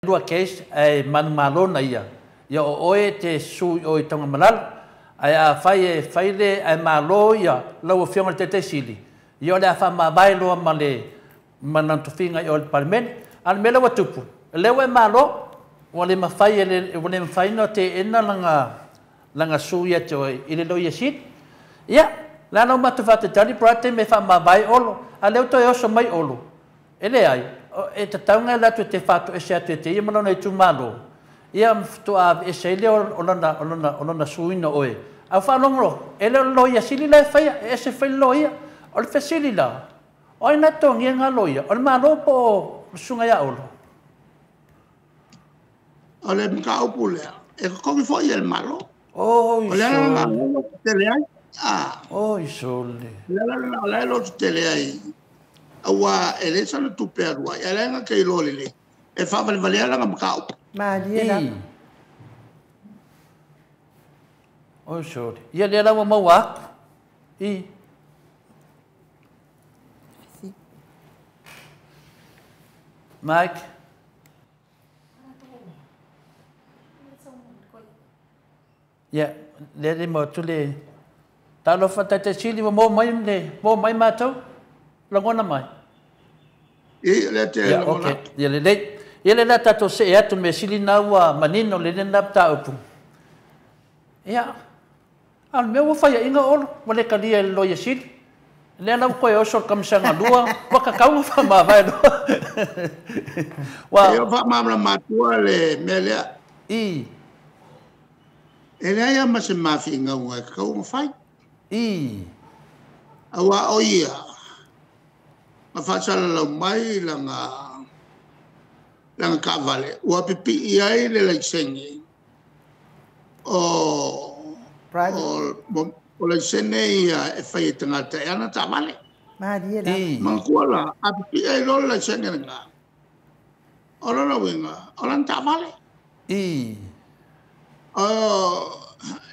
Lua case ae manumalo na ia, ia o oe e te susu i o i Tanugamalalo. Ae afai e fai le ae malo ia lau Afioga i le Taitai Sili, ia o le a faamavae loa ma le ma lana tofiga i o i le Palemene. A o le mea lea ua tupu, o lea ua e malo, ua le mafai e le ua le mafai ona teena lana lana sue ia te oe i le Loia Sili. Ia, o le a la matou faatalitali po o le a le taimi e faamavae Olo, a o lea ua toe oso mai Olo. E leai, e tatau ona e alu atu e te faatoese atu e te ia ma lona itumalo, ia ma faatoa aveese ai lea o lana, o lona, o lona suina o oe. A ua faalogo, e le o le loia sili la e faia, e ese foi le loia. O le fesili la, o ai na totogia na loia? O le Malo po o le susuga ia Olo? O le mataupu lea, e totogi foi e le Malo. Oi O le ala lena sole. o lea e tetele ai. Ah. Oi sole. O le ala lena o la e lototele ai, aua e leai sana tupe e alu ai, ae la e na te iloa lelei, e faavalevalea lana mataupu. Malie lava. I. Oi sole. Ia lea la ua maua atu. I. Mike. Ia, lea le maua atu le talofa Taitai Sili ua maua mai le maua mai matou lagona mai. I, lea te Ia, lagona okay. atu. Ia lelei. Ia lea la tatou see atu mea sili na ua manino lelei lena mataupu. Ia, a o le mea ua faiaina Olo, ua le talia e le Loia Sili. Lea la ua toe oso le kamisaga lua, ua tatau ona faamavae loa. E Ua, o faamalamalama atua le mea lea. i, E leai lava ma se mafinauga e tatau ona fai. i, Aua o ia, na faasalalau mai lana, lana taavale, ua pipii ai le laisene o, Private. o, o laisene ia e fai e tagata e ana taavale. Malie lava. i, Manatua la, a pipii ai loa le laisene lena, o lona uiga, o lana taavale. i, O,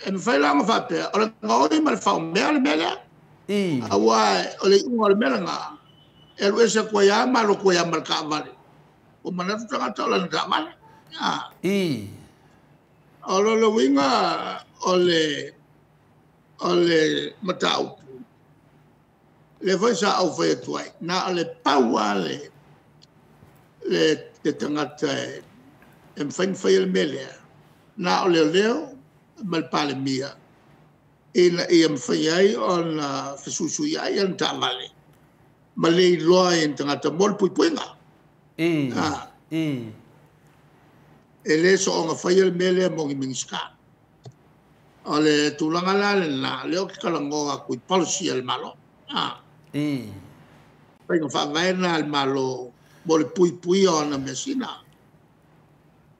e mafai la ona faapea, o le gaoi ma le faumea le mea lea. i, Aua o le iuga o le mea lena, e alu ese atu ai lava ma alu atu ai lava ma le taavale. Ua manatu tagata o lana taavale. Ah, i. o lona uiga o le, o le mataupu, lea foi sa ou fai atu ai, na o le pau lava le, le, le tagata e, e mafai ona faia le mea lea, na o leoleo ma le Palemia, ina ia mafai ai ona fesuisuiai ana taavale, ma le iloa ai e ni tagata mo le puipuiga. I, Ah, i, e le soona faia le mea lea mo ni Minisita. O le tulaga la lena, lea ou te talanoa atu i policy a le Malo. Ah, i. faiga faavae lena a le Malo mo le puipuia o ana measina.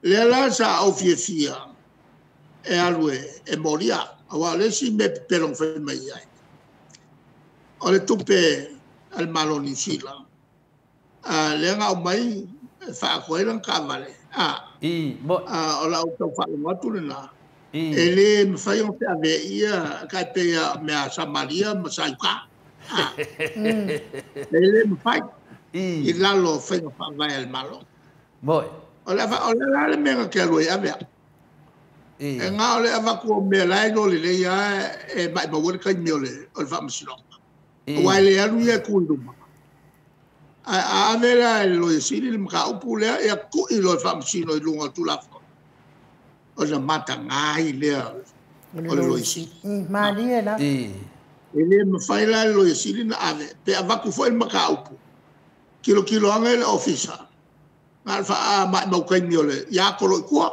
Lea la sa ou fiafia e alu e, e molia, aua o le isi mea pepelo na fai mai ai, o le tupe a le Malo o Niu Sila, a lea na aumai e faaatoa ai lana taavale, a, I, mo, a o lau tau faalogo atu lena, e i, le mafai ona feaveaia tai pei a mea a Samaria ma sa i uta. A, e le mafai i i, lalo o faiga faavae a le Malo. mo, O le, o le la le mea na te alu ai ave au. E i, na o le avatu o mea la e iloa lelei lava e maumau ai le taimi o le, o le faamasinoga. Aua e i, le alu ia e tu i luma. Ae a ave la e le Loia Sili le mataupu lea, ia tui loa e faamasino i luga o le Tulafono. Ona mataga ai lea O le o le Loia Loia Sili. Sili. Malie lava. i, E le mafai la e le Loia Sili na ave, pe avatu foi le mataupu, tilotilo ane le ofisa, na o le faamaumau taimi o le ia tolo i tua.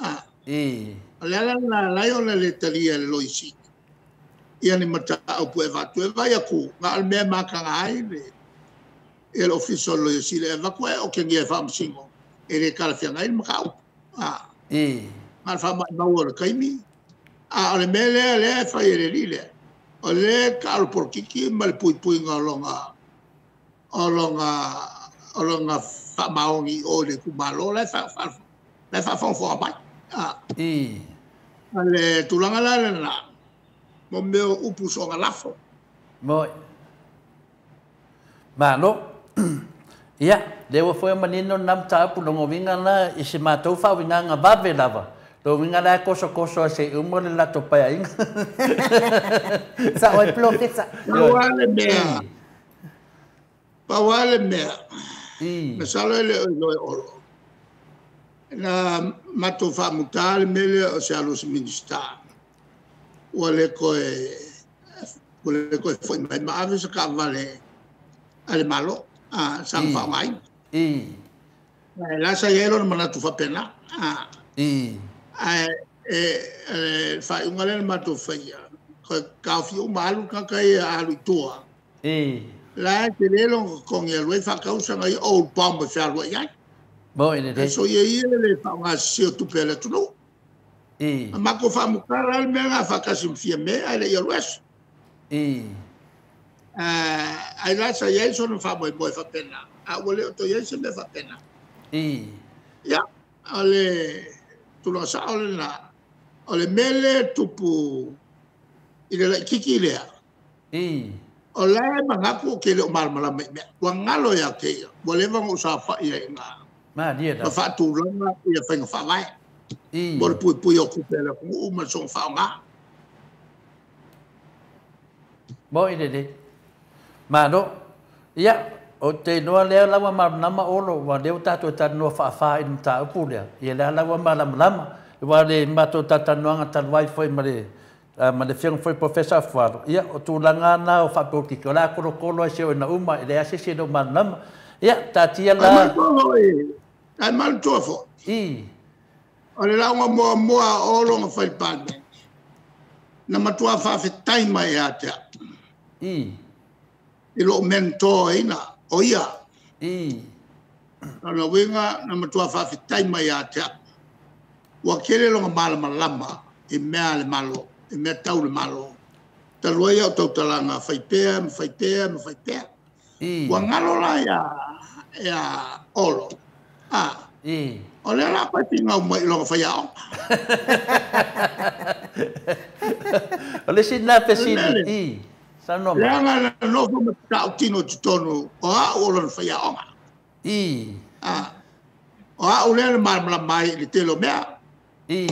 Ah, i. o le ala lena e ala ai ona le talia e le Loia Sili ia ni mataupu e avatu. E vaai atu, na o le mea e mataga ai le, ia le ofisa o le Loia Sili e avatu e otegia e faamasino, e le talafeagai le mataupu. Ah, I, na o le faamaumau o le taimi, a o le mea lea lea e fai e le alii lea, o lea e taalo polokiki ma le puipuiga o lona, o lona, o lona faamaoni i o i le itumalo la e la e faafogafoga mai. Ah, i, o le tulaga la lena, mo mea o upu soona lafo. mo, malo. Ia, Lea ua foi manino lena mataupu loga uiga la i se matou faauigaga vave lava. Lona uiga la e kosokoso ai seia uma le latou paeaiga. Sa'o ai polofesa. Pau lava le mea, pau lava le mea, masalo e le o iloa e Olo, na matou faamuta le mea lea o se alu o se Minisita, ua le toe, ua le toe foi mai ma ave se taavale a le Malo sa na faaaogaina. Ae la sa i ai lona manatu faapena. Ae o le faaiuga lea na matou faia, toe taofi uma, alu le tagata ia a alu i tua, la e tele lona totogi e alu ai faatau sana ia old bomb e fealuai ai. Mo i le Ae soia ia le faaaoga sese o tupe a le atunuu. Na matou faamutara la le mea lena faatasi ma Fiame ae le i alu ese. Ai la sa i ai sona faamoemoe faapena, a ua le o toe i ai se mea faapena. Ia, o le tulaga sao lena. O le mea lea e tupu i le laitiiti lea, o la e manatu ou te le o malamalama i mea. Ua galo ia te ia, ua leva ona ou saofai ai i ina Malie ma lava. faatulaga ia faiga faavae mo le puipuia o tupe a le atunuu ma le soona faaaoga. Mo i lelei. Malo. Ia, ou te iloa lea la ua malamalama Olo, aua o lea ua tatou talanoa faafa i le mataupu lea, ia lea la ua malamalama. Aua o le matou talatalanoaga talu ai foi ma le ma le Afioga foi i le Polofesa Afualo, ia o tulaga lava na o faapolokiki, o le a tolotolo ai seia oo ina uma, e leai lava se isi e le o malamalama. Ia, taatia Ae la. manatua foi, ae manatua foi, o le lauga muamua a Olo na fai i le Palemene, na matua faafetai mai ia te au, i lou mentor ina, o ia. O lona uiga, na matua faafetai mai ia te au, ua tele lona malamalama i mea a le Malo, i mea tau le Malo, talu ai au tautalaga, fai pea ma fai pea ma fai pea. Ua galo la ia Olo, o lea o le a toe finau mai i lona faiaoga. O le isi lena O le mea fesili, lea, saunoa mai. leaga na nofo ma tautino i totonu, o au o lona faiaoga. O au lea na malamalama ai i le tele o mea. E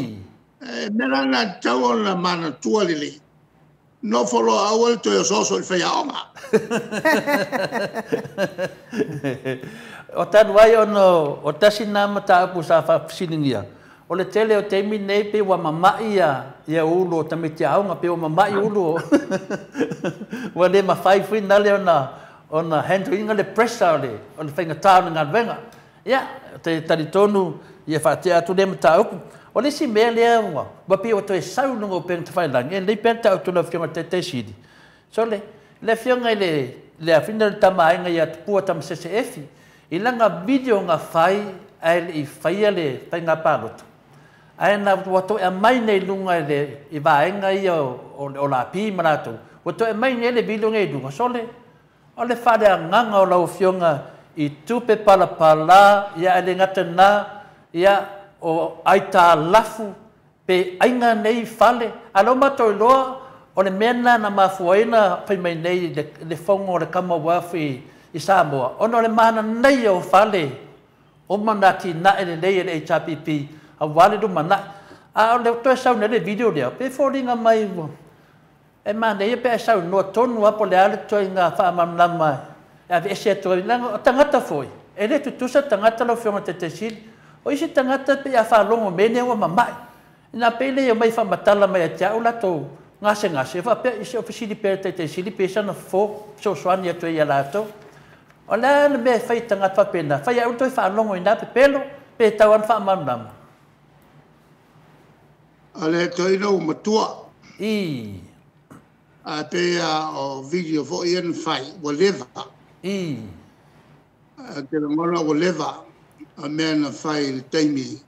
mea la lena e tatau ona manatua lelei. Nofo loa aua le toe osooso i le faiaoga. O talu ai ona o tasi lena mataupu sa faafesiligia, o le tele o taimi nei pei ua mama'i ia ulu o tamaiti aoga, pei ua mama'i ulu o ua le mafai foi nale ona handle ina le pressure o le faigata o le galuega. Ia, ou te talitonu ia faatea atu lea mataupu. O le isi mea lea ua pei ua toe sau i luga o upega tafailagi, e lelei pea le taoto i lau Afioga i le Taitaisili. Sole, le Afioga i le le afina le Tama a Aiga ia Tupua Tamasese Efi, i lana video na fai ae le i faia le faiga palota, ae na ua toe aumai nei i luga i le i vaega ia o le Olapi ma latou, ua toe aumai nei le video nei i luga, sole, o le faaleagaga o lau Afioga i tupe palapala, ia ae le gata i lena, ia o aitalafu pe aiga nei fale, a o lea ua matou iloa o le mea lena na mafua ai ona fai mai nei le fono a le Commonwealth i Samoa, ona o le mananaia o fale uma na atinae lelei e le HRPP aua le lumanai. A o le toe sau nei le video lea, pe foliga mai ua e manaia pe a e saunoa tonu lava po o le a le ituaiga faamalamalama e aveese atu ai, leaga o tagata foi, e le tutusa tagata lau Afioga i le Taitaisili. O isi tagata pei a faalogo i mea nei ua mama'i. Ina pei lea e omai e faamatala mai ia te au latou gasegase, faapea, se i ou fesili pea i le Taitaisili pe i ai sana fofo fesoasoani atu ai ia latou. O le a le mea e fai i tagata faapena? Fai au toe faalogo i na pepelo pe tau lava ina faamalamalama? O le toeaina ua matua. Ae pei lava o video foi ia na fai, ua leva. Ou te lagona ua leva o mea na fai i le taimi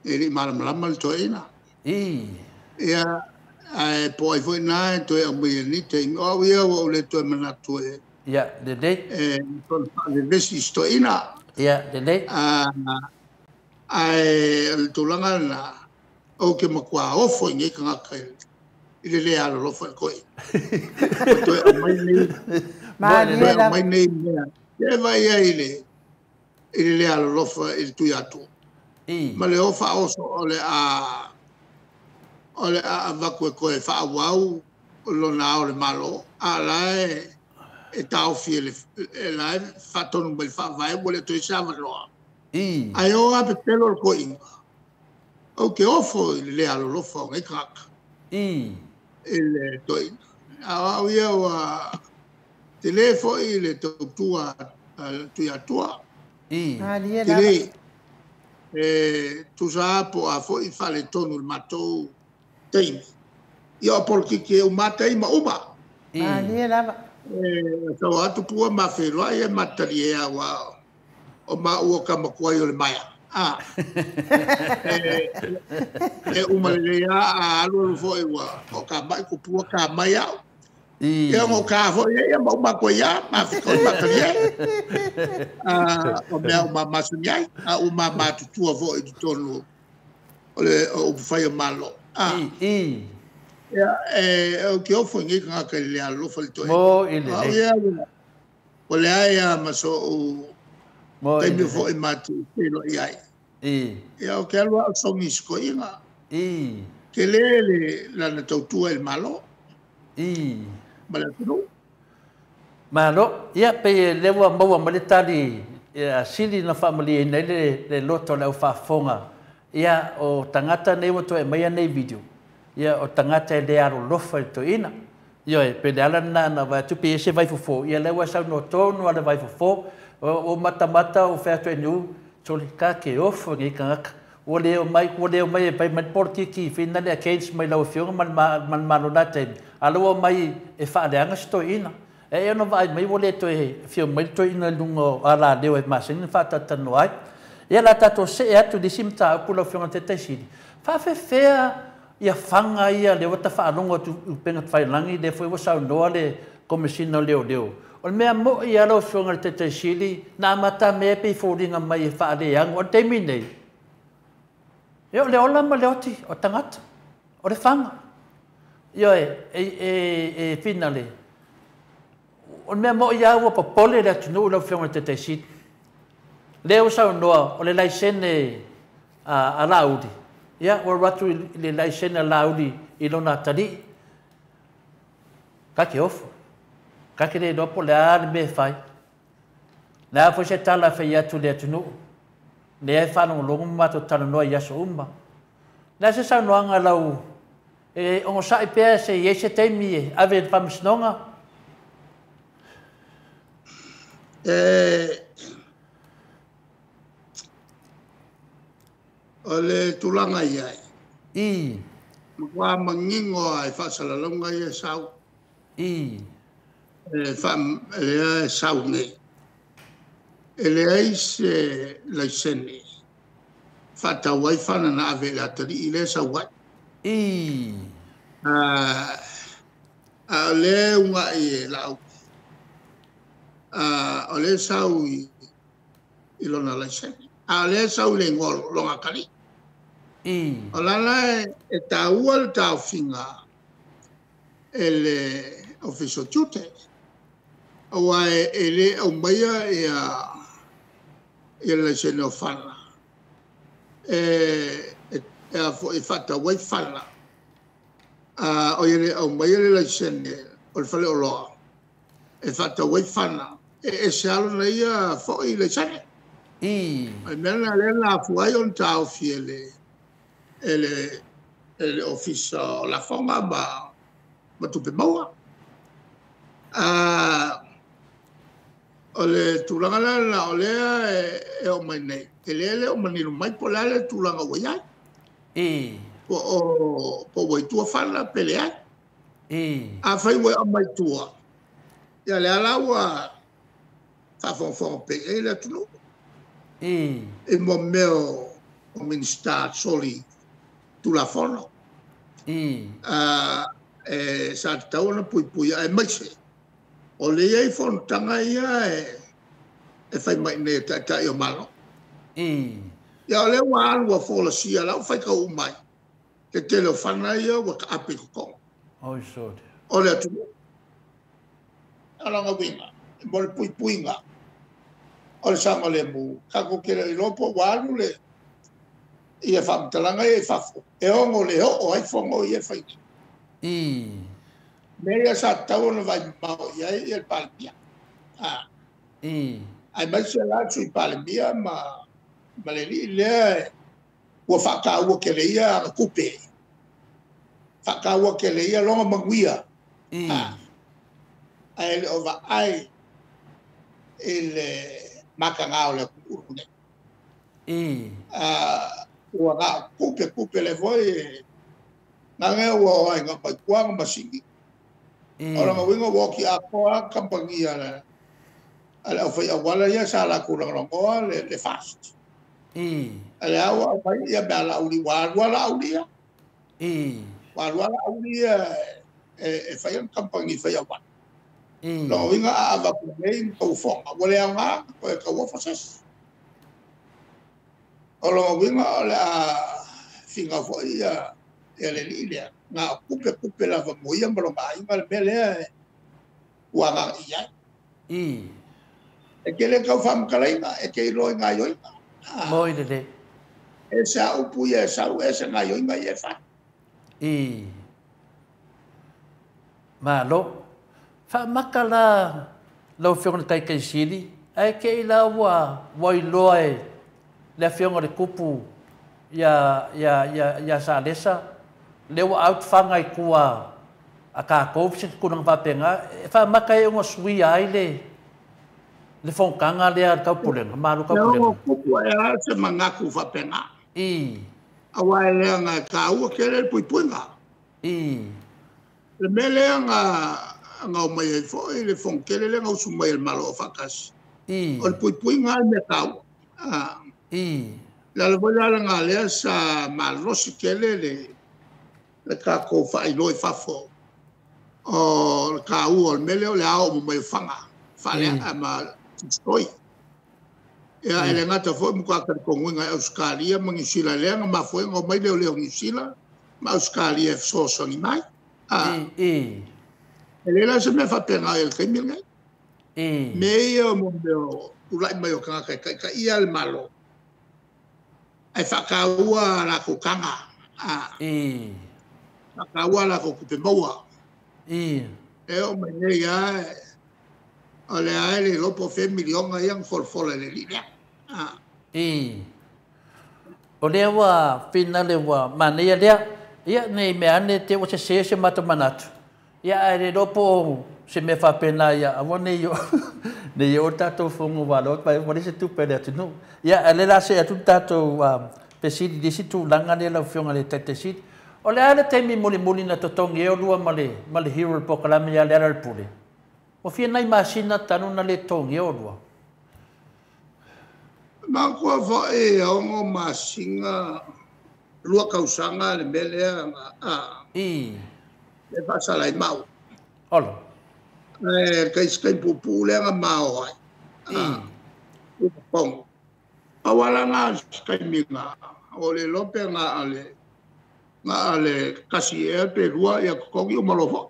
e le i malamalama le toeaina. Ia, ae po o ai foi lena e toe aumaia i lenei taimi. O au ia ua ou le toe manatu e Ia, lelei. soona faavevesi i si toeaina. Ia, lelei. Ae o le tulaga lena, ou te matua ofo i nei tagata i le le alolofa i le toeaina. Ua toe aumai nei, Malie toe Malie lava. aumai nei mea. E vaai ai i le i le le alolofa i le Tuiatua. Ma le o faaoso o le a avatu e toe faaauau lona ao o le Malo, a la e taofi e la e faatonu mai le faavae ua le toe se avanoa. Ae o lava pepelo le toeaina, ou te ofo i le le alolofa o nei tagata i le toeaina. A o au ia ua tele foi le tautua a le Tuiatua. Tele. E tusa po a foi faaletonu i le matou taimi. Ia o polokiki e uma taima uma. E tau atu pua ma feloai e matalie aua o maua ka makuai o le maea. E uma lelei a alu alu foi ua o ka mai kupua ka mai au. Ia o ka foi ia ma uma koe ia ma fika o matalie. O mea o mamasani ai, a o mamatutua foi i totonu o le upufai o Malo. Ia, e ke ofo ngi ka ka le alofa le toe. Mo i le. Ia, o le ai ma so o taimi foi matu te lo i ai. Ia, o ke alua o songi sikoinga. Ke le le lana tautua i le Malo. Ma le atunuu. Malo, ia pe le ua maua ma le tali sili na faamalie nei le loto le au faafofoga. Ia o tagata nei ua toe aumaia nei video. Ia o tagata e le alolofa i le toeaina. Ioe, pe le ala lena na vaai atu pe ese vaifofo. Ia lea ua saunoa tonu lava le vaifofo. O matamata o fai atu e niu, sole ka ke ofo nei tagata. Ua le omai e pai mai le polokiki whina le against mai lau afioga ma le Malo na taimi. A la ua omai e faaleaga se toeaina. E ono vaai mai ua le toe fia mai le toeaina i luga o alaleo e masani na faatatalanoa ai. Ia la tatou see atu nisi mataupu lau afioga i le Taitaisili. Faafefea ia faga ia le ua tafaalogo atu i upega tafailagi lea foi ua saunoa le Komesina o Leoleo. O le mea moi lava lau afioga i le Taitaisili na amata mea pe i foliga mai e faaleago. O le taimi nei, e o le ola ma le oti o tagata, o le faga. Ioe, e finale. O le mea moi lava ua popole le atunuu lau afioga i le Taitaisili. Lea ua saunoa o le laisene a Laauli, ia ua alu atu i le laisene a Laauli i lona atalii. Ka te ofo. Ka te le iloa po o le a le mea e fai. Le a foi se tala e fai atu i le atunuu. Lea e faalogologo ma matou talanoa i aso uma. Le a se saunoaga lau e onosai pea se i ai se taimi e ave i le faamasinoga? O le tulaga i ai. Matua manino ai faasalalauga ia sau. Lea e sau nei. E leai se laisene faatau ai fana na ave i le atalii lea sau ai. A o lea unai e lau. O lea sau i lona laisene. A o lea sau i le igoa o lona atalii. O lala e taua le taofiga e le Ofisa o Tiute. Aua e le aumaia ia le laisene o fana. E foi faatau ai fana. O ia le aumaia le laisene o le faleoloa e faatau ai fana. E ese alo na ia foi laisene. O le mea lena lea na afua ai ona taofi e le Ofisa o Lafoga ma Tupe Maua. O le tulaga la o lea e oo mai nei, e lea le o manino mai po o le a le tulaga ua i ai. Po o ua i tua fana pe leai. Afai ua aumai tua, ia lea la ua faafogafoga pea i ai le atunuu. I mo mea o Minisita soli Tulafono. E sa tatau ona puipuia aemaise. O le i ai fonotaga ia e fai mai nei e taitai o Malo. Ia o lea ua alu ua folasia lau faitau mai. Te tele o fana ia ua taape i totonu. O le atunuu. O lona uiga, mo le puipuiga. O le saogalemu, tatou te le iloa po ua alu le ia faamatalaga ia i fafo, e ono le oo ai fono ia e fai. Mea ia sa tatau ona vaimamao i ai le Palemia. Aemaise la le Sui Palemia ma le alii lea ua faataua tele ia ana tupe, faataua tele ia lona manuia. Ae le o vaai i le mataga o le atunuu lenei. Ua na o tupe le foi, na ua o ai ngā mai kuanga masini. O lona uiga ua oti atoa kamupani a le aufai auala ia sa latou lagolagoa le FAST. A le ua aumai ia mea lauli, ua alua lauli ia. Ua alua lauli ia e fai le kamupani fai auala. Lona uiga a avatu nei ma taufoga, ua le aoga toe tauofo se isi. O lona uiga o le a finau foi ia le alii lea, na o tupe lava mo ia ma lona aiga le mea lea ua agai i ai. E te le tau faamatalaina, e te iloa i gaioiga. Moi lele. E se a upu ia e sau, e se gaioiga ia e fai. Malo. Faamaka la lau Afioga i le Taitaisili, ae te i la ua iloa e le Afioga i le Tupu ia Salesa, le ua out faga i tua a tatou se tulaga faapena, e faamaka e ona suia ai le fonotaga lea a le Taupulega, Malo Taupulega. Le Tupu e a se manatu faapena. Aua e leaga e taua tele le puipuiga. Le mea lea na omai ai foi le fonotele lea na usu mai e le Malo o Faatasi. O le puipuiga le mea taua. Le ala foi la lena lea sa malosi tele le tatou faailoa i fafo o le taua o le mea lea o le ao uma mai o faga faalea ma destroy. Ia, e le gata foi matua talitonuina e Ausetalia ma Niu Sila lea na mafua ai ona omai leoleo Niu Sila ma Ausetalia e fesoasoani mai. E le la se mea faapena i le taimi lenei. Mea ia o mea o tulai mai o tagata e taitaia le Malo, ae faataua latou taga, faataua latou tupe maua. E oo mai nei lava, o lea e le iloa po o fea miliona ia na folafola e le alii lea. O lea ua finale ua manaia lea. Ia, nei mea ane te ua sese se matou manatu. Ia, ae le iloa po o se mea faapena ia aua ne i o nei o tatou fono ua pai ua leai se tupe a le atunuu. Ia, ae le la see atu le tatou fesili i le isi tulaga lea lau Afioga i le Taitaisili. O le a le taimi mulimuli na totogi ai oulua ma le Hero le polokalame ia Lealailepule? Ua fia nai masina talu na le totogia oulua? Manatua foi e 6 masina, 2 tausaga le mea lea le faasala ai mau. Olo. E taimi puupuu lea na mao ai. Ua Pau ala na se taimi na o le iloa pe na o le 1 ea pe 2 ia totogi uma loa foi.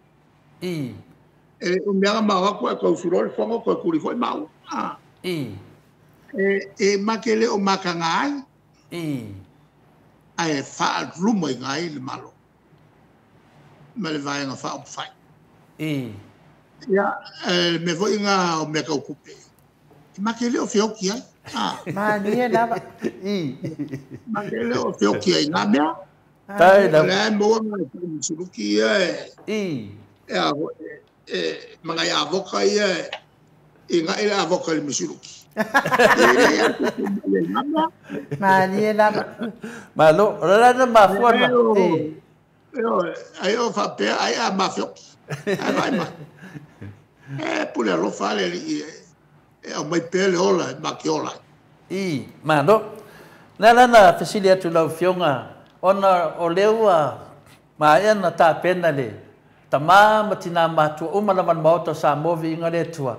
E umi lava mao atu ae tau usu loa le fono toe tuli foi mau. E ma te le o mataga ai. Ae faalumaina ai le Malo ma le vaega faaupufai. Ia, le mea foi na o mea tau tupe, e ma te le o feoti ai. Malie lava. Ma te le o feoti ai ngā mea. Tai la. O le maua ngai suluki ia e e mangai avoka ia e ngai le avoka le misiluki. Malie lava. Malo, o le la mafua na. Ai o faapea ai a mafioki. Ai vai mai. E pule alofa le alii e aumai pea le ola e ma ke ola. Malo. Na la na fesili atu lau Afioga ona o lea ua maea na tapena le tama ma tina matua uma lava le Maota o Samoa viiga le Atua.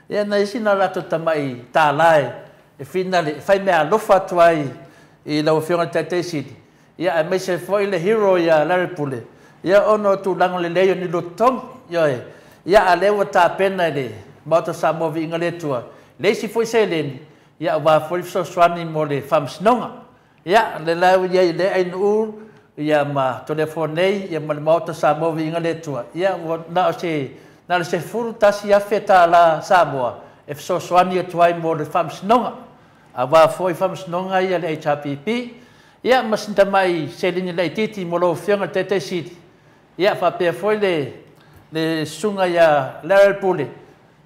Ia na isi na latou tamai tāla e finale e fai mea alofa atu ai i lau Afioga i le Taitaisili. Ia aemaise foi le Hero ia Lealailepule. Ia ona o tulaga lelei o ni lototogi. Ioe. Ia a lea ua tapena i le Maota o Samoa viiga le Atua. Le isi foi seleni. Ia aua foi le fesoasoani mo le faamasinoga. Ia, le la ua i ai i le ainuu, ia ma Toleafoa nei, ia ma le Maota Samoa Viiga le Atua, ia ua na o se, na o le $11,000 Samoa e fesoasoani atu ai mo le faamasinoga. Aua foi faamasinoga ia le HRPP, ia ma sina tamai seleni laitiiti mo lau Afioga i le Taitai Sili, ia faapea foi le, le susuga ia Larry Pule,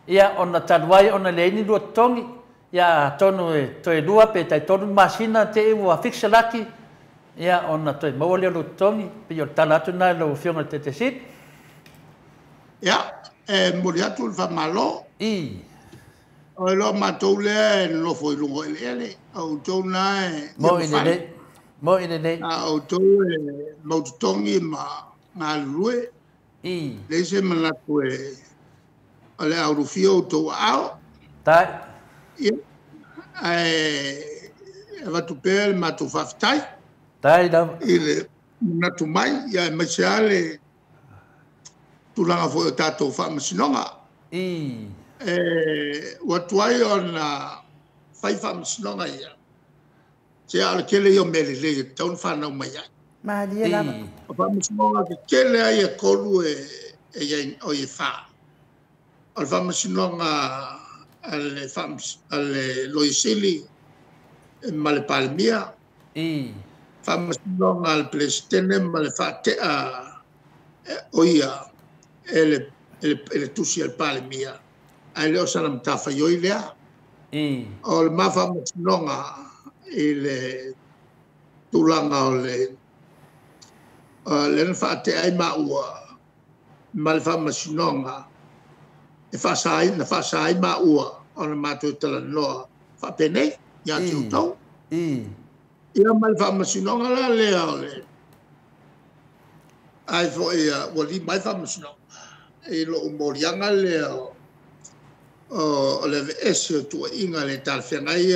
ia ona talu ai ona leai ni lua totogi, ia atonu e toe 2 pe tai 3 masina te i ua fixa laki, ia ona toe maua lea o lou totogi, pei o le tala atu lena i lau Afioga i le Taitai Sili. Ia, e momoli atu le faamalo. I. O le loa matou lea e nonofo i luga o eleele, o outou na e Mo i lelei. Mo i lelei. A outou e mautotogi ma galulue. I. Leai se manatu e o le a ulufia outou aao. Tai. Ia, ae avatu pea le matou faafetai. Tai lava. I le manatu mai, ia aemaise lava le tulaga foi o tatou faamasinoga. I. Ua tuai ona fai faamasinoga ia, se a o le tele ia o mea lelei e tatau ona fanau mai ai. Malie lava. I. O faamasinoga tetele lava ia e 3 e i ai, o i e 4. O le faamasinoga a le Loia Sili ma le Palemia. I. Faamasinoga a le Peresetene ma le faatea o ia e le tusi a le Palemia, ae le o sana matafaioi lea. I. O le ma faamasinoga i le tulaga o le lea na faatea ai maua ma le faamasinoga e faasaina, na faasa ai maua ona matou talanoa faapenei ia te outou. I. Ia ma le faamasinoga la lea o le ai foi ua lima ai faamasinoga i lou moliaga lea o le aveese o tuuaiga le talafeagai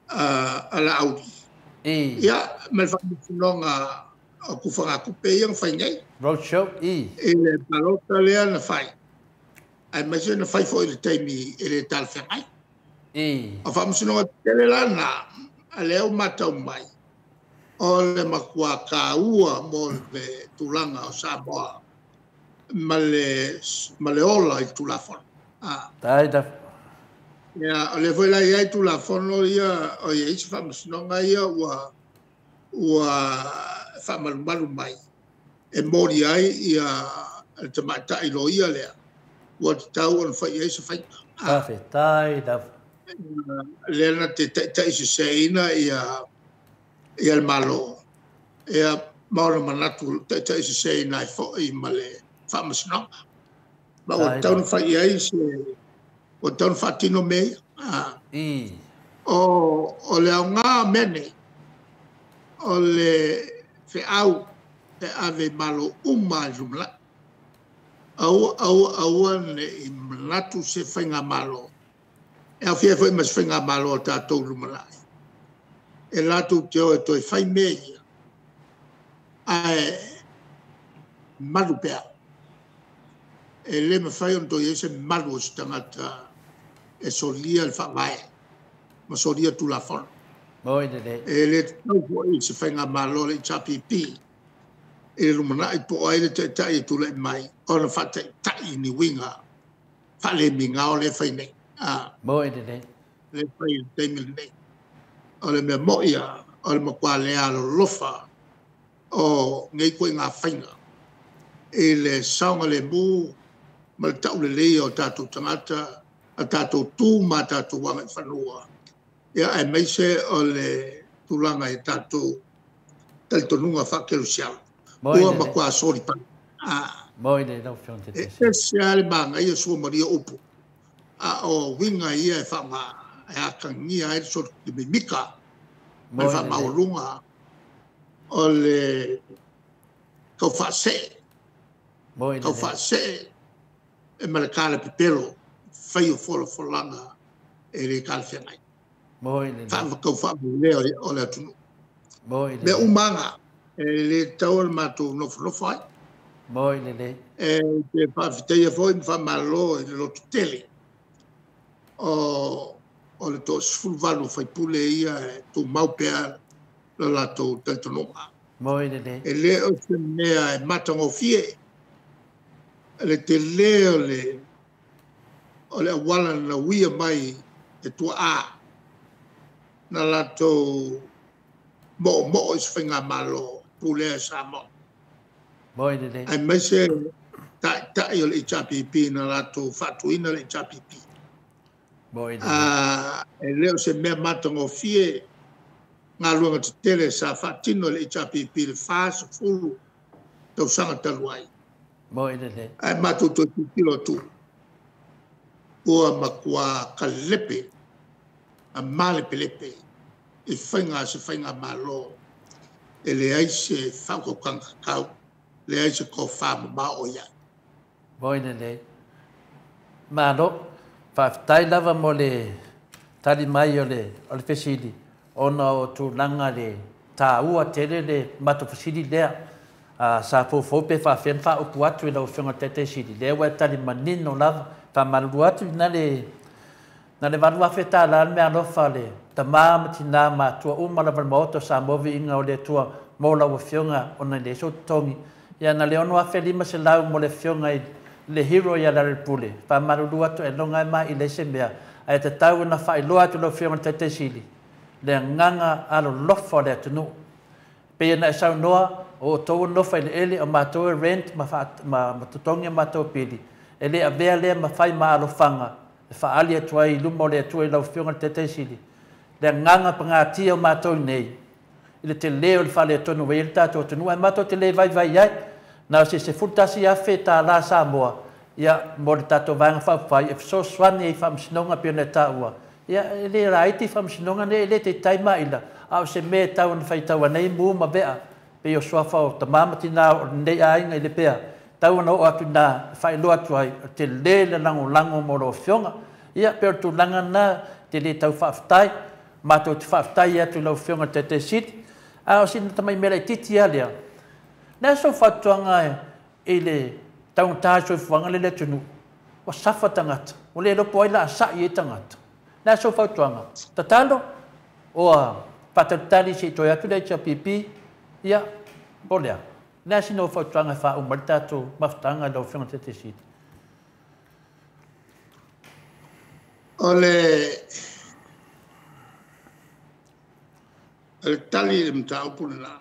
a Laauli. I. Ia ma le faamasinoga o tufagatupe ia na fai nei. Roadshow. I. I le palota lea na fai. Aemaise na fai foi i le taimi e le talafeagai. I. O faamasinoga tetele la na, a lea ua matau mai, o le matua taua mo le tulaga o Samoa ma le ola i Tulafono. Tai da. Ia, o lea foi la i ai Tulafono ia, o i ai isi faamasinoga ia ua faamalumalu mai e moli ai ia le tamaitai loia lea ua tatau ona fai ai se faiga. Faafetai lava. Lea na te taitai seseina ia le Malo, ia ma ona manatu taitai seseina ai foi ma le faamasinoga. Ma ua tatau ona fai ai se, ua tatau ona faatino mea ia. I. O le aoga o mea nei, o le feau e ave i Malo uma i lumanai. Aua, aua, aua ne i manatu se faigamalo. E aofia foi ma se faigamalo a tatou lumanai. E latou te o e toe fai mea ia. Ae malu pea. E le mafai ona toe i ai se malu o se tagata e solia le faavae ma solia Tulafono. Moi lelei. E le tatau foi se faigamalo le HRPP i le lumanai po o ai le taitai e tulai mai ona faataitai ni uiga faalemigao lea e fai nei. Moi lelei. Le fai i le taimi lenei. O le mea moi ia, o le matua le alolofa o nei ituaiga faiga i le saogalemu ma le tauleleia o tatou tagata, a tatou tu ma tatou agaifanua, ia aemaise o le tulaga i tatou talitonuga faakerisiano. Ua matua solipala. Moi lelei lau Afioga i le E ese lava le magaia suamaria upu, a o uiga ia e faaaoga e atagia ai le mimika ma le faamaualuga o le taufaasee. Taufaasee e ma le talepepelo fai o folafolaga e le talafeagai. Taufaamulea o le atunuu. Mea uma aga e le tatau ona matou nofonofo ai. Moi lelei. E te faafetaia foi ma faamalo i le lototele o o le 18 faipule ia e tumau pea lo latou talitonuga. Moi lelei. E le o se mea e matagofie le tele o le auala na uia mai e tuaa na latou mo'omo'o i se faigamalo pulea e Samoa. Moi lelei. Aemaise ta'ita'i o le HRPP na latou faatuina le HRPP. Moi lelei. E le o se mea matagofie galuega tetele sa faatino e le HRPP i le 40 tausaga talu ai. Moi lelei. Ae matou toe tilotilo atu ua matua kalepe a malepelepe i faiga se faigamalo e leai se faautautaga tatau, leai se tofa mamao o i ai. Moi lelei. Malo, faafetai lava mo le tali mai o le fesili, ona o tulaga le tāua tele le matou fesili lea. Sa foufou pe faafefea ona faaupu atu i lau Afioga i le Taitaisili, lea ua e tali manino lava. Faamalulu atu na le $8,000 le meaalofa le tama ma tina matua uma lava le Maota o Samoa viiga o le Atua mo lau Afioga ona e leai sou totogi. Ia na le $6,500 mo le Afioga i le hero ia Lealailepule. Faamalulu atu e loga e mai i le se mea. Ae tatau ona faailoa atu lau Afioga i le Taitaisili le agaga alolofa o le atunuu. Pei ona e saunoa o outou nofo i le ele o matou e rent ma totogi a matou pili. E le avea lea ma fai ma alofaga e faaali atu ai i luma o le Atua i lau Afioga i le Taitaisili. Le agaga pagatia o matou nei i le tele o le faaletonu ua i ai le tatou atunuu ae matou te le vaivai ai. Na o se $11,000 Samoa ia mo le tatou vaega faaupufai e fesoasoani ai i faamasinoga pei ona e taua. Ia e le laiti faamasinoga nei e le taitai maila a o se mea e tau ona faitau nei mu ma vea pei o suafa o tama ma tina o lenei aiga i le pea tau ona oo atu na faailoa atu ai o tele le lagolago mo lau Afioga. Ia pei o le tulaga lena te le tau faafetai matou te faafetai atu i lau Afioga i le Taitaisili. A o sina tamai mea laitiiti lava lea, le a sou fautuaga i le taugata o le soifuaga lea i le atunuu, ua safa tagata, ua le iloa po o ai o le a sa'i ai tagata. Le a sou fautuaga? Tatalo, ua faatalitali se i toe atu le HRPP, ia, po o le a? Le a sina fautuaga e faauma ai le tatou mafutaga i lau Afioga i le Taitaisili? O le tali i le mataupu lena.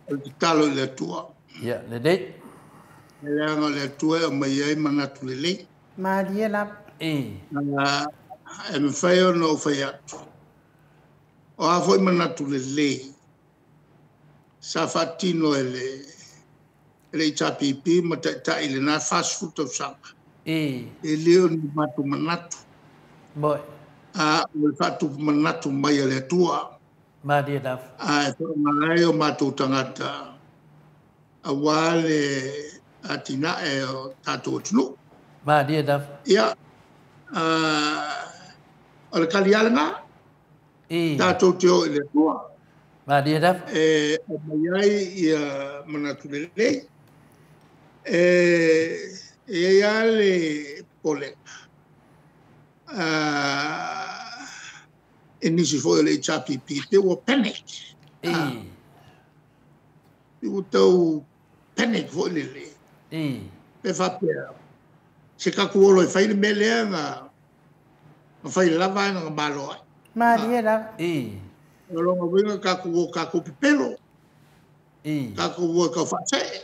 O le tatalo i le Atua. Ia, lelei. E leaga o le Atua e aumai ai manatu lelei. Malie lava. E mafai ona ou fai atu. O a foi manatu lelei sa faatino e le HRPP ma taitai i lena 40 tausaga. E le o ni matou manatu. Moi. A o le faatupu manatu mai a le Atua. Malie lava. Ae faaaoga ai o matou tagata aua le atinae o tatou atunuu. Malie lava. Ia, o le tali lava lena. Tatou te o i le Atua. Malie lava. E aumai ai ia manatu lelei. E i ai lava le popolega e nisi foi o le HRPP pe ua panic. Pe ua tau panic foi lele. Pe faapea se tatou olo e fai le mea lea na fai lava na malo ai. Malie lava. O lona uiga tatou o tatou pepelo. Tatou o tau faasee.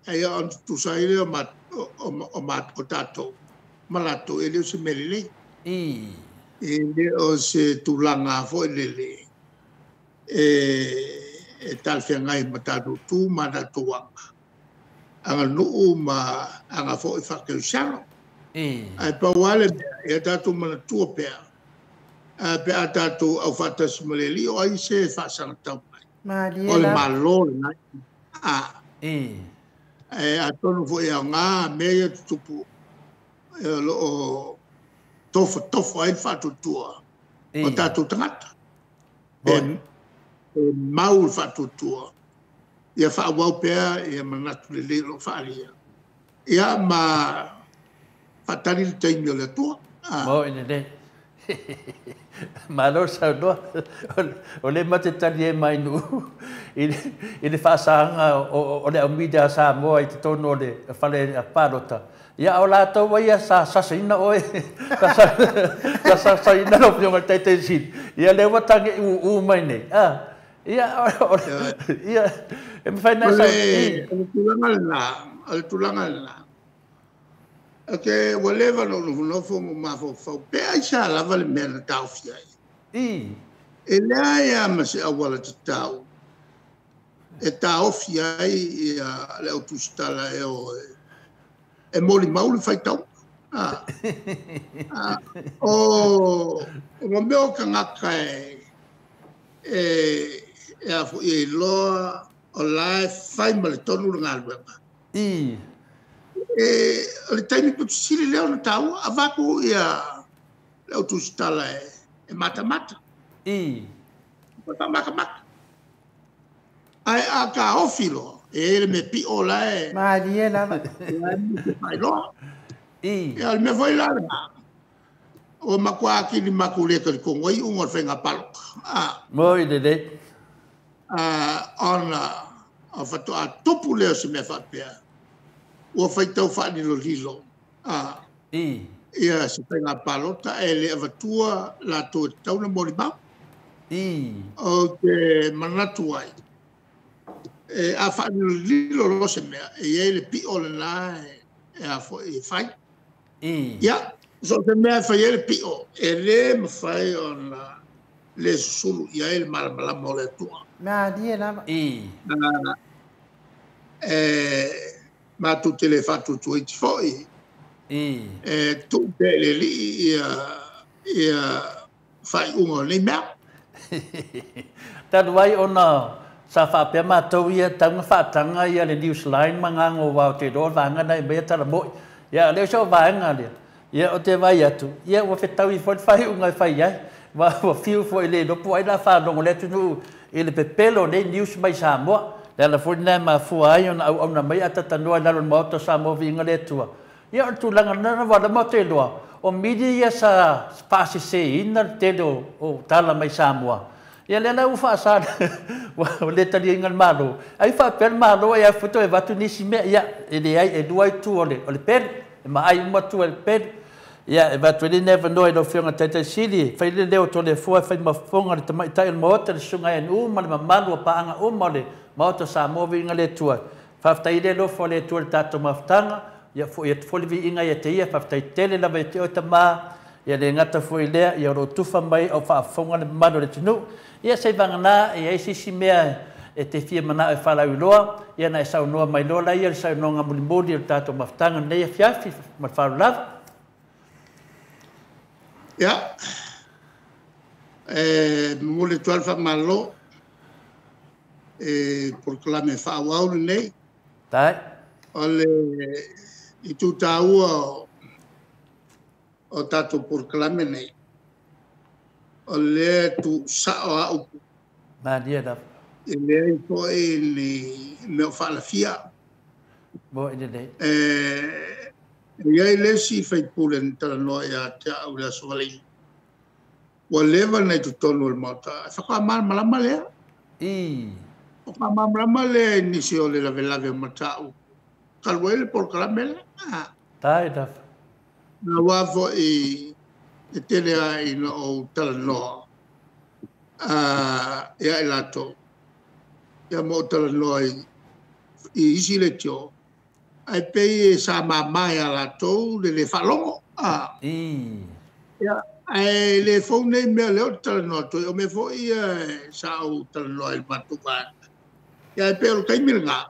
Ia ona tutusa ai lea o tatou ma latou e le o se mea lelei. E le o se tulaga foi lele e talafeagai ma tatou tu ma tatou aganuu ma aga foi faakerisiano. Ae pau lava le mea, ia tatou manatua pea, pe a tatou aufaatasi ma le Alii, o ai se faasagatau mai. O le Malo lena. Atonu foi e aoga mea ia tutupu o lo o tofotofo ai le faatuatua o tatou tagata. E mau le faatuatua, ia faaauau pea ia manatu lelei o lo o faaalia. Ia ma Faatali le taimi o le Atua. Mo i lelei. Malo saunoa. O le ma te tali e mai nuu i le faasaga o le au media a Samoa i totonu o le fale palota. Ia o latou ai sa sasaina oe. Sa sasaina lau Afioga i le Taitaisili. Ia lea ua tage uu mai nei. Ia, ia, e mafai na O le tulaga lena, o le tulaga lena. Ua leva ona ou nofonofo ma mafaufau, pe aisea lava le mea na taofia ai. E leai lava ma se auala tatau e taofi ai le au tusitala e o e molimau le faitauga. O mea o tagata e iloa o la e fai ma le tonu le galuega. O le taimi pito sili lea ona taua, avatu le au tusitala e matamata. Matamata. Ae a taofi loa, e i ai le mea pio la e... Malie lava. Failoa. Ia, o le mea foi la lena, ua matua atili matou le talitonu ai iuga o le faiga palota. Moi lelei. Ona o faatoa tupu lea o se mea faapea, ua faitau faalilolilo ia se faiga palota e le avatua latou e tatau ona molimau. Ou te manatu ai, a faalilolilo loa se mea, e i ai le pio lena e fai. Ia, so o se mea e fai ai le pio, e le mafai ona le susulu i ai le malamalama o le Atua. Malie lava. Matou te le faatuatuaiti foi. E tuu pea i le Alii ia faaiuga o nei mea. Talu ai ona sa faapea matou ia tau na faataga ia le Newsline ma gago wa o te iloa vaega na e aumai tala moi. Ia lea o se vaega lea. Ia o te vai atu, ia ua fetaui foi le faaiuga e fai ai. Ua fiu foi le iloa po o ai la faalogo le atunuu i le pepelo nei news mai Samoa. Le ala foi lena e mafua ai ona auauna mai a tatanoa i lalo o le Maota o Samoa viiga le Atua. Ia o le tulaga lena ua lama o te iloa, o media ia sa faaseseina le tele o tala mai Samoa. Ia lea la ua faasa ua le taliaina le Malo. Ai faapea le Malo e afuto e avatu nisi mea. Ia e leai, e lua itu o le pelu. E maai uma atu e le pelu. Ia e avatu ai lenei avanoa i lau Afioga Taitaisili, fai le leo o Toleafoa e fai mafofoga le tamaitai o le Maota, le susuga ia NU ma le mamalu o paaga uma o le Maota Samoa viiga le Atua. Faafetai le alofa o le Atua i le tatou mafutaga. Ia foi atu foi le viiga ia te ia, faafetai tele lava ia te oe tamā. Ia le gata foi lea, ia o lo o tufa mai au faafofoga le mamalu o le atunuu. Ia se i vagana e ai sisi mea e te fia manao e faalauiloa, ia na e saunoa mai loa laia le saunoaga mulimuli o le tatou mafutaga lenei afiafi ma le faaaloalo lava. Ia, momoli atu lava le faamalo e polokalame faaauau lenei. Tai. O le itu taua o tatou polokalame nei, o lea tuusao lava upu. Malie lava. E leai foi ni mea o faalafia. Mo i lelei. E i ai le isi faipule na talanoa ia te au i le Aso Faraile. Ua leva na i totonu o le Maota. E faatoa malamalama lea. Faatoa malamalama lea i nisi o le lavelave o mataupu. Talu ai le polokalame lea. Tai lava. Na ua foi e tele ai ina ou talanoa ia i latou. Ia ma ou talanoa i isi leitio. Ai pei e sa mama ia latou le le faalogo. Ia, ae le fou nei mea lea o te talanoa atu ai. O mea foi ia sa ou talanoa i le matou vaega. Ia, ae pei o le taimi lena.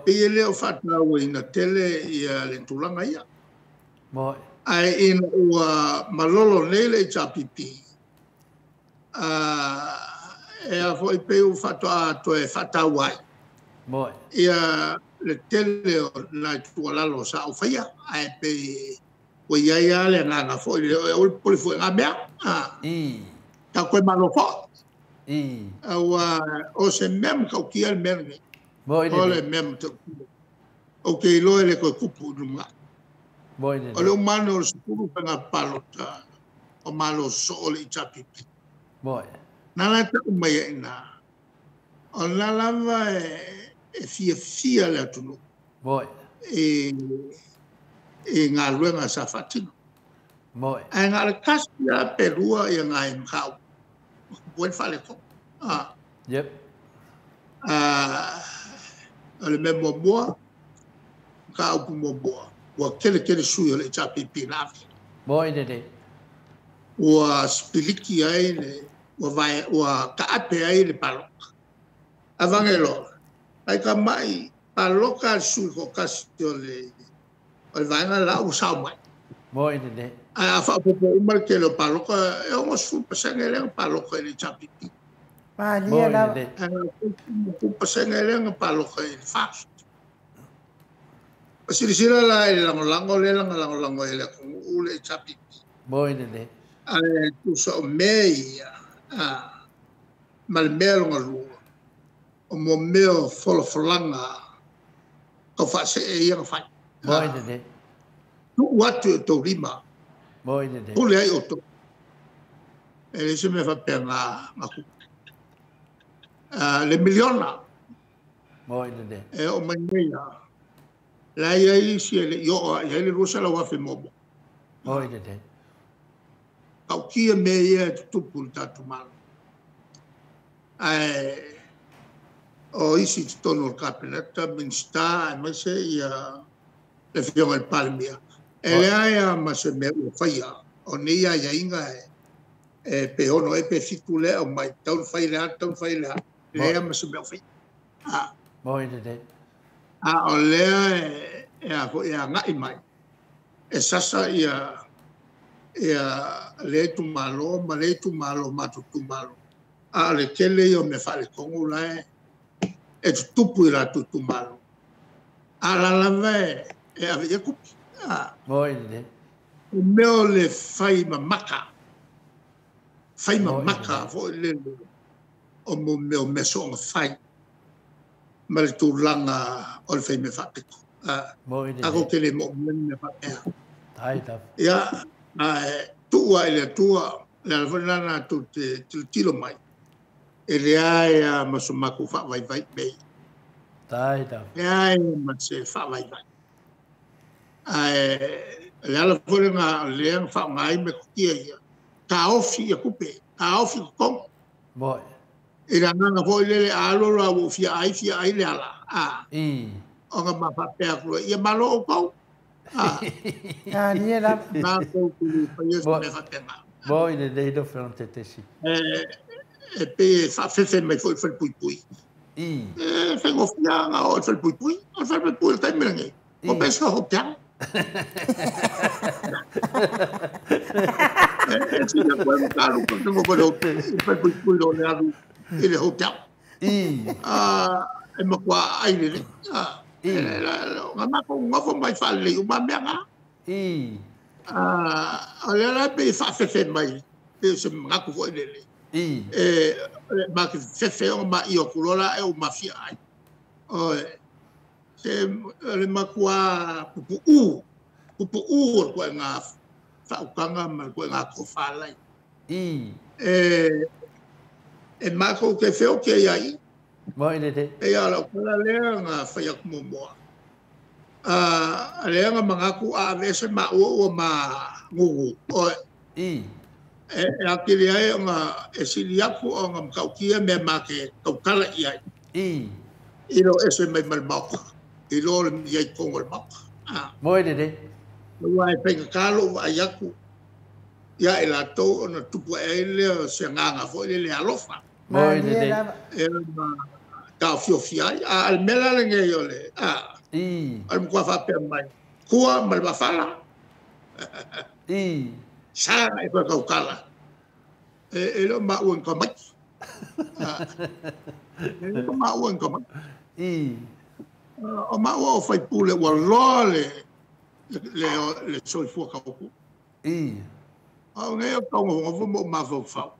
Pei e le o faatauaina tele ia le tulaga ia. Ae ina ua malolo nei le HRPP, e a foi pei ua faatoa toe faataua ai. Ia le tele o nai tuualalo sa ou faia, ae pei ua i ai lava le agaga foi lea, aua le popole fua i ngā mea. Tau toe malo foi. Aua o se mea matautia le mea lenei. O le mea matautia. Ou te iloa e le toe tupu i lumanai. Moi le O le umano o le sukulu penga palota o malo so o le HRPP. Moi. Na la ta umai e ina. O la lava e fia fia le atunu. Moi. E ngā luenga sa whatino. Moi. Ai ngā le kasi a perua i ngā e mkau. Buen whale ko. Yep. O le mea mua, ka upu mua. Ua kele kele sui o le HRPP na afi. Moi le. Ua spiliki ai le, ua kaape ai le paloka. Avange loa. Ai ka mai paloka sui ko kasi o le vaenga la ua sao mai. Moi le. Ai a whaapopo umar ke le paloka, e ongo sfu pasenge le paloka i le HRPP. Malia la. Ai pasenge le paloka i le fast. Sirisira la e langolango le langolango e le kungu le HRPP. Moi le. Ai tusa o mea ia, ma le mea longa lua, o mo mea folafolanga, ka whaase e ia nga whai. Moi le. Tu atu e tau lima. Moi le. Pule ai o tau. E le se mea whapea ngā kupu. Le miliona. Moi le. E o mai mea. La ia isi e le ioa, ia le rusa la wafe momo. Moi le. Kau kia me ia e tutupu le tātou malo. Ai, o isi te tonu o le kapeneta, minista, ai mai se ia le fionga le palemia. E lea ia ma se mea ua whaia, o nei ia ia inga e pe ono e pe fitu lea o mai, taun whai lea, taun whai lea, lea ma se mea whaia. Moi le. A o lea e a fo e a ngai mai. E sasa ia le tumalo, ma le tumalo, ma tu tumalo. A le kele ia me whale kongu la e tutupu i la tu tumalo. A la lava e ave ia kupi. Moi le. O meo le whai mamaka. Whai mamaka fo le o mo meo meso o whai. Ma le tūlanga o le whai me whapiko. Ako ke le mo me whapea. Ia, tua i le tua, le alwhana nā tū te tilo mai. E le ae ma so maku whawaiwai mei. Le ae ma se whawaiwai. Le ala fole ngā lea ngā whaongai me kutia ia. Ka ofi ia kupe, ka ofi kukongo. Moi. E la nganga foi lele alo la wo fia ai le ala. O ngā mawhapea kura. Ia malo o kau. A nie la. Ngā kau kuru whaia se me whapenga. Moi le leilo whion te tesi. E pe whawhewhe mai foi whale pui pui. E whengo whia ngā o whale pui pui. O whale pui pui le taimirangi. O pesa ho piang. E sina koe makaru ko te moko le whale pui pui lo le alu i le hotel. E makua ai le. Ngā mako ngofo mai whale o mea ngā. O le ala pe whawhewhe mai. Pe se ngaku fo i lele. E maki whewhe o ma i o kurola e o mawhia ai. O se le makua pupu u. Pupu u o koe ngā whaukanga ma koe ngā kowhalai. E mako ke whio ke iai. Moi le. E ia lau kala lea ngā whaiaku momoa. A lea ngā mangaku a avese ma ua ua ma ngungu. E akili ai o ngā e sili aku o ngā mkaukia mea ma ke kaukala i ai. I lo ese mai mal mauka. I lo le iai kongo le mauka. Moi le. Ua e penga kalo wa ai aku. Ia e la tau o na tupu e lea se nganga fo le le alofa. Moi le. E ma ka fiofia ai. A al mela le ngei o le. Al mkua whapea mai. Kua ma le mawhala. Sa e kwa kaukala. E lo ma uen ka mai. E lo ma uen ka mai. O ma ua o whaipule ua loa le soifua kauku. O ngei o kaunga mo mawhau.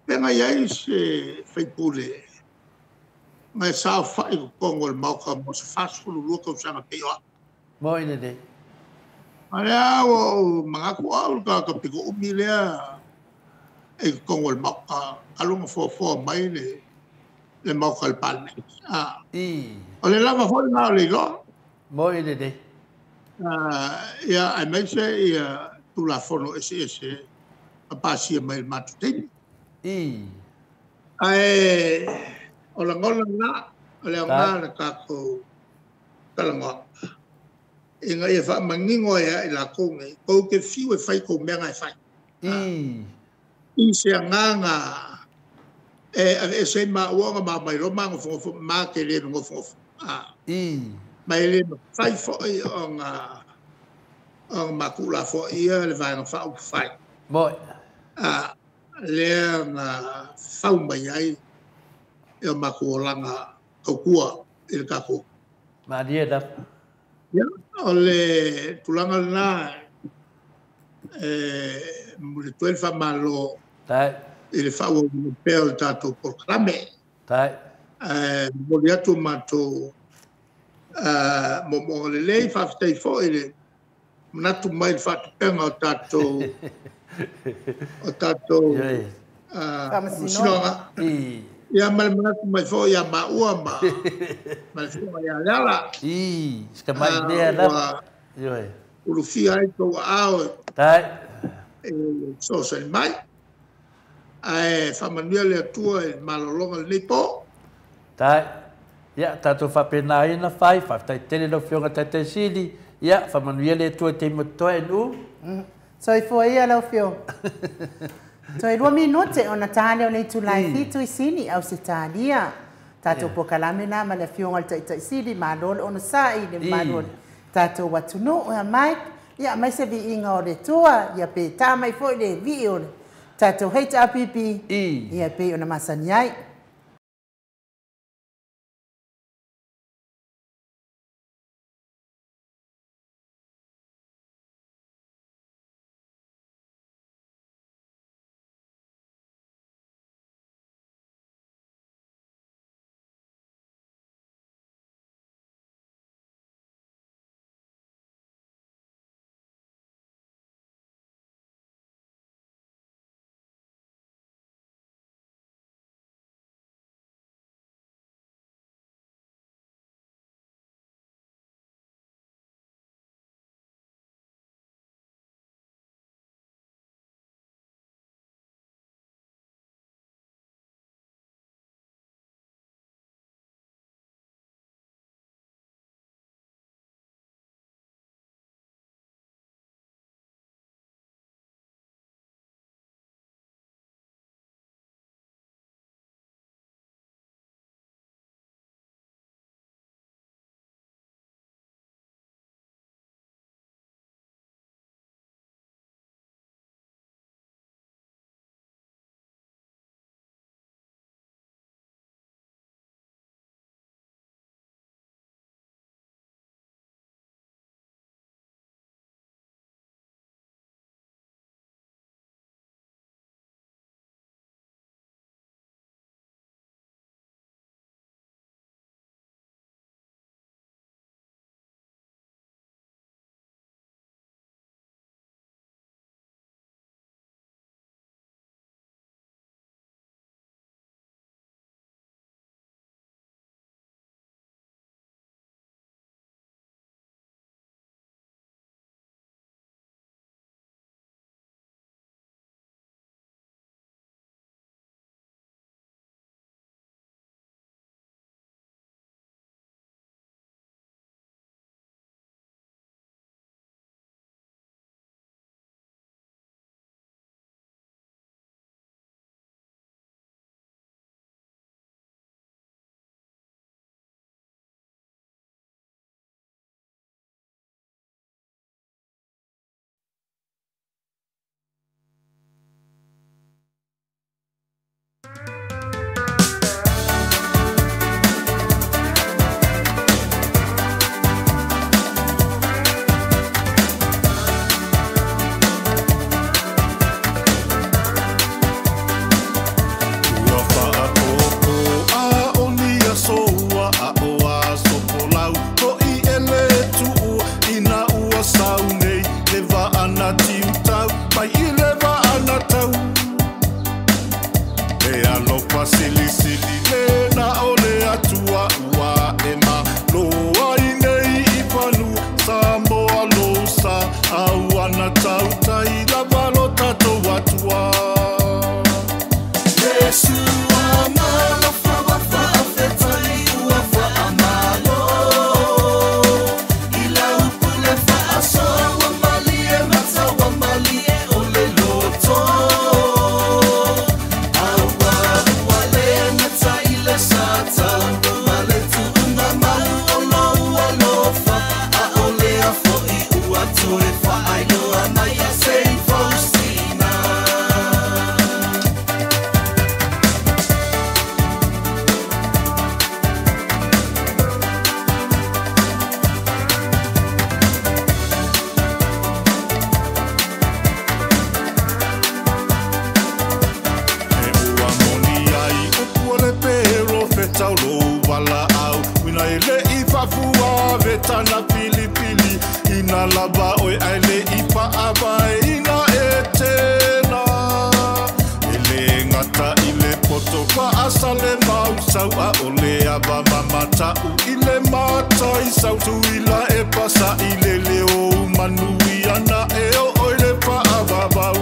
Penga iai se whaipule. Ngai sao whai ko kongo le mauka mo se whasulu lua kausanga pe oa. Mo i lelei. A lea ua ou manatu o au le tagata pito umi lea i totonu o le Maota talu ona foafoa mai le Maota o le Palemene. O le lava foi lena o le iloa. Mo i lelei. Ia, aemaise ia Tulafono eseese na pasia mai i le matou taimi. Ae o lagona na, o le aoga o le tatou talanoaga, ina ia faamanino ai ia i latou nei, tou te fiu e fai tou mea na e fai. I se agaga e aveese ai maua ona ma omai loa ma nofonofo, ma te le nofonofo. Ma e le mafai foi ona matou lafoaia le Vaega Faaupufai. Mo. Lea na fau mai ai e o matou olaga tautua i le tatou. Malie lava. Ia, o le tulaga lena e momoli atu ai le faamalo i le faaauauina pea o le tatou polokalame. Ae momoli atu matou moomooga lelei, faafetai foi i le manatu mai i le faatupega o tatou faamasinoga. Ia ma le manatu mai foi ia maua ma le afioga ia Leala. Si tamai mea lava. Ioe. Ulufia ai tou aao e fesoasoani mai. Ae faamanuia le Atua i le malologa o lenei po. Ia, tatou faapena ai ona fai, faafetai tele lau Afioga Taitaisili. Ia, faamanuia le Atua i taimi o totoe nu. Soifua ia lau Afioga. Toe 2 minute ona ta lea o le itula e 7 i Sini, Ausetalia. Tatou polokalame na ma le Afioga i le Taitaisili, malo le onosai le mamalu o le tatou atunuu. Ia Mike, ia mai se viiga o le Atua, ia pe tā mai foi le vii o le tatou HRPP, ia pei ona masani ai. Silisili le na o le atua ua e ma loa i nei i fanua Samoa lo sa au ana tautai lava lo tatou atua. Yesu amalofa wa faafetai ua faamalo i lau pule faasoa ua malie mata ua malie o le loto aua ua le gata i le sa ma le tuuga mau o lou alofa a o lea fo'i ua toe faailoa mai ia Saint Faustina. E ua moni ai upu o le perofeta o lou valaau uina e le'i faafua vetana filifili ina lava oe ae le'i faavaeina e tena e lē gata i le poto faasale mausau a o le ava mamata'u i le matai sautuila e pasa'i le leo manui ana e oo i le faavavau.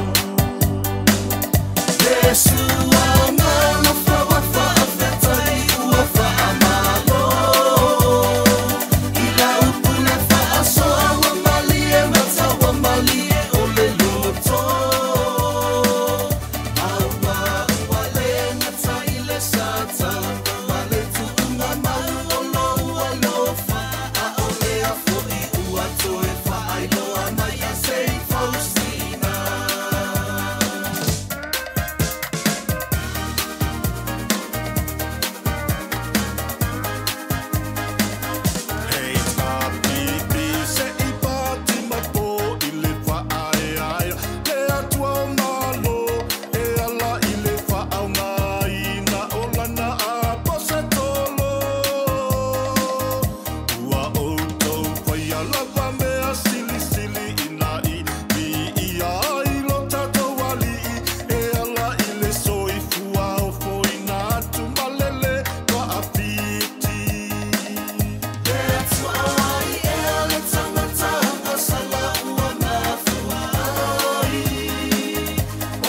Yesu amalofa wa faafetai ua faamalo i lau pule faasoa ua malie mata ua malie o le loto aua ua le gata i le sata ma le tuuga mau o lou alofa a o lea fo'i ua toe faailoa mai ia Saint Faustina. Hei tāpipi se i pati mapo i le whaaeaea Le atua o malo e ala i le whaaunga ina o lana a pose tolo Ua outou whaia lava mea silisili ina i vi ia ai lo tatou alii e ala i le soifua o foina atu malele paafiti. Le atua ai ea le tagata sala ua mafua ai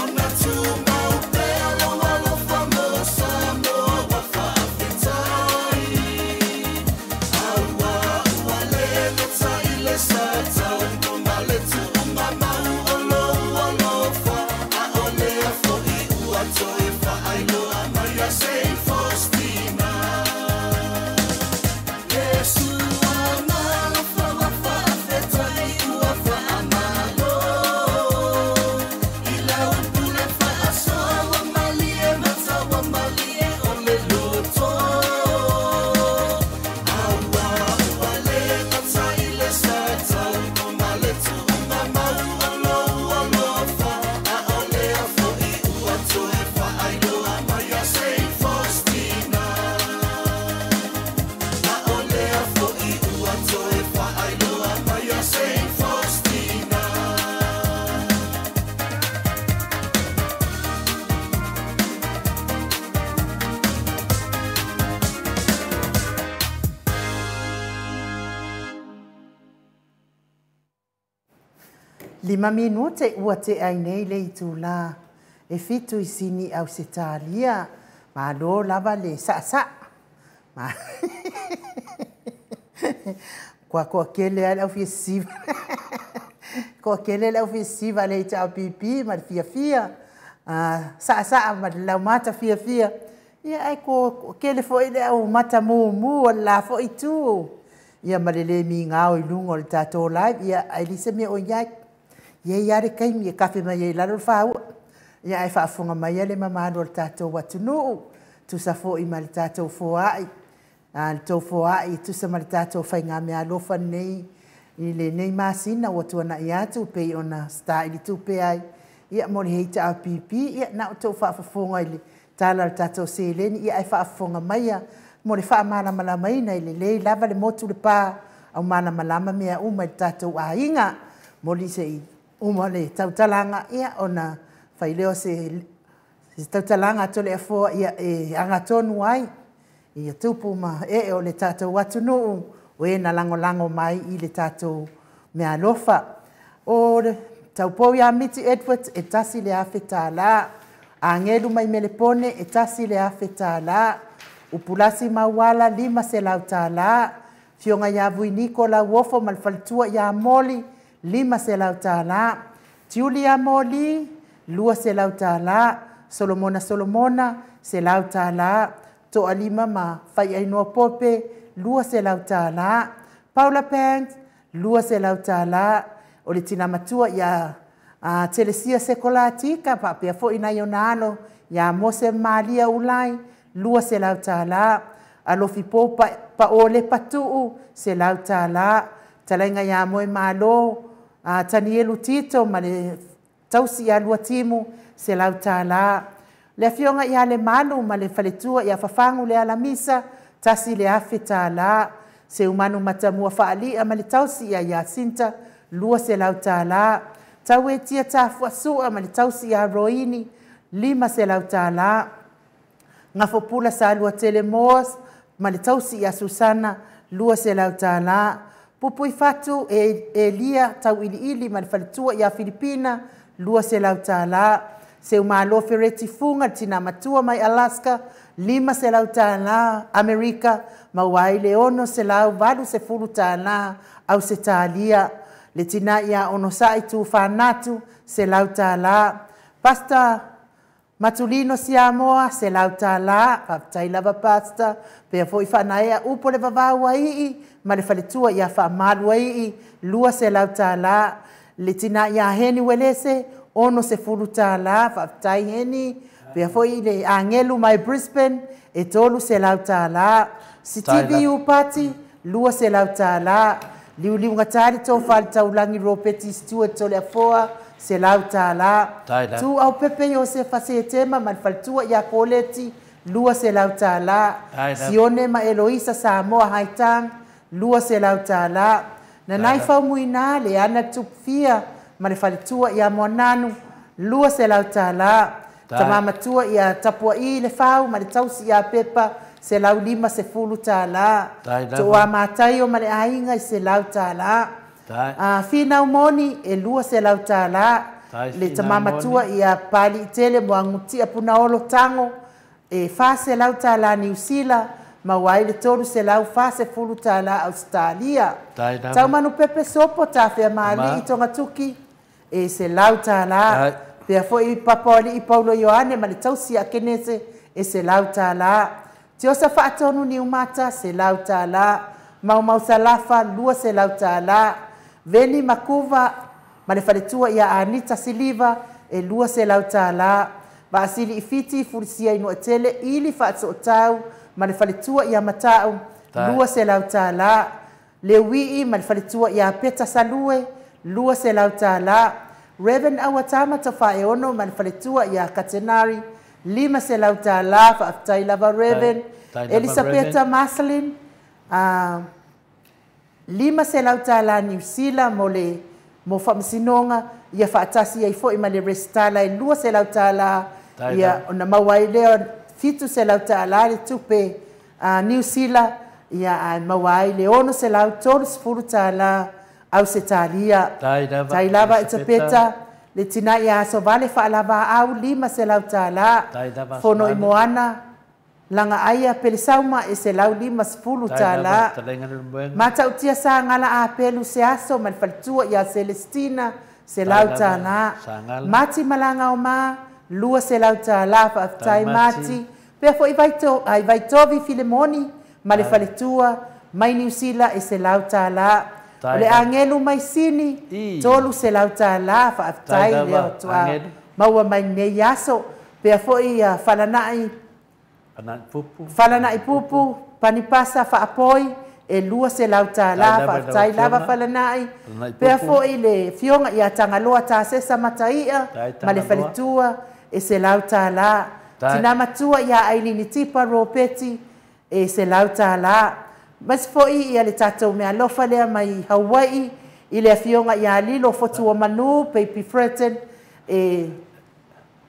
ona tumau pea lou alofa mo Samoa ua faafetai aua ua le gata i le sata ma le tuuga mau o lou alofa a o lea fo'i ua toe faailoa mai ia Saint Faustina. Yesu amalofa wa faafetai ua faamalo i lau pule faasoa ua malie mata ua malie o le loto aua ua le gata i le sata ma le tuuga mau o lou alofa a o lea fo'i ua toe faailoa mai ia Saint Faustina. A o lea fo'i ua toe faailoa mai ia Saint Faustina. 5 minute ua te ai nei le itula e 7 i sini au se talia malo lava le sa'asa'a ma kua koa kele ai le au fia siva koa kele le au fia siva le HRPP ma le fiafia sa'asa'a ma le laumata fiafia ia ai ko kele fo'i le au mata mumu o le la fo'i tu ia ma le lē migao i luga o le tatou live ia ai lise mea o iai ia ia le kaimi e kafe mai ai lalo le fāua ia ae faafofoga mai ia le mamalu o le tatou atunuu tusa fo'i ma le tatou foa'i le tou foa'i tusa ma le tatou faigameaalofa lenei i lenei masina ua tuana'i atu pei ona setaili tupe ai ia mo le HRPP ia na o tou faafofoga i le tala o le tatou seleni ia ae faafofoga maia mo le faamalamalamaina i lelei lava le motu le pa au malamalama mea uma i le tatou aiga moli se'i uma le tautalaga ia ona fai lea o se Se tautalaga a Toleafoa ia e agatonu ai ia tupu ma ee o le tatou atunuu o e na lagolago mai i le tatou meaalofa. O le taupou ia Miti Edwards e $1,000. Agelu mai Melepone e $1,000. Upulasi Mauala $500. Fioga ia Vuiniko Lauofo ma le faletua ia Moli $500. Tiuli ia Moli $200. Solomona Solomona $100. Toalima ma Faiainoa Pope $200. Paula Banks $200. O le tina matua ia Telesia Sekolatika paapea foi nai ona alo ia Mose Malia Ulai $200. Alofi po pa ole patuu $100. Talaiga ia Moe Malo Tanielu Tito ma le tausi ia Luatimu $100. Le afioga ia Le Malu ma le faletua ia Fafagu le Alamisa $1,000. Seumanu Matamua Faalia ma le tausi ia Yasinta $200. Tauetia Tafuasua ma le tausi ia Roini $500. Gafopula Salua Telemoas ma le tausi ia Susana $200. Pupui Fatu Elia Tauiliili ma le faletua ia Filipina $200. Seumalo Fereti Funga tina matua mai Alaska $500. Amerika mauai le $680 Ausetalia. Le tina ia Onosai Tufanatu $100. Pasta Matulino Siamoa $100. Faafetai lava pasta. Pea foi faanaea upo le vavau ai ma le faletua ia faamalu ai $200. Le tina ia Heni Welese $60. Faafetai Heni. Pea foi le Angelu mai Brisbane e $300. Sitivi Upati $200. Liuliuga tali tofa le taulangi Ropeti Stewart Toleafoa $100. Tu au pepe Iosefa Setema ma le faletua ia Koleti $200. Sione ma Eloisa Samoa Haitang $200. Nanai Faumuina le Ana Tupfia ma le faletua ia Moananu $200. Tamamatua ia Tapuai le Fau ma le tausi ia Pepa $150. Toa Mataio ma le aiga i $100. Finau Moni e $200. Le tamamatua ia Pali Tele Moagutia Punaolo Tango e $400 Niu Sila mauai le $340 Australia. Taumanu Pepe Sopo Tafea Maali i Tongatuki e $100. Pea foi Papaoli i Paulo Ioane ma le tausi a Kenese e $100. Tiosa Faatonu Niumata $100. Maumau Salafa $200. Veni Makuva ma le faletua ia Anita Siliva e $200. Vaasili Ifiti Fulisia Inuatele ili Faatsootau ma le faletua ia Matau $200. Lewii ma le faletua ia Peta Salue $200. Reverend Awatama Tafaeono ma le faletua ia Katenari $500. Faafetai lava Reverend. Elisabeta Marcelin $500 Niu Sila mo le mo faamasinoga ia faatasi ai foi ma le resitala e $200 ia ona maua ai lea $700 le tupe Niu Sila ia ae maua ai le $630 Ausetalia. Tai lava Elisapeta. Le tina ia Asovale Faalavaau $500. Fono i Moana Langa aia Pelesauma e $150. Matautia Sangala Apelu Seaso ma le faletua ia Celestina $100. Mati Malanga Oma $200. Faafetai Mati. Pea foi Vaitovi Filemoni ma le faletua mai Niu Sila e $100. O le Angelu mai Sini $300. Faafetai le otua maua mai nei aso. Pea foi Falanai Falanai Pupu Panipasa Faapoi e $200. Faafetai lava Falanai. Pea foi le fioga ia Tagaloa Tasesa Mataia ma le faletua e $100. Tina matua ia Ailini Tipa Ropeti e $100. Mas foi ia le tatou mealofa lea mai Hawaii i le afioga ia Lilo Fotua Manu Baby Freton e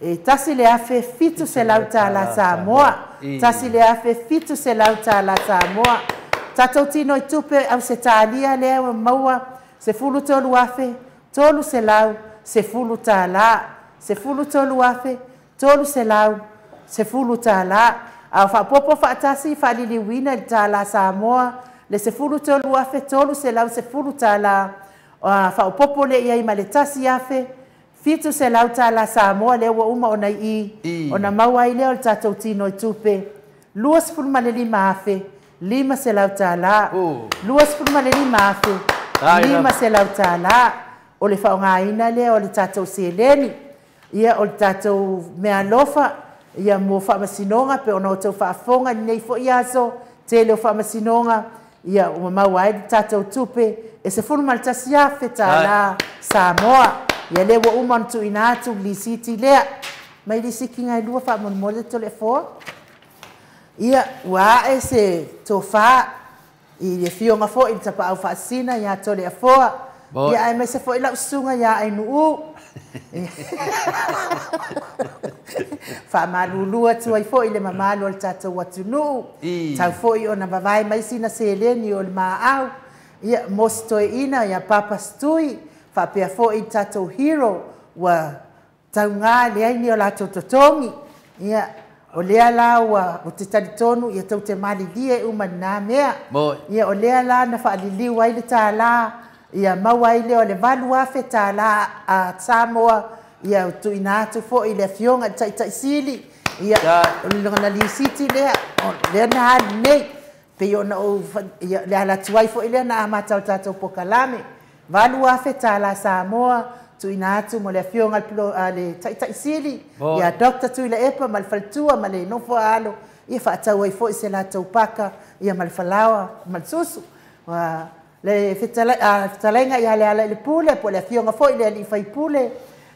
E 1,700 tālā Samoa. 1,700 tālā Samoa. Tatou tino i tupe au se tālia lea ua maua 13,310 tālā. 13,310 tālā. A whaapopo whaatasi whaaliliwina i tālā Samoa le 13,310 tālā. Whaopopo le iai ma le 1,700 tālā Samoa le ua uma ona i. Ona maua i lea o le tātou tino i tupe. 25,500 tālā. 25,500 tālā. O le whaongaina lea o le tātou seleni. Ia o le tātou mea alofa. Ia mo whaamasinoga pe ona o tau whaafonga nei fo i aso. Tele o whaamasinoga. Ia ua maua ai le tātou tupe. E 11,000 tālā Samoa. Ia le ua uma ona tuuina atu lisiti lea. Mai lisiki ngai lua whaamolemole Toleafoa. Ia ua ae se tofā i le fioga foi i le tapaau faasina ia Toleafoa. Ia ae mai se foi lau susuga ia Ainuu. Faamalulu atu ai foi le mamalu o le tatou atunuu. Tau foi ona vavae mai sina seleni o le maau. Ia mo se toeina ia Papa Stui. Faapea foi i le tatou hero ua taugā leai ni o latou totogi. Ia o lea la ua o te talitonu ia tau te malilie uma nā mea. Ia o lea la na whaaliliu ai le tālā. Ia maua ai lea o le 8,000 tālā a Samoa. Ia tuuina atu foi le afioga i le taitaisili. Ia o le lona lisiti lea. O lea na ali nei. Pei ona ou le ala atu ai foi lea na amata o le tatou pokalame. 8,000 tālā Samoa. Tuuina atu mo le afioga le taitaisili. Ia Dr. Tuilaepa ma le faletua ma le nofo alo. Ia faatau ai foi se latou paka. Ia ma le falaoa ma le susu. Le fetalaiga ia le ala i le pule. Po le afioga foi le alii faipule.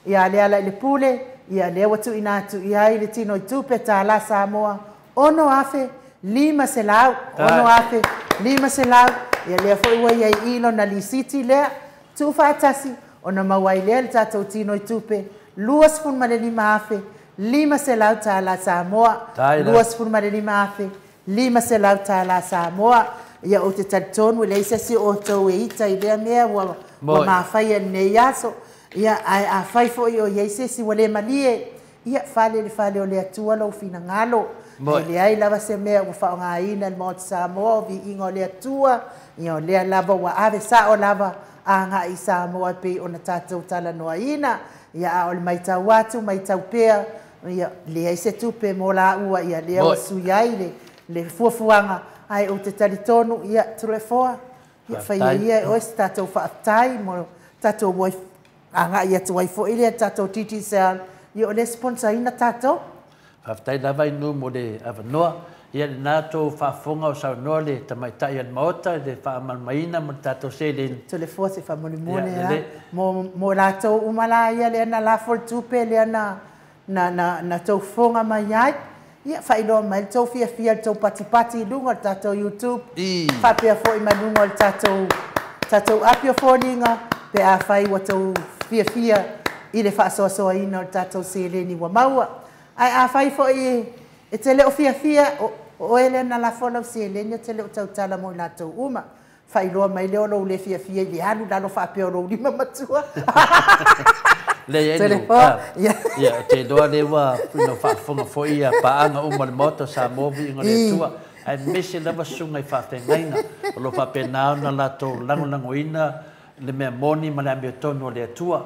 Ia le ala i le pule. Ia lea ua tuuina atu i ai le tino i tupe tālā Samoa. 6,500. 6,500. Ia lea foi ua iai i lona lisiti lea. Tuufaatasi. Ona maua ai lea le tatou tino i tupe. 25,500 tālā Samoa. 25,500 tālā Samoa. Ia o te talitonu le isa si o tau e ita i lea mea ua mawhai nei aso. Ia a whai foi o ia se si ua le malie. Ia fale le fale o le atua lau finangalo. E le ai lava se mea ua whaongaina le Maota Samoa o viiga o le atua. Ia o lea lava ua ave sao lava a ngā i Samoa pe ona tātou talanoaina. Ia a o le maitau atu, maitau pea. Ia le ai se tupe mō la ua. Ia lea ua sui ai le fuafuaga. Ai o te talitonu, ia Toleafoa. Ia whaia ia e oe se tātou whaaftai mo tātou wai a ngā i atu ai foi lea tātou TTCL. Ia o le sponsor ina tātou. Whaaftai lava inu mo le avanoa. Ia le nā tō whaafonga o saunoa le tamaitai a le maota, le whaamalmaina mo le tātou seleni. Toleafoa se whaamolemole la. Mo lātou umala ia lea na lafo le tupe lea na tau fonga mai ai. Ia whailoa mai le tau fiafia le tau patipati i lunga o le tātou YouTube. Whapea foi mai lunga o le tātou apio fōninga. Pe a whai ua tau fiafia i le whaasoasoaina o le tātou seleni ua maua. Ai a whai foi e te leo fiafia o ele na lafo lau seleni o te leo tautala mo i lātou uma. Whailoa mai leo lou le fiafia i le alu lalo whaapea o lou lima matua. Le enu, ia, te loa le ua no whaafonga foi ia paanga uma le maota Samoa viiga le Atua. Ae mese lava susuga i faafeagaiga. O lo faapena ona latou lagolagoina le mea moni ma le amiotonu o le Atua.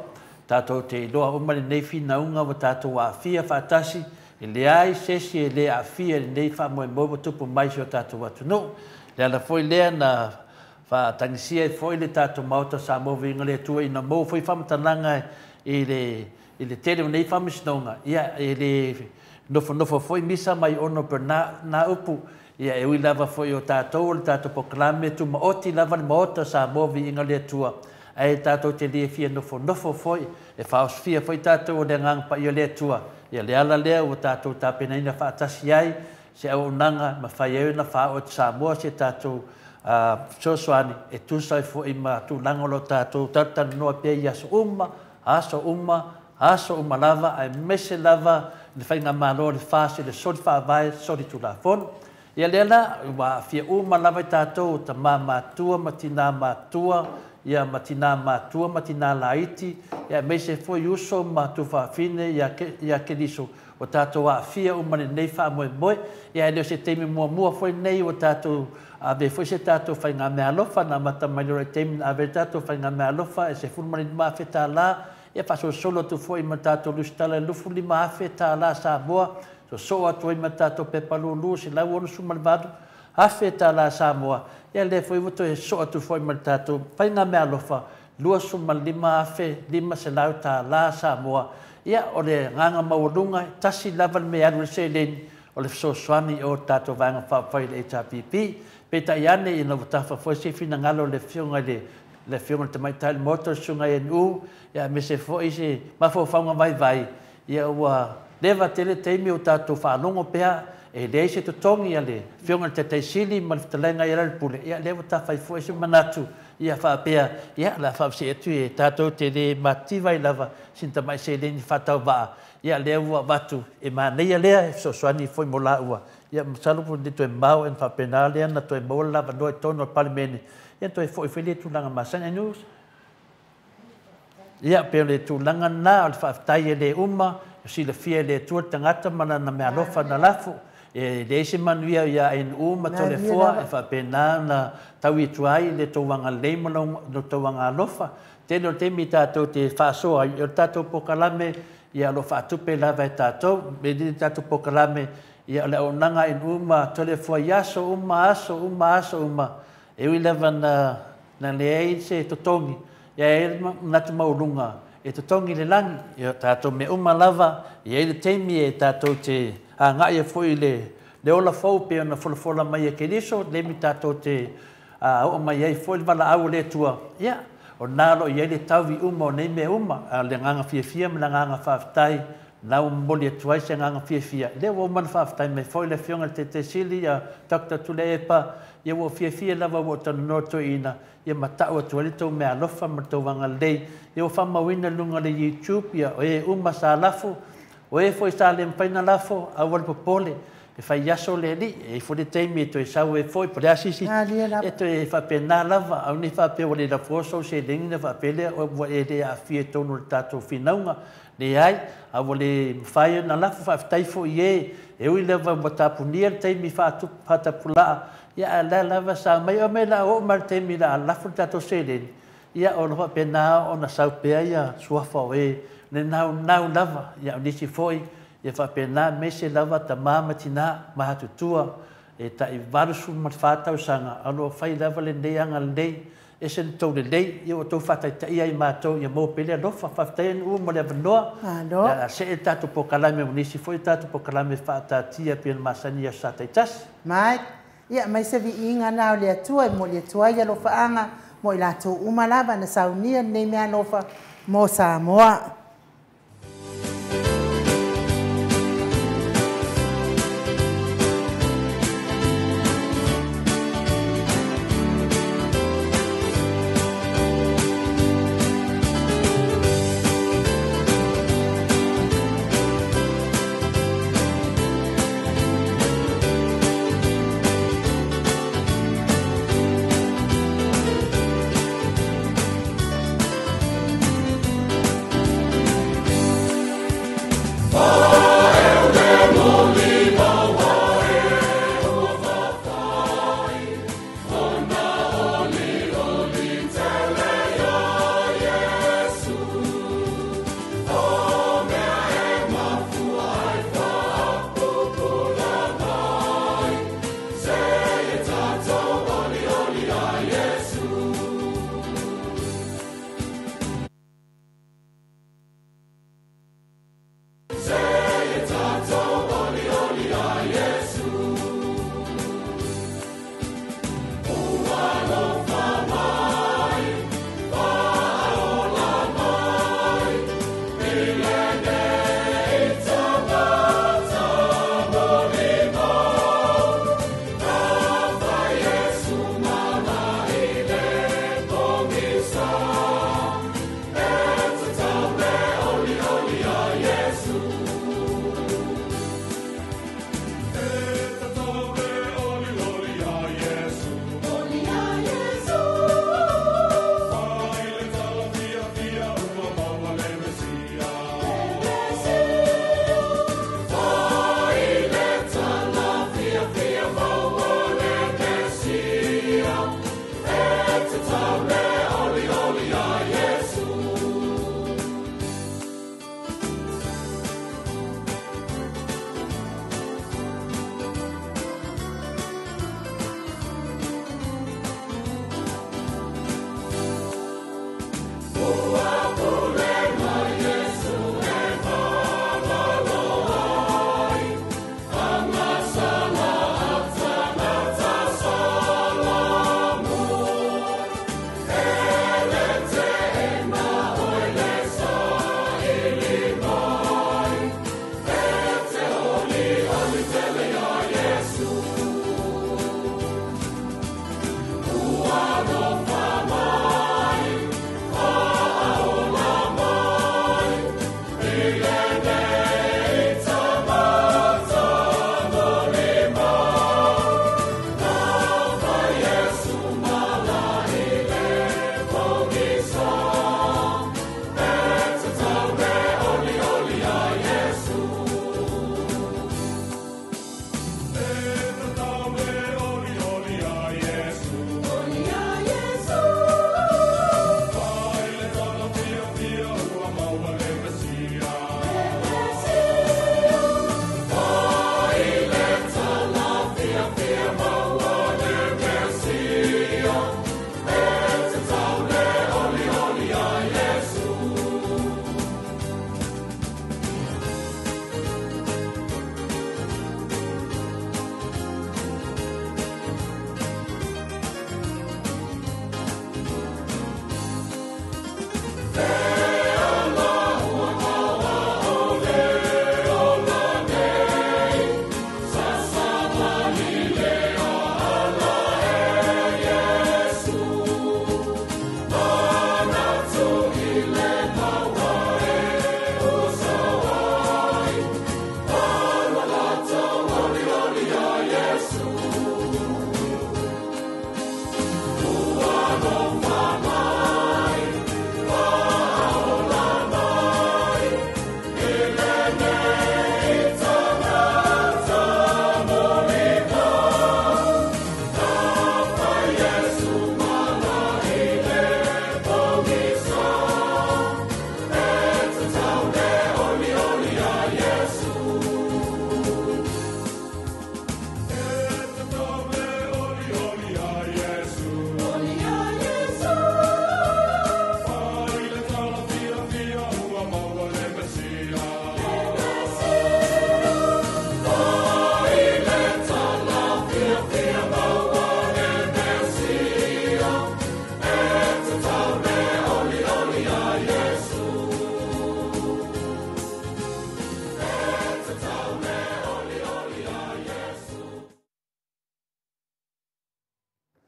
Tātou te iloa uma lenei finauga ua tātou aafia faatasi. E leai sesi e le aafia lenei faamoemoe ua tupu mai si o tātou atunuu. Le ala foi lea na faatagisia ai foi le tātou maota Samoa viiga le Atua ina maua foi faamatalaga i le tele o nei faamasinoga. Ia e le nofonofo foi misa mai ono per nā upu. Ia e ui lava foi o tātou o le tātou pokalame tumaoti lava le maota Samoa viiga le Atua. Ae tātou te lie fia nofonofo foi e whaosfia foi tātou o le agaga paia o le Atua. Ia le ala lea ua tātou tapenaina faatasi ai se auaunaga ma fai ai ona faaoo atu Samoa se tātou fesoasoani e tusa ai foi ma tulaga o lo tātou talatalanoa pea i aso uma, aso uma, aso uma lava, aemaise lava le faigamalo le FAST i le soli faavae soli tulafono. Ia lea la ua aafia uma lava i tatou tamā matua ma tinā matua, ia ma tinā matua ma tinā laiti, ia aemaise foi uso ma tufaafine ia Keriso ua tatou aafia uma i lenei faamoemoe. Ia e le o se taimi muamua foi lenei ua tatou ave foi se tatou faigameaalofa na amata mai loa i le taimi na ave ai le tatou faigameaalofa e $15,000 ia faasolosolo atu foi ma le tatou lusitala e $25,000 Samoa sosoo atu ai ma le tatou pepa lulu $168,000 Samoa ia lea foi ua toe sosoo atu foi ma le tatou faigameaalofa $25,500 Samoa. Ia o le agaga maualuga e tasi lava le mea e alu ai le seleni o le fesoasoani o le tatou Vaega Faaupufai le HRPP. Peitai ane ina ua tafa foi se finagalo o le Afioga i le Afioga i le Tamaitai o le Maota le Susuga ia NU, ia aemaise foi se mafaufauga vaivai, ia ua leva tele taimi o tatou faalogo pea e leai se totogi a le Afioga i le Taitaisili ma le fetalaiga ia Lealailepule, ia lea ua tafa ai foi se manatu ia faapea, ia o le a faavase'e atu e tatou te le matitiva ai lava sina tamai seleni faatauvaa, ia lea ua avatu e manaia lea e fesoasoani foi mo laua. Ia masalo po o le toe mamao ona faapena lea ona toe maua le avanoa i totonu o le Palemene, ia toe foi foi lea i tulaga masani. News. Ia pei o le tulaga lena o le faafetai e le uma, silafia e le Atua le tagata ma lana meaalofa na lafo. E leai se manuia ia NU ma Toleafoa e faapena ona taui atu ai le tou agalelei ma lo outou agaalofa. Tele o le taimi tatou te faasoa ai, o le tatou polokalame ia o lo o faatupe lava e tatou. E le tatou polokalame ia o le auaunaga a NU ma Toleafoa i aso uma, aso uma, aso uma, e ui lava na leai se totogi, ia e ai le manatu maualuga e totogi i le lagi. Ia tatou mea uma lava, e i ai le taimi e tatou te agai ai foi i le ola fou pei ona folafola mai e Keriso, le taimi tatou te oo mai ai foi le valaau o le Atua, ia, o lena o lo o i ai le taui uma o nei mea uma. A o le agaga fiafia ma le agaga faafetai, lena ua momoli atu ai se agaga fiafia. Lea ua uma ona faafetai mai foi le Afioga i le Taitaisili ia Dr. Tuilaepa, ia ua fiafia lava ua ou talanoa toeaina, ia ma tau atu ai le tou meaalofa ma le tou agalelei. Ia ua faamauina i luga o le YouTube, ia o e uma sa lafo, o e foi sa le mafai ona lafo, aua le popole, e fai aso le alii, e i ai foi le taimi e toe sau ai foi, po o le a se isi, e toe faapena lava, aua ne i faapea ua le lafoa sou seleni ona faapea lea ua e le aafia i totonu o le tatou finauga. Leai, a ua le mafai ona lafo, faafetai foi i e, e ui lava ua tapunia le taimi faatapulaa, ia ae o la e lava sa aumai, aumai o le a oo mai i le taimi o le a lafo le tatou seleni, ia o lo o faapena ona sau pea ia suafa o e le naunau lava, ia o nisi foi, ia faapena aemaise lava tama ma tina matutua e tai 84 tausaga, o lo o fai lava lenei agalelei, ese le tou lelei, ia ua outou faataitaia ai matou ia maua pea le alofa. Faafetai NU mo le avanoa. Malo. Ia see le tatou polokalame ma nisi foi o tatou polokalame faataatia pei ona masani i aso Sa taitasi. Mai, ia aumai se viiga na o le Atua e momoli atu ai alofaaga mo i latou uma lava na saunia lenei meaalofa mo Samoa.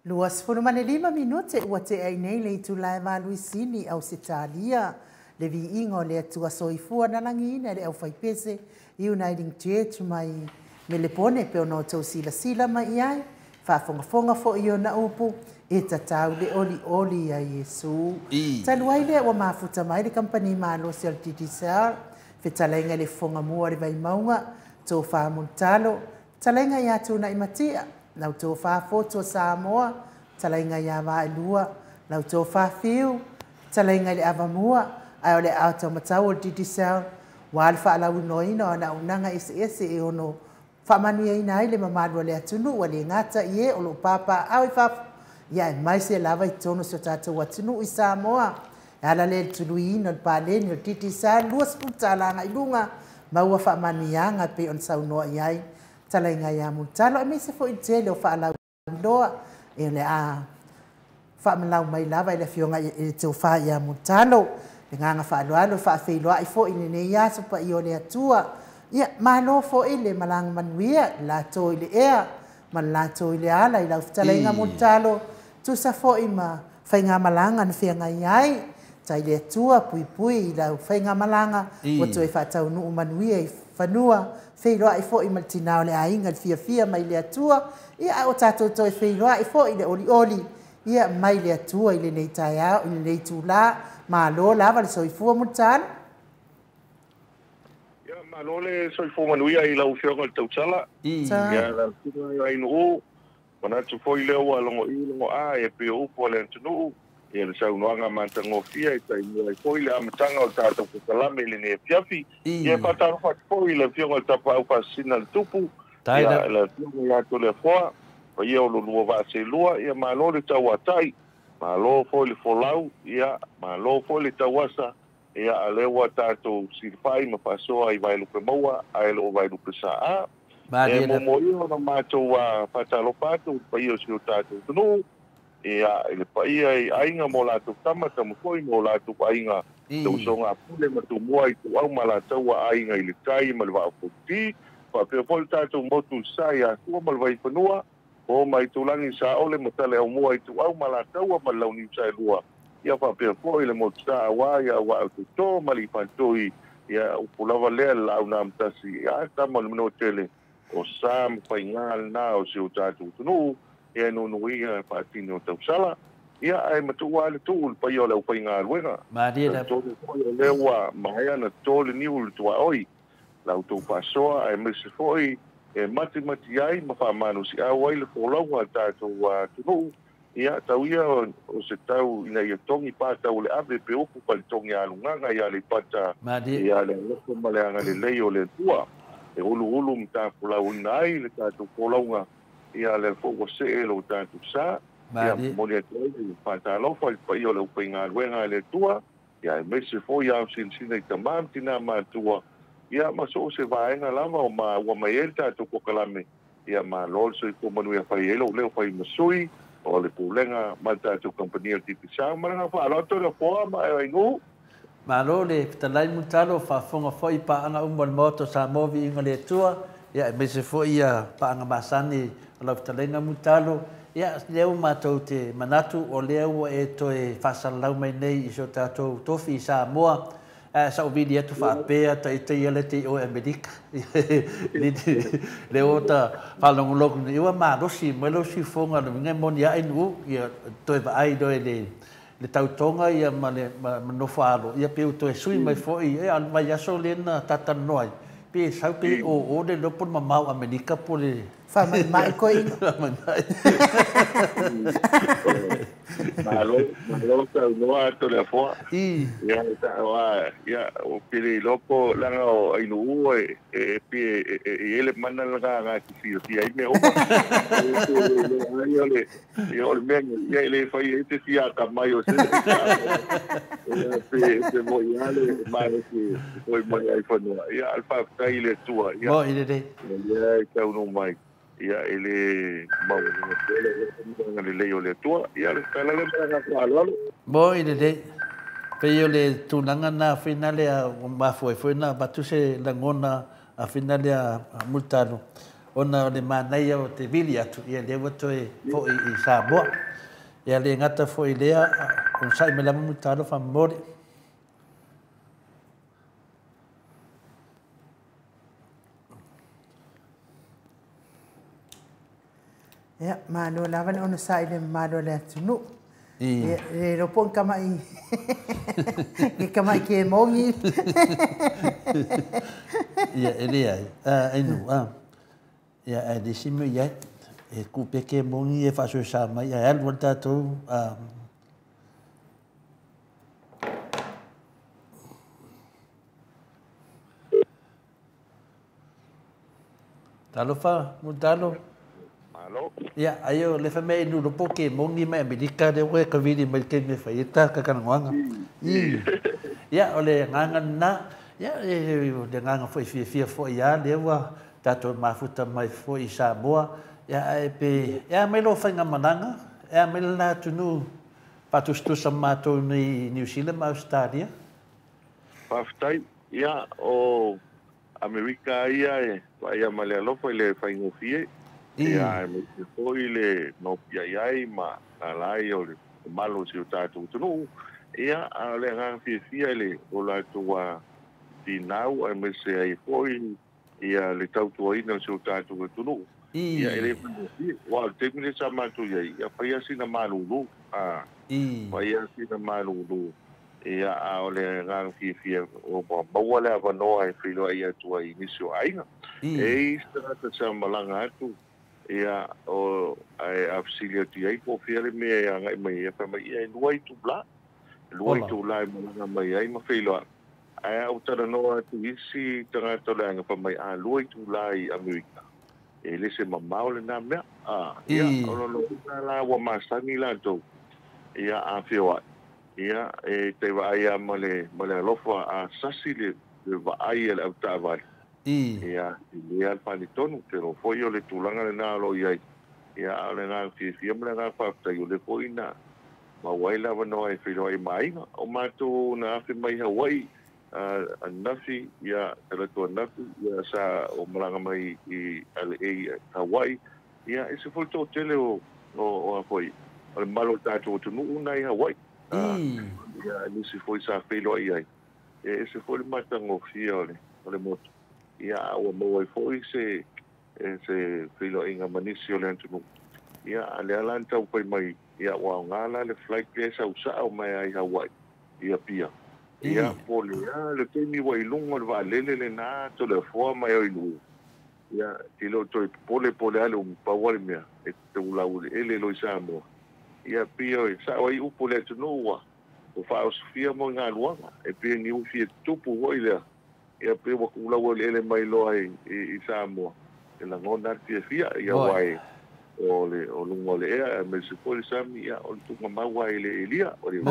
25 minute ua tea ai nei le itula e 8 i Sini, Ausetalia. Le viiga o le Atua soifua na lagiina e le aufaipese Uniting Church mai Melepone pe ona outou silasila mai i ai, faafogafoga foi i ona upu, e tatau le olioli ia Iesu. Talu ai lea ua mafuta mai le kamupani malosi o le Digicel, fetalaiga i le fofoga mua o le Vaimauga, Tofa Mulitalo, fetalaiga ia Tunaimatia, lau tofa Fotu o Samoa, fetalaiga ia Vaelua, lau tofa Fiu, fetalaiga i le Avamua, ae o le aao taumatau o le Digicel, ua le faalauinoaina o ana auaunaga eseese e ono faamanuiaina ai le mamalu o le atunuu ua le gata i e o lo o papaaao i fafo, ia aemaise lava i totonu o si o tatou atunuu i Samoa. E ala lea i le tuluiina o le paleni o le Digicel $20 agai i luga, maua faamanuiaga e pei ona saunoa i ai fetalaiga ia Mulitalo, aemaise foi le tele o faalauiloa e o le a faamalau mai lava i le afioga i le tofa ia Mulitalo. Le agaga faaaloalo e faafeiloai foi i lenei aso paia o le Atua. Ia, malo foi le malaga manuia i le latou i le ea ma le latou i le ala i lau fetalaiga Mulitalo, tusa foi ma faigamalaga na feagai ai. Tai le Atua puipui i lau faigamalaga ua toe faataunuu manuia i fanua, feiloai foi ma le tina o le aiga i le fiafia mai le Atua. Ia, a o tatou toe feiloai foi i le olioli ia mai le Atua i lenei taeao, i lenei itula. Malo lava le soifua Mulitalo. Ia, malo le soifua manuia i lau Afioga i le Tautala. Ia, lau Afioga i Ainuu, manatu foi lea ua logo i logo a e pei o upu a le atunuu, ia le saunoaga matagofie e taimua ai foi le amataga o le tatou polokalame i lenei afiafi. Ia, e faatalofa atu foi i le Afioga i le Tapaau Faasisina le Tupu, ia le Afioga ia Toleafoa, paia o lulua vaaselua, ia malo le tauatai, malo foi le folau, ia malo foi le tauasa, ia a lea ua tatou silafai ma faasoa i Vaelupe maua ae le o Vaelupe saa. E muamua ia ona matou faatalofa atu i le paia o si o tatou atunuu, ia i le paia i aiga ma o latou tama, tama foi ma o latou aiga, le usoga a Pule ma Tumua i Tuau ma Alataua, aiga i le tai ma le vaa o Fonoti, faapea foi le tatou motu i Sa i Atua ma le Vaifanua, o ma Itulagi Saole ma Taleaumua i Tuau ma Alataua ma le Launiu Saelua, ia faapea foi le motu sa aua ia aua o Toto ma le Ifantoi, ia upu lava lea le laau na amatasi, ia tama o le manoa tele o sa ma faiga lena o si o tatou atunuu, ia nunuia e faatino o tausala, ia ae matua le tuu le paia o le aufaigaluega. Talitonu foi o lea ua maea na toto le niu i le tuaoi, la outou faasoa aemaise foi e matimati ai ma faamalosiau ai le folauga a le tatou atunuu. Ia tau ia o se tau ina ia togi patau o le ave pe upu paletogi alugaga ia Aleipata, ia le alofa ma le agalelei o le Atua e uluulu ma tapulauina ai le tatou folauga. Ia lea foi ua see lo tatou sa, ia momoli atu ai le faatalofa i le paia o le aufaigaluega a le Atua, ia aemaise foi ao silasila i tama ma tina matua, ia ma so o se vaega lava o maua mai ai le tatou polokalame. Ia malo le soifua manuia fai ai lou leo fai ma sui o le pulega ma le tatou kamupani o le Digicel. Ma le agaga faaaloalo Toleafoa ma Ainuu. Malo le fetalai Mulitalo, faafofoga foi paaga uma o le Maota o Samoa, viiga le Atua, ia aemaise foi ia paaga masani o lau fetalaiga Mulitalo. Ia lea ua matou te manatu o lea ua e toe faasalalau mai nei i so tatou tofi i Samoa, ae sa ou vili atu faapea taitai ala te i oe Amerika. Le o ta faalogologo nei ua malosi mai lau siufoga le uiga e moni ae nuu ia toe vaai loa i le tautoga ia ma le nofo alo ia pe ua toe sui mai foi ia le vaiaso lea na talatalanoa ai pe sau pe o le iloa po o le mamao Amerika po o le Faamaimai koina. Faamaimai. Malo, malo saunoa Toleafoa. Ia, a ia, o pele i loko leaga o Ainuu e e e e i ai le mana lena na te silafia ai mea uma. Ai o le ia o le mea ia e le fai ai se isi atamai o se ia pe moni lava le malosi e foi mai ai fanua. Ia a o le faafetai i le Atua ia. Moni lelei. Lea e taunuu mai ia e le maualuga tele le agalelei o le Atua. Ia o le tala lea ma le agaga faaaloalo. Moni lelei. Pei o le tulaga lena foi lea ua mafua ai foi ona avatu se lagona a foi lea Mulitalo. Ona o le manaia o te vili atu, ia lea ua toe fo'i i Samoa. Ia le gata fo'i lea, onosa'i mai lava Mulitalo faamolemole. Ia, malo lava le onosai i le mamalu o le atunuu. Ia, e le iloa po o ni tama'i ni tama'i kemogi. Ia, e leai, Ainu, ia, ae le isi mea o i ai, e tuu pea kemogi ia e faasoesa mai ae alu ai le tatou Talofa, Mulitalo. Malo. Ia, ai o le fai mai e nulo po ke mongi mai Amerika le ua e kavili mai le taimi e fai ai ta talanoaga. I. Ia, o le agaga lena. Ia, o le agaga foi fiafia foi lava lea ua tatou mafuta mai foi i Samoa. Ia, ae pe, e a mai lou faigamalaga? E a mai le la atunuu faatusatusa ma matou nei i Niu Sila ma Ausetalia? Faafetai. Ia, o Amerika ia e vaaia ma le alofa i le faigofie. Ia, aemaise foi le nopiai ai ma ala ai o le mamalu o si o tatou atunuu. Ia, a o le agaga fiafia i le o latou finau aemaise ai foi ia le tautuaina o si o tatou atunuu. Ia, e le faigofie. Aua o le taimi lea sa matou i ai, ia fai lava sina malulu. Fai lava sina malulu. Ia, a o le agaga fiafia ua maua le avanoa e feiloai atu ai i nisi o aiga. E i ai isi tagata sa malaga atu, ia, o, ae a fesili atu i ai po o fea le mea e agai mai ai, fai mai, ia, e 2 itula. E 2 itula e malaga mai ai ma feiloai. Ae a ou talanoa atu i isi tagata o le aiga, fai mai, a 2 itula i Amerika, e le se mamao lena mea. Ia, o lona uiga la ua masani latou, ia, a feoai. Ia, e tai vaai lava ma le, ma le alofa a sasi le, le vaai a le avetaavale. Ia, e le lava le faaletonu, te iloa foi o le tulaga lena o lo o i ai. Ia, a o le agaga fiafia ma le agaga faafetai, o lea foi na maua ai le avanoa e feiloai ma aiga. O matou na afe mai Hawaii ananafi, ia, talaatu ananafi, ia, sa o malaga mai i LA, Hawaii. Ia, e ese foi le toatele o, o, o a foi, o le mamalu o le tatou atunuu na i Hawaii. Ia, nisi foi sa feiloai ai. E ese foi le matagofie o le, o le motu. Ia, a ua maua ai foi se, se feiloaiga ma nisi o le atunuu. Ia, a lea la na taumafai mai, ia, ua aoga la le flight lea e sau sao mai ai Hawaii i Apia. Ia, po o le a le taimi ua i luga o le vaalele lena Toleafoa mai ai i Nu'u. Ia, e le o toe popole po o le a le umi, pau lava le mea, e te ulaeleele loa i Samoa. Ia, pei e sao ai upu o le atunuu ua faaosofia moegaluaga, e pei ni ui fia tutupu foi lea. Ia, pei ua tuulaueleele mai loa i Samoa, e lagona le fiafia, ia, aua e o le o luga o le ea, aemaise foi le sami, ia, o le tuugamau lava e le elia. O le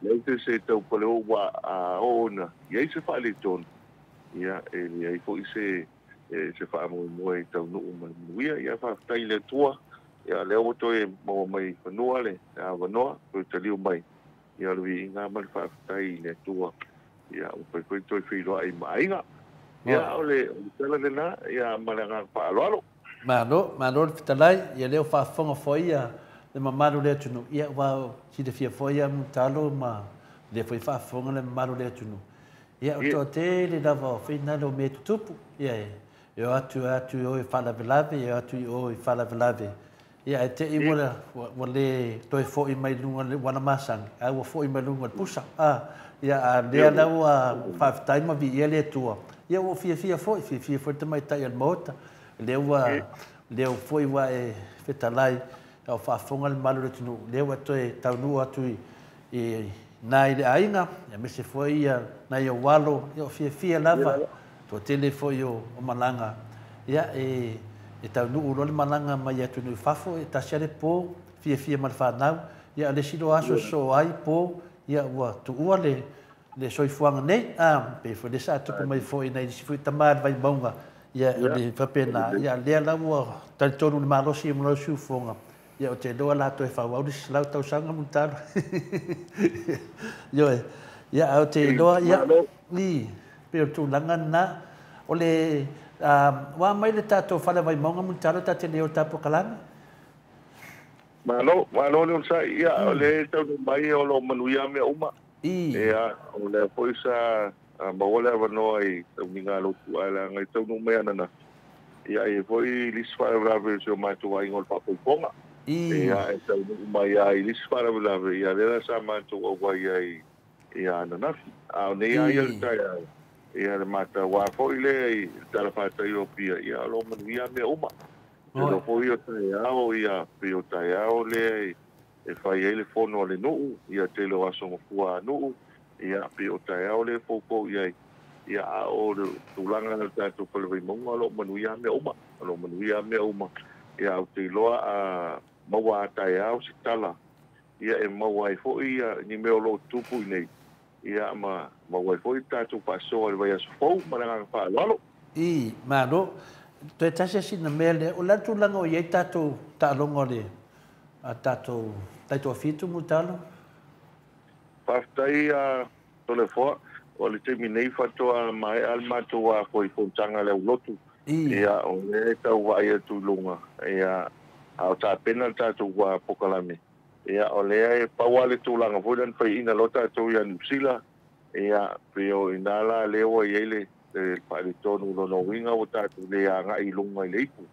leai se isi e tau pale ua a oo ina i ai se faaletonu, ia, e leai foi se se faamoemoe i taunuu ma le manuia. Ia, faafetai i le Atua, ia, lea ua toe maua mai i fanua le avanoa, toe taliu mai, ia, o le viiga ma le faafetai i le Atua, ia, ua fai foi toe feiloai ma aiga. Ia, o le tala lena, ia, ma le agaga faaaloalo. Malo, malo le fetalai, ia lea ua faafofoga foi ia le mamalu o le atunuu, ia ua silafia foi ia Mulitalo ma lea foi faafofoga le mamalu o le atunuu. Ia o le toatele lava o finagalo o mea tutupu, ia e o atu atu i o i faalavelave, e o atu i o i faalavelave. Ia ae te i ua ua le toe foi mai luga o ua masani, ae ua foi mai luga o le pusa. Ia a lea la ua faafetai ma viia le Atua. Ia ua fiafia foi, fiafia foi le tamaitai o le Maota. Lea ua lea foi ua e fetalai, o faafofoga le mamalu o le atunuu, lea ua toe taunuu atu i nai le aiga, aemaise foi ia nai ou alo, ia o fiafia lava, toatele foi o malaga, ia e taunuu loa le malaga mai atunuu i fafo, e tasi lava le po, fiafia ma le fanau, ia o le isi loa aso sosoo ai po, ia ua tuua le soifuaga nei, pei foi lea sa tupu mai foi nai isi foi tama i le Vaimauga, ia o le faapena, ia lea la ua talitonu le malosi ma lau siufofoga, ia o te iloa la toe faaauau le isi 100 tausaga Mulitalo. Ioe, ia ae o te iloa, ia, i, pei o le tulaga lena, o le Wa mai le tātou whale vai maunga Mulitalo ta te leo tapo kalame. Malo, malo le sa ia o le tau mai o lo manuia me uma. Ia o le foi sa maua le avanoa i tauniga lotu ae leaga i taunuu mai ananafi. Ia e foi lisi faalavelave o si o matou aiga o le faapoipoga. Ia e taunuu mai ai i lisi faalavelave ia lea la sa matou auai ai ia ananafi. A o nei ai le taeao ia le matauā foi lea i le talafatai o Apia ia o lo manuia mea uma. Te foi o taeao ia pei o taeao lea e fai ai le fono a le nuu ia tele o aso gafua a nuu ia pei o taeao lea e foufou i ai. Ia a o le tulaga le tatou fale Vaimauga o lo o manuia mea uma. O lo o manuia mea uma. Ia ou te iloa a maua a taeao se tala ia e maua ai foi ia ni mea o lo o tupu i nei. Ia ma maua ai foi tatou faasoa i le vaiaso fou ma le agaga faaaloalo. I, malo. Toe tasi sina mea lea, o le tulaga o i ai tatou taaloga o le a tatou taitoafitu Mulitalo? Faafetai a Toleafoa, o le taimi nei faatoa maea le matou foi fonotaga le aulotu. Ia o lea e tau vaai atu i luga, ia a o tapena le tatou pokalame. Ia o lea e pau lava le tulaga foi lea na faiaina loa tatou ia Niu Sila, ia pei o i ina la lea ua i ai le faaletonu lona uiga ua tatou le agai i luga i le ipu.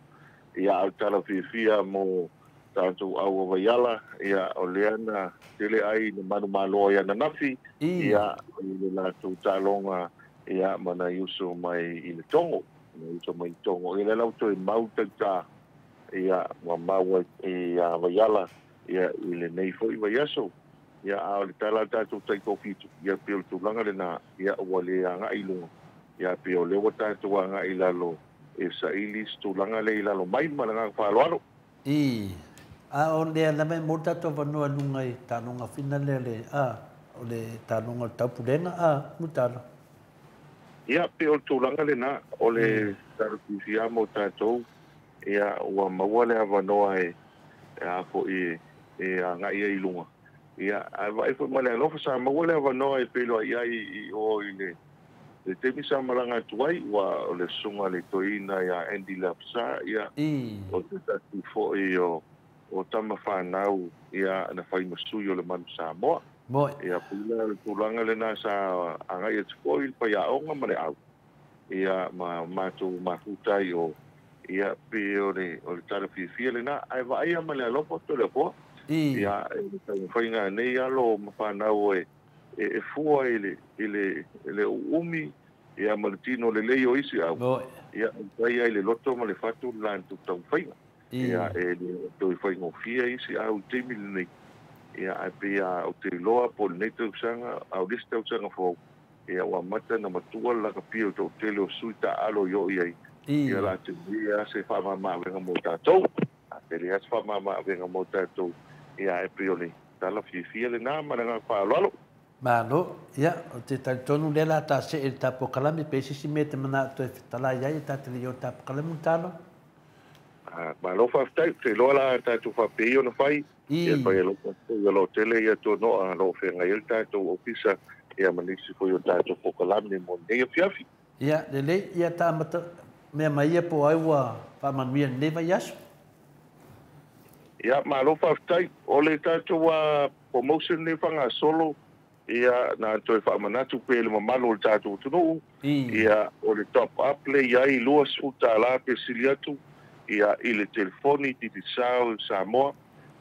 Ia a o le tala fiafia mo tatou au vaiala, ia o lea na tele ai na manumalo ai ananafi, ia i le latou taaloga ia ma nai uso mai i le Togo. Nai uso mai i Togo. Ia lea la ua toe mau tauta ia ua maua i Vaiala ia i lenei foi vaiaso. Ia a o le tala a le tatou taitoafitu, ia pei o le tulaga lena, ia ua le agai i luga. Ia pei o lea ua tatou agai i lalo e saili se tulaga lea i lalo mai ma le agaga faaaloalo. I, a o lea lava e mo tatou avanoa i luga i taaloga fina lea le a o le taaloga o le taupulega a Mulitalo. Ia pei o le tulaga lena o le tala fiafia mo tatou ia ua maua le avanoa e a foi e agai ai i luga. Ia ae vaai foi ma le alofa sa maua le avanoa e feiloai ai i o i le taimi sa malaga atu ai ua o le susuga le toeaina ia Andy Lapsa ia o te tasi foi o tama fanau ia na fai ma sui o le Manu Samoa. Ia pula le tulaga lena sa agai atu foi i le faiaoga ma le au. Ia ma matou mafuta ai o ia pei o le tala fiafia lena ae vaaia ma le alofa Toleafoa. Ia e taumafaiga nei alo ma fanau e fua i le uumi ia ma le tino lelei o isi au. Ia fai ai le loto ma le fatu le latou taumafaiga. Ia e le toe faigofie isi au i taimi lenei. Ia ae pei a ou te iloa po o lenei tausaga a o le isi tausaga fou ia ua amata na matua le lakapia o le toatele o sui taaalo i oo i ai. Ia la te lea se faamamaavega mo tatou. A te lea se faamamaavega mo tatou. Ia ae pei o le tala fiafia lena ma le agaga faaaloalo. Malo, ia, o te talitonu lea la ta se e le tapo kalame pe sisi me te mana toe fetala ia i ta te le o tapo kalame Mulitalo. Malo faafetai, te iloa la tatou faapei ona fai. Ia fai e lo lo tele ia tonoa lo whenga i le tatou ofisa ia ma nisi foi o tatou pokalame mo nei afiafi. Ia, lelei, ia ta amata mea mai ia po ai ua faamanuia lenei vaiaso. Ia, malo faafetai. O le tatou promotion nei faagasolo ia na toe faamanatu pe le mamalu o le tatou atunuu. Ia o le top up le i ai $20 pe sili atu ia i le telefoni Digicel Samoa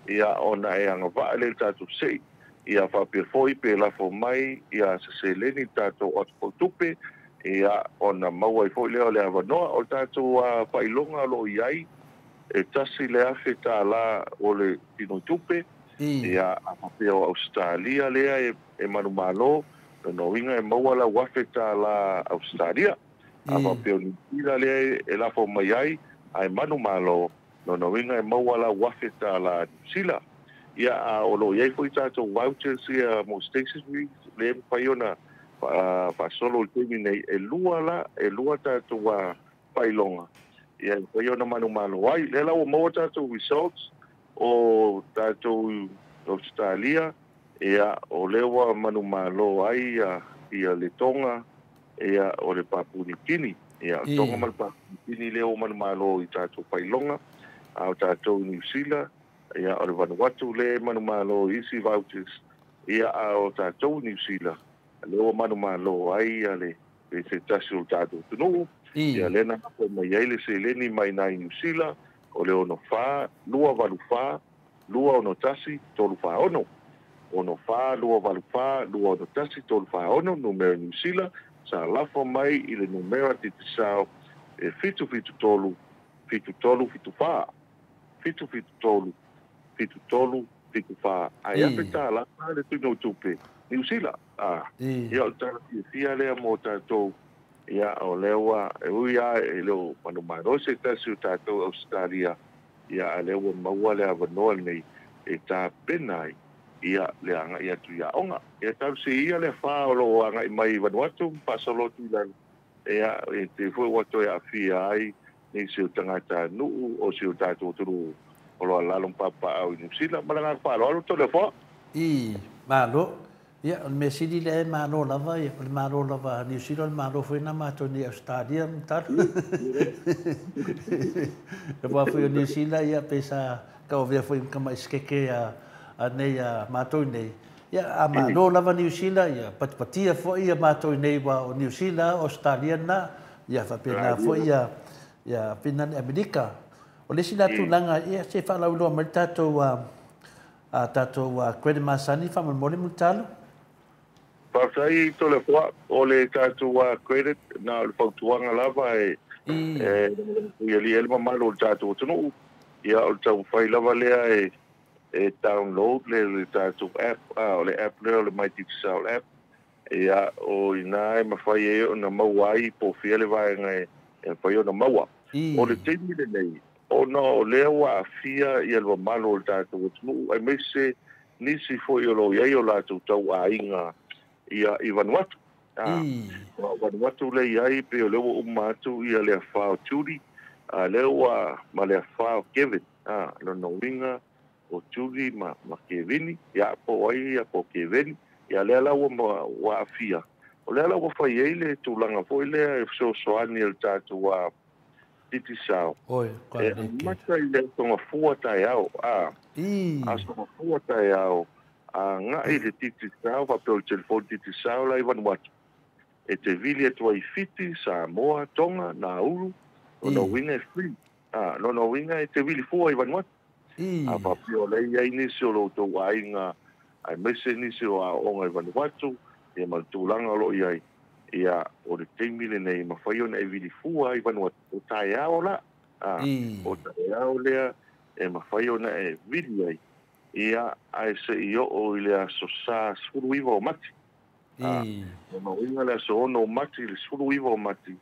ia ona e agavaa le tatou sei. Ia faapea foi pe lafo mai ia se seleni tatou otofautupe ia ona maua ai foi lea o le avanoa o le tatou faailoga o lo o i ai e $1,000 o le tinoitupe. Ia a faapea o Australia lea e manumalo lona uiga e maua lau $1,000 Australia. A faapea o Niu Sila lea e lafo mai ai ae manumalo lona uiga e maua lau $1,000 Niu Sila. Ia a o lo o i ai foi tatou vouchers ia mo stationery lea e mafai ona faasolo i le taimi nei e lua la e lua tatou faailoga ia e mafai ona manumalo ai. Lea la ua maua tatou results o tatou Australia ia o lea ua manumalo ai ia le Toga ia o le Papua Niu Kini. Ia, o Tonga ma le Papua Niukini lea ua manumalo i tatou faailoga, a o tatou i Niu Sila, ia, o le Vanuatu lea e manumalo i isi vouchers, ia, a o tatou i Niu Sila, lea ua manumalo ai ia le se tasi o le tatou atunuu. Ia, lea na lafo mai ai le seleni mai nai Niu Sila, o le 64 284 261 346. 64 284 261 346, numera Niu Sila, sa lafo mai i le numera Digicel e 773 7374. 773 7374. Ai afe tā lapa le tuina o tupe Niu Sila. Ia, o le tala fiafia lea mo tatou. Ia, o lea ua e ui a e le o manumalo se tasi o tatou Australia, ia, a lea ua maua le avanoa lenei e tapena ai ia le agai atu i aoga. Ia, talosia ia le afa o loo agai mai i Vanuatu ma faasolo atu i lalo. Ia, e te foi ua toe aafia ai nisi o tagatanuu o si o tatou atunuu o lo alalo ma papaau i Niu Sila. Ma le agaga faaaloalo, Toleafoa. I, malo. Ia, o le mea sili lea e malo lava, ia, o le malo lava a Niu Sila, o le malo foi na matou nei Australia, Mulitalo. E pua foi o Niu Sila, ia, pe sa tauavea foi ma tama'i sekeke a nei a matou nei. Ia, a malo lava Niu Sila, ia, patipatia foi ia matou nei ua o Niu Sila, Australia na, ia, faapena foi ia, ia, pina ni Amerika. O le isi la tulaga, ia, se faalauiloa mai le tatou a tatou credit masani faamolemole, Mulitalo. Faafetai, Toleafoa. O le tatou credit, na o le fautuaga lava e ia li le mamalu o le tatou atunuu. Ia, o le taumafai lava lea e download le tatou app, o le app lea o le My Digicel app. Ia, o ina e mafai ai ona maua ai po o fia le vaega e mafai ona maua. O le taimi lenei, ona o lea ua aafia ia le mamalu o le tatou atunuu, aemaise nisi foi o lo o i ai o latou tauaiga ia i Vanuatu. O Vanuatu lea i ai, pe o lea ua uma atu ia le afa o Judy, lea ua ma le afa o Kevin. Lona uiga o Judy ma Kevini, ia, po o ai ia po o Keveni, ia, lea la ua aafia. O lea la ua fai ai le tulaga foi lea e fesoasoani e le tatou Digicel. Oi, E amata i le aso Gafua taeao, aso Gafua taeao, agai le Digicel faapea o le telefoni Digicel la i Vanuatu. E te vili atu ai Fiti, Samoa, Tonga, Nauru, lona uiga e free. Lona uiga e te vili fua i Vanuatu. A faapea o lea i ai nisi o lo outou aiga, aemaise nisi o aoaoga i Vanuatu, ia, ma le tulaga o lo o i ai, ia, o le taimi lenei e mafai ona e vili fua i Vanuatu, o taeao la. O taeao lea e mafai ona e vili ai, ia, ae se i oo i le aso Sa 19 o Mati. Lona uiga le aso 6 o Mati i le 19 o Mati,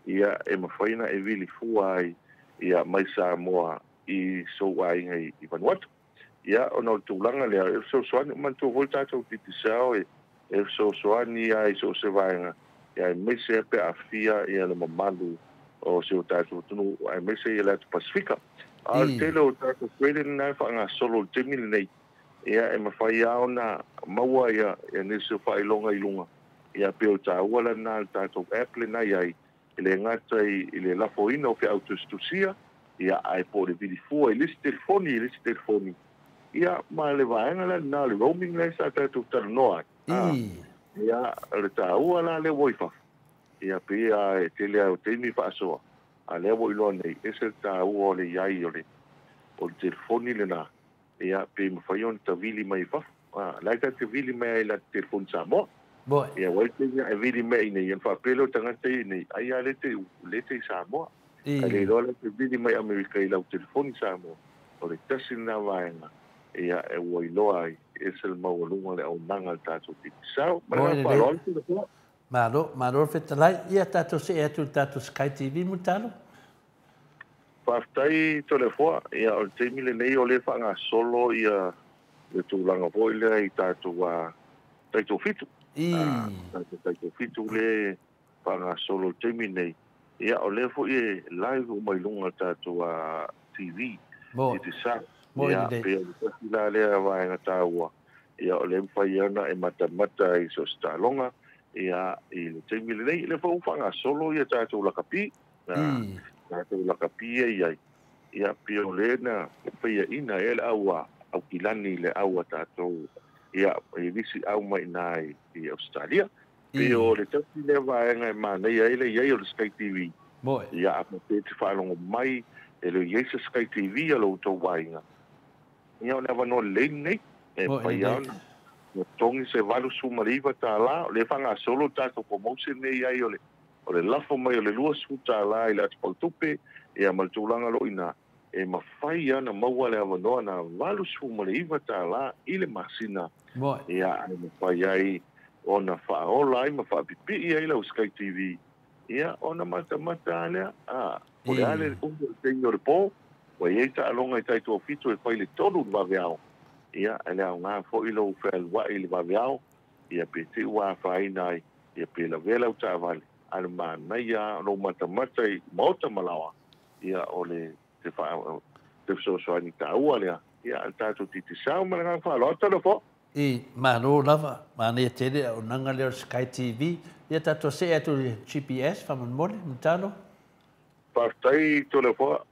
ia, e mafai ona e vili fua ai, ia, mai Samoa i sou aiga i Vanuatu. Ia, ona o le tulaga lea, e fesoasoani, manatua foi le tatou Digicel e fesoasoani ai i so o se vaega, ia, aemaise ai pe aafia ia le mamalu o si o tatou atunuu, aemaise ia le atu Pasifika. A o le tele o tatou credit na e faagasolo i le taimi lenei, ia, e mafai lava ona maua ia nisi o faailoga i luga. Ia, pei o le taua lena le tatou app lena i ai, e le gata i le lafoina o feau tusitusia, ia, ae po o le vili fua i le isi telefoni i le isi telefoni. Ia, ma le vaega la lena o le roaming lea sa tatou talanoa ai. Ia, o le taua la lea ua i fafo. Ia, pei lava e tele lava o taimi faasoa, a lea ua iloa nei, ese le taua o le i ai o le telefoni lena, ia, pe mafai ona tavili mai i fafo. La e ta te vili mai ai i la telefoni Samoa. Ia, ua i taimi e vili mai i nei, ona faapea lea o tagata i nei, ai lava le te i Samoa. Ae le iloa la te vili mai Amerika i lau telefoni Samoa. O le tasi lena vaega, ia, e ua iloa ai, ese le maualuga le auaunaga a le tatou Digicel. Ma le agaga faaaloalo, Toleafoa. Malo, malo le fetalai. Ia, tatou see atu i le tatou Sky TV, Mulitalo. Faafetai, Toleafoa. Ia, o le taimi lenei o lea e faagasolo ia le tulaga foi lea i tatou taitoafitu. Tatou taitoafitu lea e faagasolo i le taimi lenei. Ia, o lea foi e live uma i luga o le tatou TV. Digicel. Ia, pei o le tasi la lea vaega taua. Ia, o lea e mafai ona e matamata i so o se taaloga. Ia i le taimi lenei le foi ua faagasolo ia tatou lakapi tatou lakapi e i ai ia pei o lea na faiaina ai le au Aukilani le au a tatou ia e nisi au mai iina i Ausetalia. Pei o le tasi lea vaega e manaia ai le i ai o le Sky TV. Ia a faapea e te faalogo mai e le o i ai se Sky TV a lo outou aiga, ia o le avanoa lelei lenei e mafai lava ona totogi se $89, o lea e faagasolo le tatou promotion nei i ai o le lafo mai o le $20 i le atopautupe ia ma le tulaga o lo o i ina e mafai lava ona maua le avanoa na $89 i le masina ia e mafai ai ona faaola ai ma faapipii ai lau Sky TV ia ona matamata lava lea o le a le umi o le taimi o le po ua i ai taaloga i taitoafitu e fai i le 3 i le vaveao ia e le aoga foi lou fealuai i le vaveao ia pe te i ua afaina ai ia pe lavea lau taavale a le manaia lou matamata i maota ma laoa ia o le te fesoasoani taua lea ia a le tatou Digicel ma le agaga faaaloalo talofa. I malo lava, manaia tele auaunaga lea o le Sky TV. Ia tatou see atu i le GPS faamolemole, Mulitalo. Faafetai Toleafoa,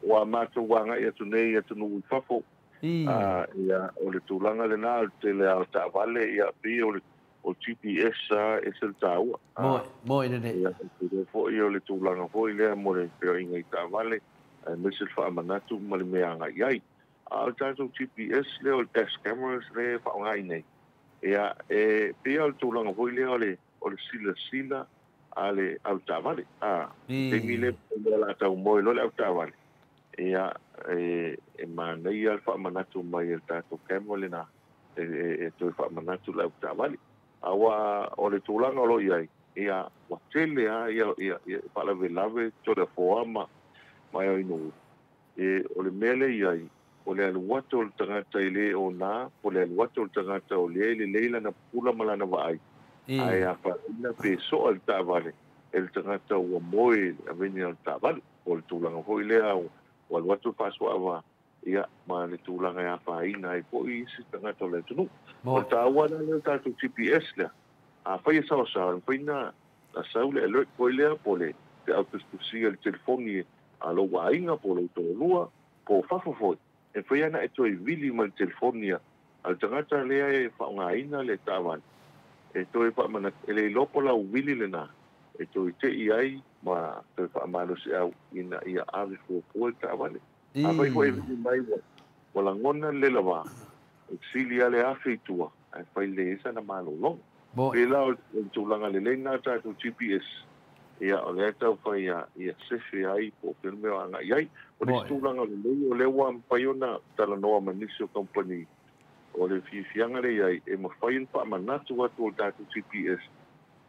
ua matou agai atu nei i atunuu i fafo. Ia, o le tulaga lena o le tele lava o taavale, ia pei o le GPS lava e ese le taua. Moi lelei. Ia, ou te iloa foi o le tulaga foi lea mo le feoaiga i taavale, aemaise le faamanatu ma le mea e agai i ai. A o le tatou GPS lea o le dash cameras lea e faaaoga i nei, ia, e pei lava o le tulaga foi lea o le silasila a le avetaavale. A, le taimi lea o le a tau moe loa le avetaavale, ia, e manaia le faamanatu mai e le tatou camera lena e toe faamanatu le avetaavale. Aua o le tulaga o lo o i ai, ia, ua tele lava ia faalavelave Toleafoa ma Aoinuu. E, o le mea lea e i ai, o le alu atu o le tagata e le ona, po o le alu atu o le tagata o lea e lelei lana pupula ma lana vaai, ae afaina pe soa le taavale e le tagata ua moe i le avenia o le taavale. O le tulaga foi lea ua alu atu le faasuaava ia, ma le tulaga e afaina ai foi isi tagata o le atunuu. O le taua la lea o le tatou GPS lea, afai e saosaoa, e mafai ona sau le alert foi lea po o le autusitusia i le telefoni a lou aiga po o lou toalua po o fafo foi, e mafai ona e toe vili mai le telefoni a le tagata lea e faaaogaina le taavale, e toe faamanatu, e le iloa po o lau vili lena, e toe tei ai ma toe faamalosiau ina ia ave fuafua le taavale. Afai foi e vili mai ua lagona le lelava, e sili lava le afe i tua, ae fai lelei ai sana malologa. Pei la o le tulaga lelei lena o tatou GPS, ia o lea e taufai ia sefe ai po o fea le mea o agai ai. O le isi tulaga lelei o lea ua mafai ona talanoa ma nisi o kamupani, o le fiafiaga lea i ai, e mafai ona faamanatu atu o le tatou GPS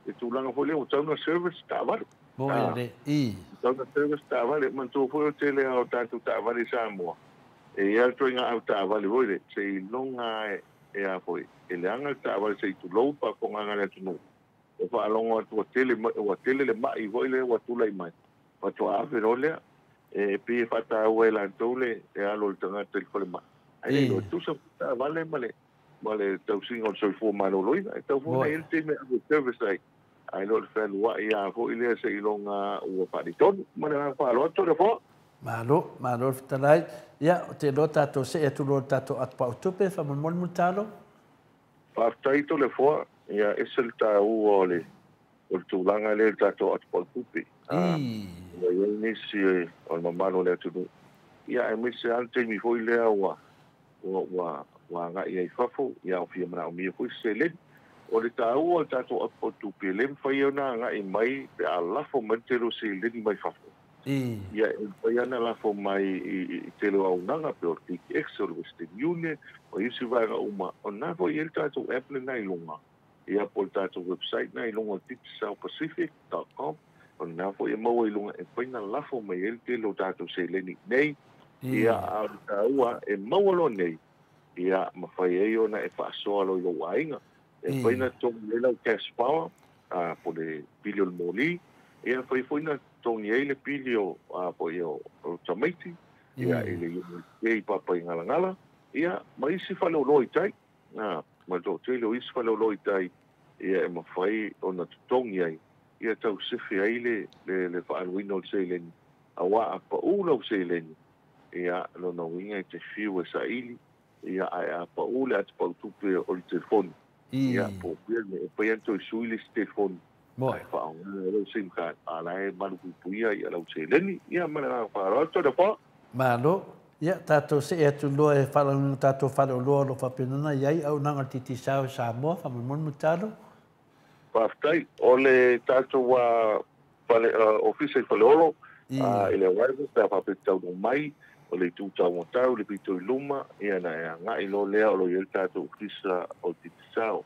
le tulaga foi lea ua tatau ona service taavale. Ua tatau ona service taavale. Manatua foi o le tele lava o tatou taavale i Samoa, e i ai lava le ituaiga avetaavale foi lea, seiloga e a foi, e leaga le taavale se i tulou le faafofogaaga a le atunuu. Ua faalogo atu ua tele ua tele le mai foi lea ua tulai mai, faatoa ave loa lea. E pei e faataua e latou le alo o le tagata i le falemai. Ae le iloa, tusa foi taavale ma le ma le tausiga o le soifua maloloina. E tatau foi ona i ai le taimi e ave service ai, ae le o le fealuai lava foi lea seiloga ua faaletonu. Ma le agaga faaaloalo, Toleafoa. Malo, malo le fetalai. Ia, ou te iloa tatou see atu loa i le tatou atopau tupe, faamolemole Mulitalo. Faafetai Toleafoa, ia ese le taua o le tulaga lea i le tatou atopau tupe. Ua i ai nisi o le mamalu o le atunuu, ia aemaise lava le taimi foi lea ua agai ai i fafo, ia ua fia manaomia foi se seleni. O le taua o le tatou atopau tupe, e le mafai ona agai mai pe a lafo mai le tele o seleni mai fafo. Ia e mafai lava ona lafo mai i tele o auaunaga pei o le KTX, o le Western Union, o isi vaega uma, o lena foi e i ai le tatou app lena i luga, ia po o le tatou website lena i luga o digicelpacific.com, o lena foi e maua i luga e mafai ona lafo mai ai le tele o tatou seleni nei, ia a o le taua e maua loa nei, ia mafai ai ona e faasoa loa i lou aiga. E mafai ona totogi ai lau cash power, po o le pili o le moli, ia e mafai foi ona totogi ai le pili o po o tamaiti, ia i le Iunivesite i Papaigalagala, ia ma isi faleoloa i tai, ma le toatele o isi faleoloa i tai, Ia e mafai ona totogi ai ia tausefe ai le faaluina o le seleni auā a paʻū lau seleni ia lona uiga e te fiu e saili ia ae a paʻū le atapautupe o le telefoni ia po pia e pai ana toe sui le isi telefoni ae faaaoga e lau sim card a la e malupuipuia ia lau seleni ia ma le agaga faaaloalo Toleafoa. Malo. Ia, tatou see atu loa e faalauina tatou faleoloa o lo o faapenana i ai auaunaga a le Titisao i Samoa. Faamolemole Mulitalo. Faafetai. O le tatou fale, ofisa i Faleolo, i le arrival pe a faapea e taunuu mai, o le itu taumatau, le pito i luma, ia ona e agai loa lea o lo o i ai le tatou ofisa o le Titisao.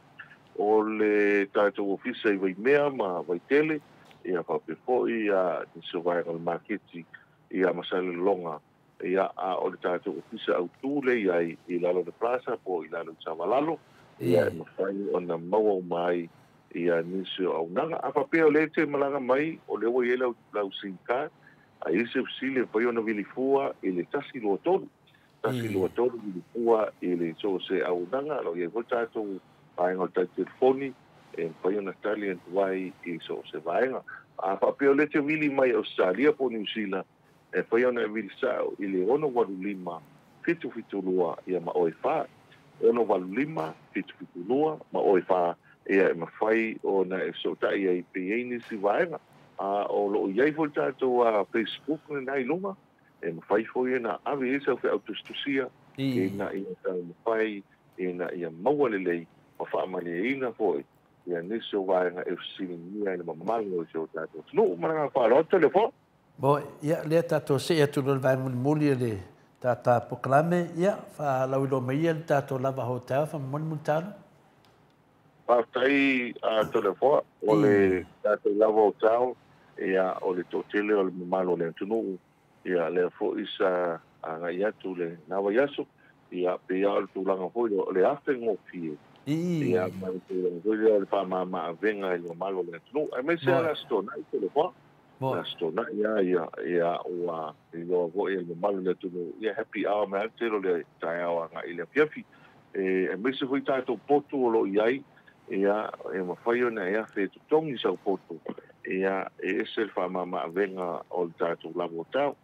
O le tatou ofisa i Vaimea ma Vaitele, ia faapea foi nisi o vaega o le maketi ia ma Salelologa, ia a o le tatou ofisa autu lea i ai i lalo o le Plaza po o i lalo i Savalalo, ia e mafai ona maua uma ai ia nisi o auaunaga. A faapea o lea e te malaga mai, o lea ua i ai lau sim card, a i ai se fesili e mafai ona vilifua i le 123, 123 vilifua i le so o se auaunaga. O lo o i ai foi le tatou vaega o le tali telefoni e mafai ona tali atu ai i so o se vaega. A faapea o lea e te vili mai Ausetalia po o Niu Sila, e mafai ona e vili sao i le 685 772 ia ma oe 4. 685 772 ma oe 4 ia e mafai ona e fesootai ai pe i ai nisi vaega. A o lo o i ai foi le tatou Facebook lena i luga, e mafai foi ona ave i ai sau feau tusitusia ina ia taumafai ina ia maua lelei ma faamalieina foi ia nisi o vaega e fesiligia e le mamalu o si o tatou atunuu. Ma le agaga faaaloalo, Toleafoa. Bon, ia, lea tatou see atu loa i le vaega mulimuli o le tata polokalame, ia, faalauiloa mai ia le tatou Lava Hotel, faamolemole Mulitalo. Faafetai a Toleafoa, o le tatou Lava Hotel, ia, o le toatele o le mamalu o le atunuu, ia, lea foi sa agai atu le na vaiaso, ia, pei lava o le tulaga foi lea, o le afe gofie, ia, ma le tulaga foi lea o le faamama-avega i le mamalu o le atunuu, aemaise lava le Aso Toonai Toleafoa. Aso Toonai lava ia, ia ua iloa foi e le mamalu o le atunuu, ia happy hour mai lava le tele o le taeao agai i le afiafi. E aemaise foi tatou potu o lo o i ai, ia, e mafai ona e afe e totogi sau potu, ia, e ese le faamama-avega o le tatou lava o tau.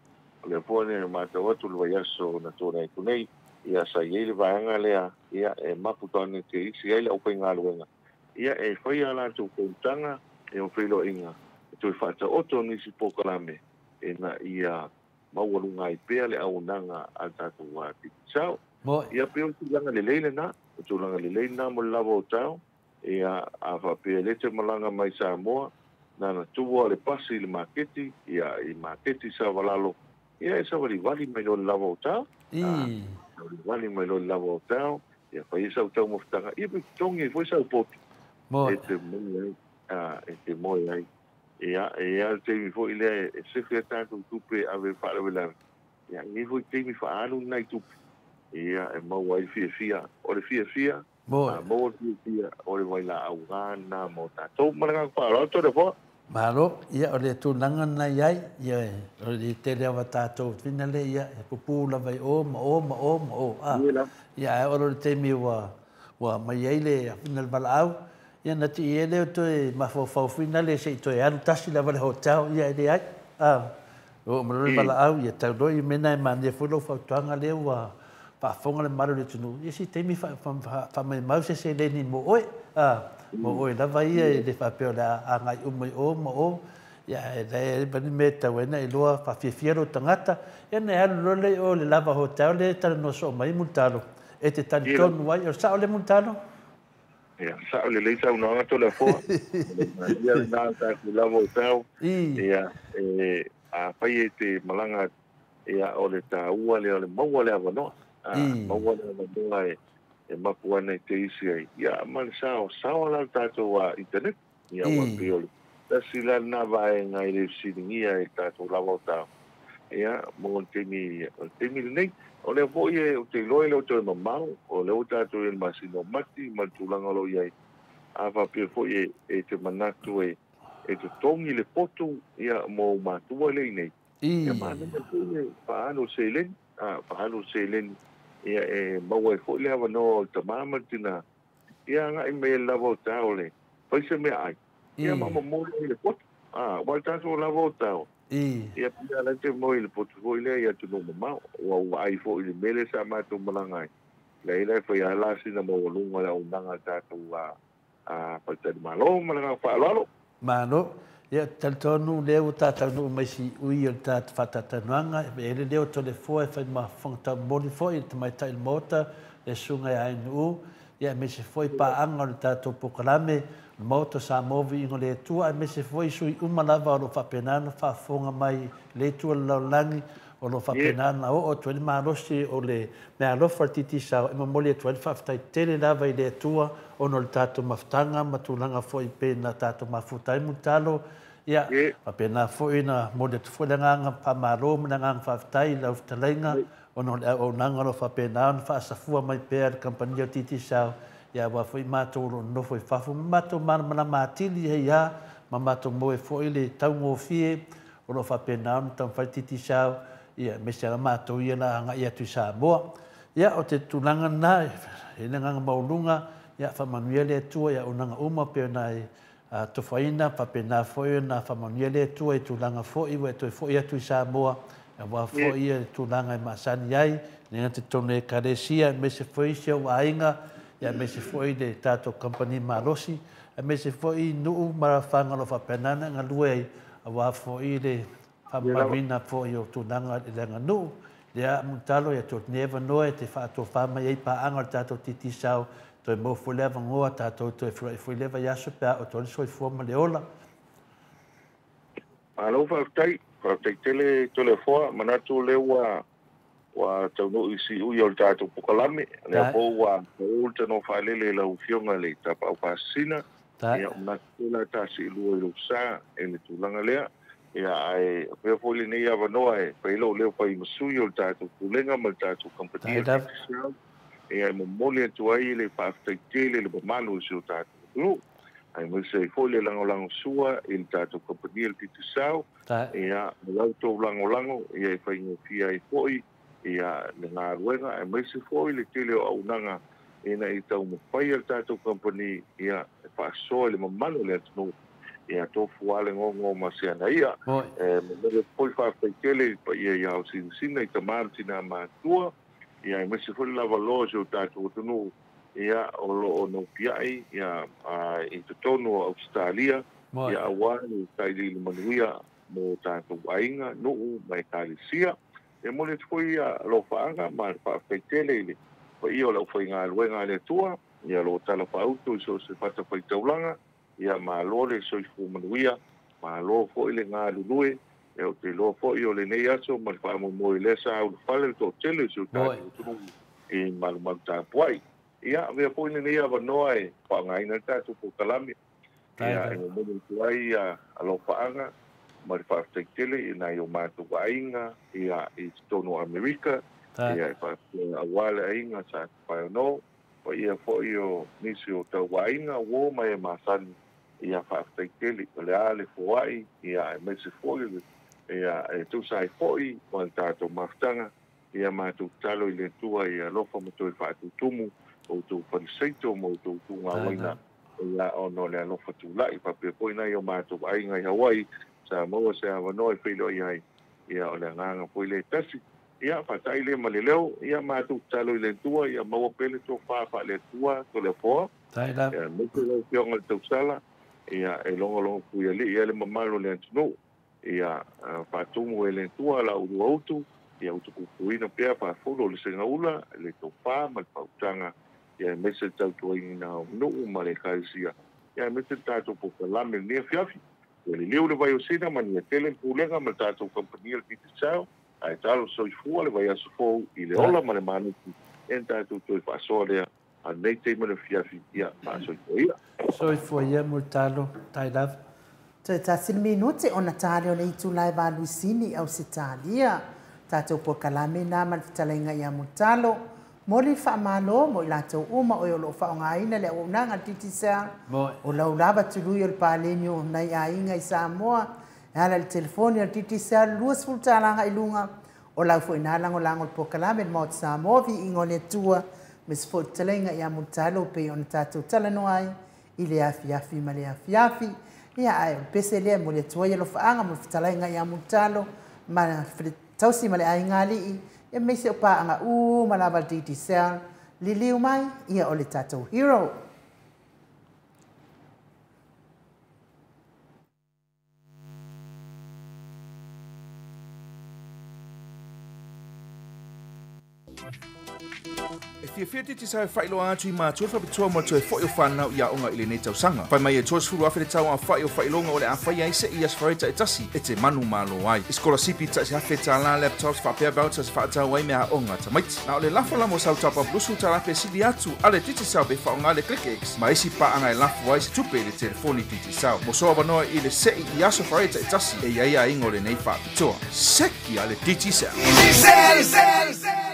O lea foi na matau atu le vaiaso na tuanai atu nei, ia, sa i ai le vaega lea, ia, e mapu ane te isi ai le aufaigaluega, ia, e fai a latou fonotaga, ia ma feiloaiga, e toe faataoto nisi polokalame ina ia maualuga ai pea le auaunaga a le tatou Digicel. Ia pei o le tulaga lelei lena, o le tulaga lelei lena mo le lava o tao, ia a faapea e le te malaga mai Samoa, na ona tuu lava o le pasi i le maketi, ia i maketi Savalalo, ia e savalivali mai loa i le lava o tao, savalivali mai loa i le lava o tao, ia fai ai sau taumafataga, ia pe totogi ai foi sau potu e te moe ai, e te moe ai. Ia, e i ai lava le taimi foi lea e sefe a tatou tupe e ave e faalavelave, ia, e i ai foi taimi faaalu nai tupe, ia, e maua ai le fiafia. O le fiafia, a maua le fiafia, o le vailaau lava lena mo tatou. Ma le agaga faaaloalo, Toleafoa. Malo, ia o le tulaga lena i ai, ia o le tele lava o tatou fina lea, ia e pupuu lava i o ma o ma o ma o, a, ia ae oo loa i le taimi ua ua aumai ai le fina le valaau, ia na tii ai lea o toe mafaufau fina le se i toe alu tasi lava i le hotel, ia e leai, a, oo mai loa le valaau, ia tau loa i mea na e manaia foi lou fautuaga lea ua faafofoga le mamalu o le atunuu, ia se taimi faamaumau se seleni mo oe, a, mo oe lava ia, e le faapea o le a agai uma i o ma o, ia ae leai lava ni mea e tatau ai ona e iloa faafiafia lou tagata, ia ona e alu loa lea i o i le Lava Hotel lea e talanoa soo mai ai Mulitalo, e te talitonu ai, o le sao lea Mulitalo? Ia, sao lelei saunoaga Toleafoa, o le malia lena o tatou Lava Hotel, ia, e, afai e te malaga atu, Ia, o le taua lea o le maua le avanoa. A maua le avanoa e mapu ana i te isi ai. Ia, ma le sao, sao la le tatou internet. Ia, aua pei o le tasi la lena vaega e le fesiligia e le tatou lava o tao. Ia, mo le taimi, o le taimi lenei. O lea foi e, ou te iloa e le o toe mamao, o lea ua tatou i ai i le masina o Mati ma le tulaga o lo o i ai. A faapea foi e te manatu e totogi le potu, ia, mo ou matua lea i inei, Ia manaia foi le faaalu o le seleni, a, faaalu o le seleni, ia e maua ai foi le avanoa o le tama ma le tina, ia agai mai e lava o tao le, Fai se mea ai. Ia ma momoli ai le poto. Ua le tatou lava o tao. Ia pia la te moi le poto foi lea ia atunuu mamao. Ua ai foi le mele sa matou malaga ai. Le fai ala sina maualuga le auaunaga a le tatou faitalimalo ma le agaga faaaloalo. Malo. Ia, talitonu lea ua tataunuu mai siui o le tatou faatatanuaga, e le leo Toleafoa e fai ma fofoga taumoli foi i le tamaitai o le Maota, le susuga ia Ainuu, ia aemaise foi paaga o le tatou polokalame, le Maota o Samoa Viiga o le Atua, aemaise foi sui uma lava o lo o faapena ona faafofoga mai i le itu o le lalolagi, o lo o faapena ona oo atu ai le malosi o le meaalofa o le Digicel e momoli atu ai le faafetai tele lava i le Atua ona o le tatou mafutaga ma tulaga foi pei ona tatou mafuta ai Mulitalo. Ia, faapena foi ona momoli atu foi le agaga faamalo ma le agaga faafetai i lau fetalaiga ona o le auaunaga o lo o faapena ona faasafua mai pea e le kamupani o le Digicel, ia aua foi matou o lo o nonofo i fafo ma matou malamalama atili ai lava ma matou moe foi le taugofie o lo o faapena ona taumafai le Digicel, ia aemaise lava matou ia la agai atu i Samoa. Ia, o te tulaga lena, e i ai le agaga maualuga, ia faamanuia le Atua i auaunaga uma pei ona e tofaina, faapena foi ona faamanuia le Atua i tulaga foi ua e toe foi atu i Samoa, aua foi le tulaga e masani ai, le gata i totonu o Ekalesia, aemaise foi si ou aiga, aemaise foi le tatou kamupani malosi, aemaise foi nuu ma alaalafaga o lo o faapena ona e galue ai, aua foi le faamamaluina foi o tulaga i le aganuu. Lea Mulitalo, ia tuu atu nei avanoa e te faatofa mai ai paaga o le tatou Digicel, toe maua foi le avanoa tatou toe feiloai foi lea vaiaso pe a oo atu ai le soifua ma le ola. Malo faafetai, faafetai tele Toleafoa, manatu lea ua ua taunuu i siui o le tatou polokalame, lea foi ua pau le tanoa faalele i lau Afioga i le Tapaau Faasisina. Ia, manatu foi la ta siilua i lou sa i le tulaga lea. Ia, ae avea foi lenei avanoa e fai ai lou leo fai ma sui o le tatou Pulega ma le tatou kamupani o le Digicel, ia e momoli atu ai le faafetai tele i le mamalu o si o tatou atunuu, aemaise ai foi le lagolagosua i le tatou kamupani o le Digicel, ia, ma la outou lagolago, ia e faigofie ai foi ia le galuega, aemaise foi le tele o auaunaga ina ia taumafai le tatou kamupani ia e faasoa i le mamalu o le atunuu, ia tofu lava le gogo ma se ana ia. E momoli atu foi faafetai tele i le paia i ao sinasina i tama ma tina matua, ia aemaise foi le lavaloa o si o tatou atunuu ia o lo o nopiai ia i totonu o Ausetalia, ia aua le sailiili manuia mo tatou aiga, nuu ma ekalesia. E momoli atu foi alofaaga ma le faafetai tele i le paia o le aufaigaluega a le Atua, ia lo tala faautu i so o se fatafaitaulaga, ia malo le soifua manuia, malo foi le galulue, ia ou te iloa foi o lenei aso ma le faamoemoe i lea sa ulufale le toatele o si o tatou atunuu i malumalu tapuai. Ia avea foi lenei avanoa e faaaogaina ai le tatou polokalame, ia e momoli atu ai alofaaga ma le faafetai tele i nai o matou aiga ia i totonu o Amerika, ia e faapea aua le aiga sa Tapaeono, paia foi o nisi o tauaiga uo ma e masani, ia faafetai tele o le a le foai, ia aemaise foi ia e tusa ai foi ma le tatou mafutaga, ia matou tatalo i le Atua ia alofa ma toe faatutumu outou falisaito ma outou tugauaina, ia ona o le alofa tulai faapea foi nai o matou aiga i Hawaii sa maua se avanoa e feiloai ai, ia o le agaga foi lea e tasi. Ia faatai le ma le leo, ia matou tatalo i le Atua ia maua pea le tofa faale-Atua Toleafoa, ia aemaise lau Afioga i le Tausala, ia e logologo puialii ai le mamalu o le atunuu, ia faatumu e le Atua la ulua utu, ia utupupuina pea faafulu o le segaula, le tofa ma le faautaga, ia aemaise le tautuaina o nuu ma le ekalesia, ia aemaise le tatou polokalame i lenei afiafi. Ia liliu le vai o Sina ma nia tele le pulega ma le tatou kamupani o le Digicel, ae talo soifua le vaiaso fou i le ola ma le manuti e na tatou toe faasoa lea a lenei taimi o le afiafi, ia faasoifua ia. Soifua ia Mulitalo, tai lava. Toe tasi le minute ona ta lea o le itula e 8 i Sini, Ausetalia. Tatou polokalame na ma le fetalaiga ia Mulitalo. Moli le faamalo mo i latou uma o e o lo o faaaogaina le auaunaga a le Digicel. O lau lava tului o le paleni o nai aiga i Samoa e ala i le telefoni a le Digicel 20 tala agai luga. O lau foi na lagolago le polokalame le Maota Samoa viiga o le Atua me se foi fetalaiga ia Mulitalo pei ona tatou talanoa ai I le afiafi ma le afiafi. Ia ae o le pese lea mo le atua i alofaaga mo le fetalaiga ia Mulitalo ma tausi ma le aiga alii ia maise o paaga uma lava le Digicel liliu mai ia o le tatou hero. E fiafia Digicel e faailoa atu i matua faapitoa mo le toe fo'i o fanau i aoga i lenei tausaga. Fai mai e 30,000 le tau aofa'i o faailoga o le a faia ai se'i aso Farae ta'itasi e te manu malo ai. I sikolasipi $1,000 laptops faapea vouchers e fa'atau ai mea aoga tamaiti. Na o le lafo la mo sau top up $20 pe sili atu a le Digicel pe fa'aaogā le ClickX ma isi paaga e lafo ai se tupe i le telefoni Digicel. Mo so avanoa i le se'i i aso Farae ta'itasi e i ai aiga o lenei fa'apitoa. Seki a le Digicel. Digicel!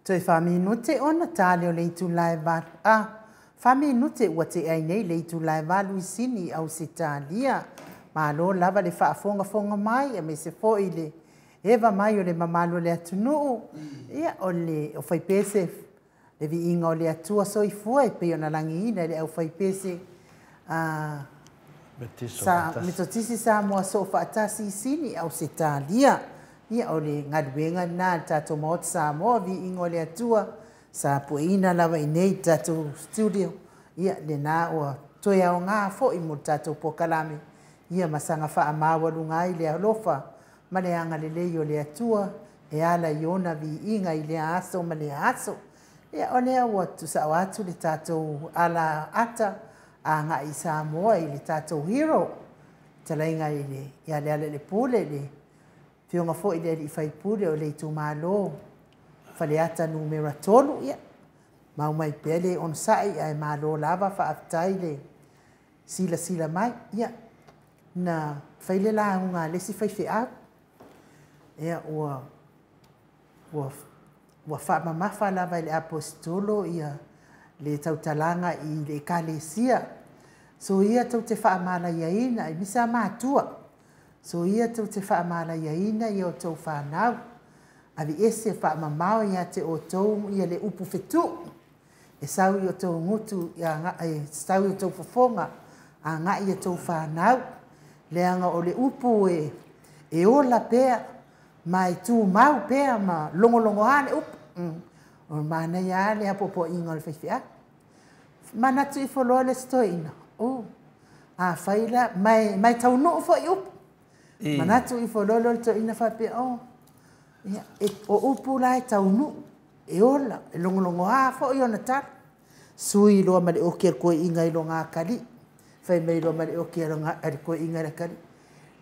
Toe 4 minute ona tā lea o le itula e 8. A, 4 minute ua tea ai nei le itula e 8 i Sini, Ausetalia. Malo lava le faafogafoga mai, aemaise foi le eva mai o le mamalu o le atunuu. Ia, o le o faipese le viiga o le Atua soifua e pei ona lagiina e le aufaipese a sa Metotisi Samoa Soo Faatasi i Sini, Ausetalia. Ia, o le galuega lena a le tatou Maota Samoa, viiga o le Atua sa pueina lava i nei tatou studio. Ia, lena ua toe aogā foi mo le tatou pokalame. Ia, ma saga faamaualuga ai le alofa ma le agalelei o le Atua e ala i ona viiga i lea aso ma lea aso. Ia, o lea ua tusao atu le tatou ala ata agai i Samoa i le tatou hero talaiga i le ia le ala i le pule le Afioga foi le alii faipule o le itumalo Faleata Nu.3. Ia, mau mai pea le onosai ae malo lava faafetai le silasila mai. Ia, na fai le lauga a le isi faifeau. Ia, ua faamamafa lava i le aposetolo ia le tautalaga i le ekalesia. So ia tou te faamalaiaina i misa matua. So ia tou te faamalaiaina ia o tou whanau. Avi ese faamamao ia te o tou ia le upu fetu. E sau i o tou gutu, e sau i o tou fofoga, a ngai ia tou whanau. Leaga o le upu e ola pea, ma e tu mau pea ma logologo a le upu. O manaia a le apoapoaiga o le faifeau. Manatu ifo loa le sitoeina. Oh, a fai la, mai taunuu foi upu. Manatu ifo loa le toeina faapea, oh, ia, o upu la e taunuu, e ola, e logologo a foi ona tala. Sui loa ma le oki a le koeina i loga akali. Fai mai loa ma le oki a le koeina i le akali.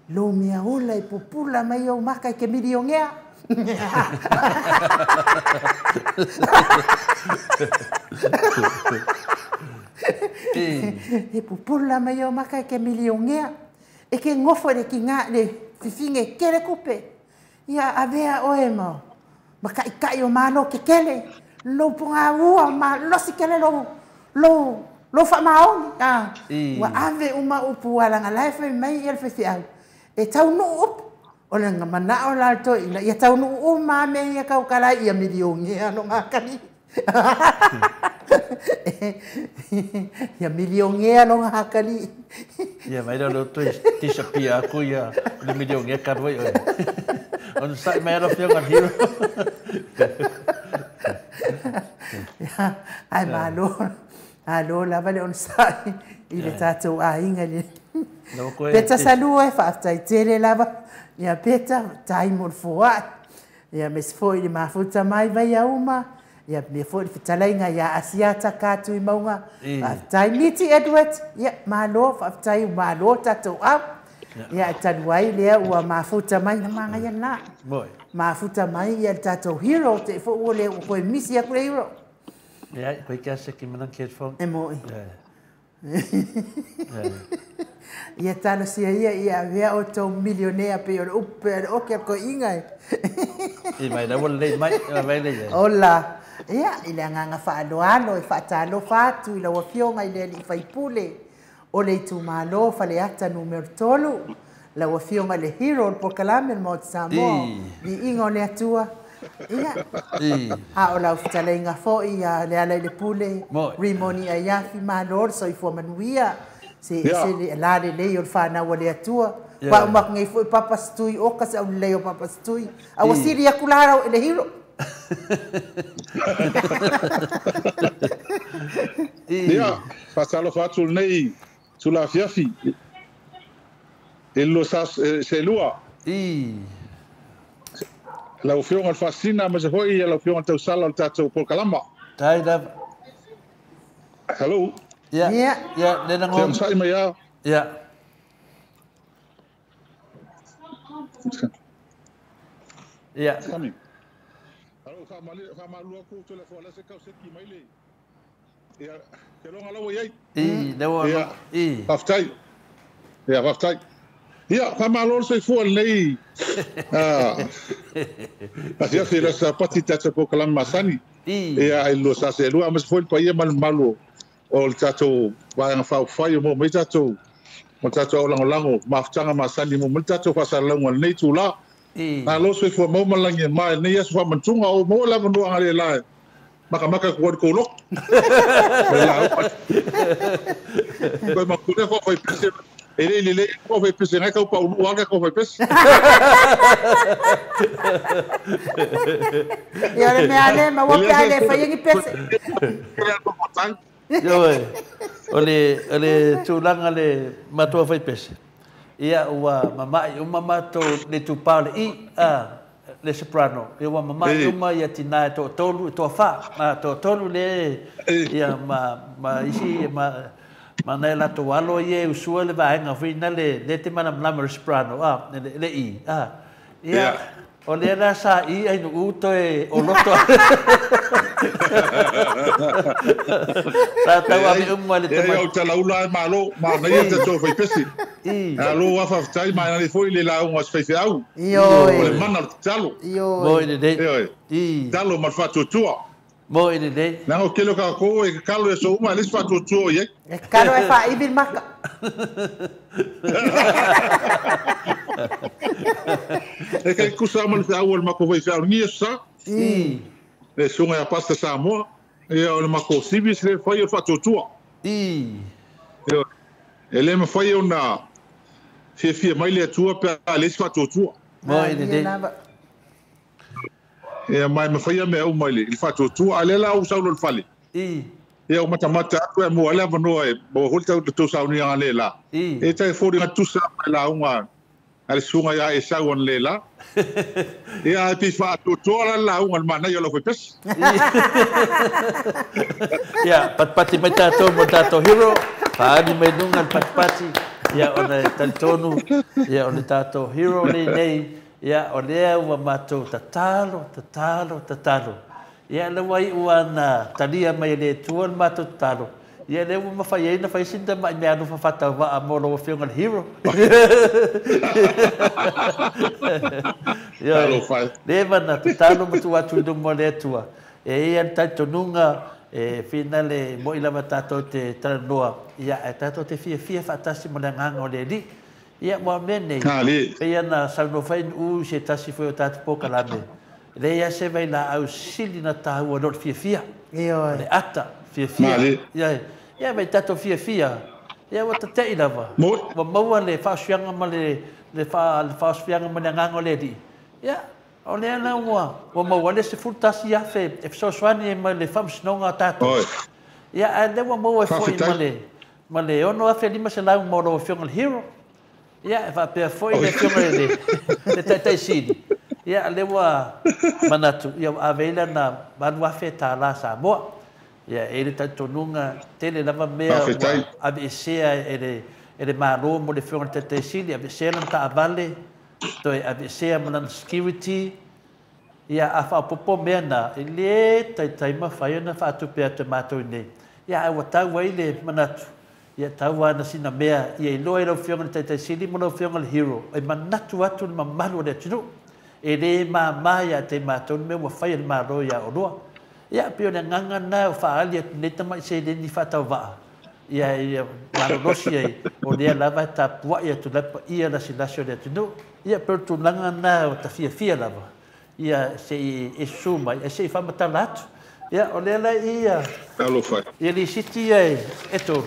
Lo mea ola e pupula mai au maka i ke miliongea. E pupula mai au maka i ke miliongea. E ke ngofo le ki ngā le fifinge kele kupe. Ia avea oe ma makai kai o malo ke kele. Lo punga ua ma losi kele lo lo lo fa maoni. Ah, ua ave uma upu alanga lai fai mai ia le faifeau. E taunuu upu. O le manao la le toeaina, ia taunuu uma mea ia kaukala ia miliongea lo ngakali. Ia miliongea lo ngakali. Ia mai lo toi disappear aku ia le miliongea karwai oi. On sai mai ro fio hero. Ai malo. Alo lava le onosai i le tatou aiga le. Peta salua e faafetai tele lava. Ia peta tai mo le foai. Ia me se foi le mafuta mai vai auma. Ia me foi le fetalaiga ia Asiata ka atu i mauga. Faafetai Miti Edward. Ia malo faafetai malo tatou au. Ia e talu ai lea ua mafuta mai na magaia lena. Mafuta mai ia le tatou hero te fo ua le ua koe misi aku le hero. Ia, koe kia se ki manang ke fo. E moi. Ia talosia ia ia avea o tou milionea pe o le upu pe o le oki a koeina e. I mai la ua lelei mai, mai le ia. Ola. Ia, i le agaga faaaloalo e faatalofa atu i lau afioga i le alii faipule o le itumalo Faleata Nu.3, lau afioga i le hero o le pokalame le Maota Samoa, viiga o le Atua. Ia, a o lau fetalaiga foi ia le ala i le pule, Rimoni Aiafi, malo le soifua manuia, se ese le lalelei o le whanau o le Atua. Pa umak nei foi papa stui oka se au lelei o papa stui. A ua sili aku la rau e le hero. Ia, faatalofa atu lenei tulafiafi e lo sa se lua. Lau afioga le Faasina ma se foi lau afioga le Tausala o le tatou polokalama. Tai lava. Hello. Ia. Ia, le nango. Te sai mai a. Ia. Ia. Sami. Hello, whamalua ku tole fo la se kau se ki mai le. Ia, ke longa lawa iai. I, lewa. Ia. I. Faafetai. Ia, faafetai. Ia, faamalo le soifua lenei asiasi i le aso Sapati i tatou polokalame masani. Ia, i le 2022, aemaise foi le paia ma le mamalu o le tatou vaega faaupufai o maua mai tatou ma tatou aulagolago mafutaga masani mo mai le tatou faasalalauga i lenei itulā. Malo soifua maua ma le lagi e mama i lenei aso faamanatuga o maua le avanoa agalelā e makamaka atu ai le tou loto. Ma le lauga. Toe manatua lea fai pese e le i lelei ai fai pese ngai tau paulua lava le fai pese. Ia o le mea lea maua pe a le faia ni pese. Ioe, o le tulaga le matua fai pese, ia ua mama'i uma matou le itupa o le i, a, le soprano, ia ua mama'i uma ia tinā e toatolu, e toafa, a, toatolu le, ia ma isi, ma nai a latou alo ia e usua le vaega foi na le, lea e te malamalama i le soprano, a, le i, a, ia, o lea la sa i ai nuu toe o loto. Sa tau ave uma le tama. E o talaula e malo, ma nei e tatou faipese. Alo a faafetai ma nai foi le lauga a se faifeau. Ioe. O le mana o le tatalo. Ioe. Mo i lelei. Ioe. Talo ma le faatuatua. Mo i lelei. Leaga o tele o tatou e tatalo i aso uma, e leai se faatuatua o i ai. E tatalo e faaivi le maka. E kai tusa ma le feau o le matou faifeau i lenei aso sa. Le susuga ia Pastor Samoa, ia o le matou service lea e fai o le faatuatua. Ioe. E le mafai ona fiafia mai le Atua pe a leai se faatuatua. Mo i lelei. Ia ma e mafai mea uma i le faatuatua. A o lea la ua sau loa i le fale. Ia ua matamata atu e maua ai le avanoa e maua foi le tou sauniga le la. E tai foliga tusa mai lauga a le susuga ia Esau analeila. Ia ae pei faatuatua la le lauga i le manaia o lau faipese. Ia, patipati mai tatou mo tatou hero, faaali mai luga le patipati, ia ona e talitonu, ia o le tatou hero lenei, ia o lea ua matou tatalo, tatalo, tatalo. Ia lea ua iu lava na talia mai e le Atua le matou tatalo, ia lea ua mafai ai ona fai sina tamai meaalofa faatauvaa mo lau Afioga i le hero. Ioe, leva na tatalo ma tuu atu i luma o le Atua. E i ai le talitonuga e finale moi lava tatou te talanoa, ia ae tatou te fiafia faatasi ma le agaga o le Alii. Ia, ua o mea nei, pei ona saunoa foi Nuu i se tasi foi o tatou polokalame, e leai lava se vailaau sili na taua i lo le fiafia. Ioe. O le ata, fiafia. Ia, ia ma i tatou fiafia, ia ua tate'i lava. Ua maua le faaosofiaga ma le, le faaosofiaga ma le agaga o le Alii. Ia, o lea la ua, ua maua le 11,000 e fesoasoani ai ma le faamasinoga a tatou. Ia, ae o lea ua maua ai foi ma le, ma le 6,500 mo lau Afioga i le Hero. Ia, e faapea foi le Afioga i le Taitai Sili. Ia, o lea ua manatu, ia ua ave ai lana $8,000 Samoa. Ia, e i ai le talitonuga, tele lava mea ua aveesea e le Malo mo le Afioga i le Taitai Sili, aveesea lana taavale, toe aveesea ma lana security. Ia, a faaopoopo mea na, e le taitai mafai ona faatupe atu e matou i inei. Ia, ae ua tau ai le manatu, ia tau lava na sina mea ia iloa e lau Afioga i le Taitai Sili ma lau Afioga i le Hero, e manatu atu le mamalu o le atunuu. E le mama ia te matou le mea ua fai e le Malo ia oulua. Ia, pei o le agaga lena ua faaali atu nei tamai seleni faatauvaa, ia, ia malolosi ai, o lea lava e tapuai atu la paia lasilasi o le atunuu. Ia, pei o le tulaga lena ua ta fiafia lava, ia se i e susu mai, ae se i faamatala atu. Ia, o lea la i ia, ia lisiti ia e tolu,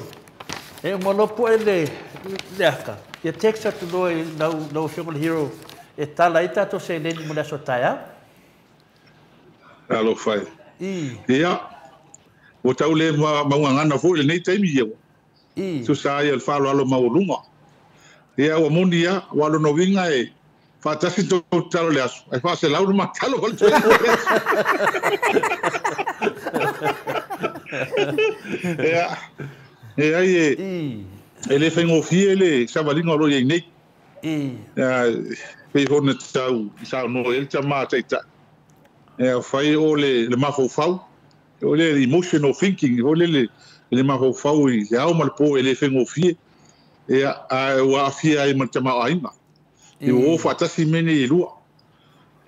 e uma loa pue le aka, ia text atu loa i lau Afioga i le Hero e tala ai tatou seleni mo le aso taeao. Alofa e. Ia, ua tau le maugagana foi lenei taimi ia. Tusa ai o le faaaloalo maualuga. Ia, ua moni lava, ua lona uiga e faatasi tou tatalo i le aso, ae faaselau le matalo o le toe lua le aso. Ia, leai e le faigofie le savaliga o lo o i ai nei. Ia, pei foi ona tau saunoa i ai le tama taitai. Ia, fai o le mafaufau, o le emotional thinking, o le mafaufau i le ao ma le po e le faigofie. Ia, ae ua aafia ai ma le tamaoaiga. I ua o faatasi mea nei e lua.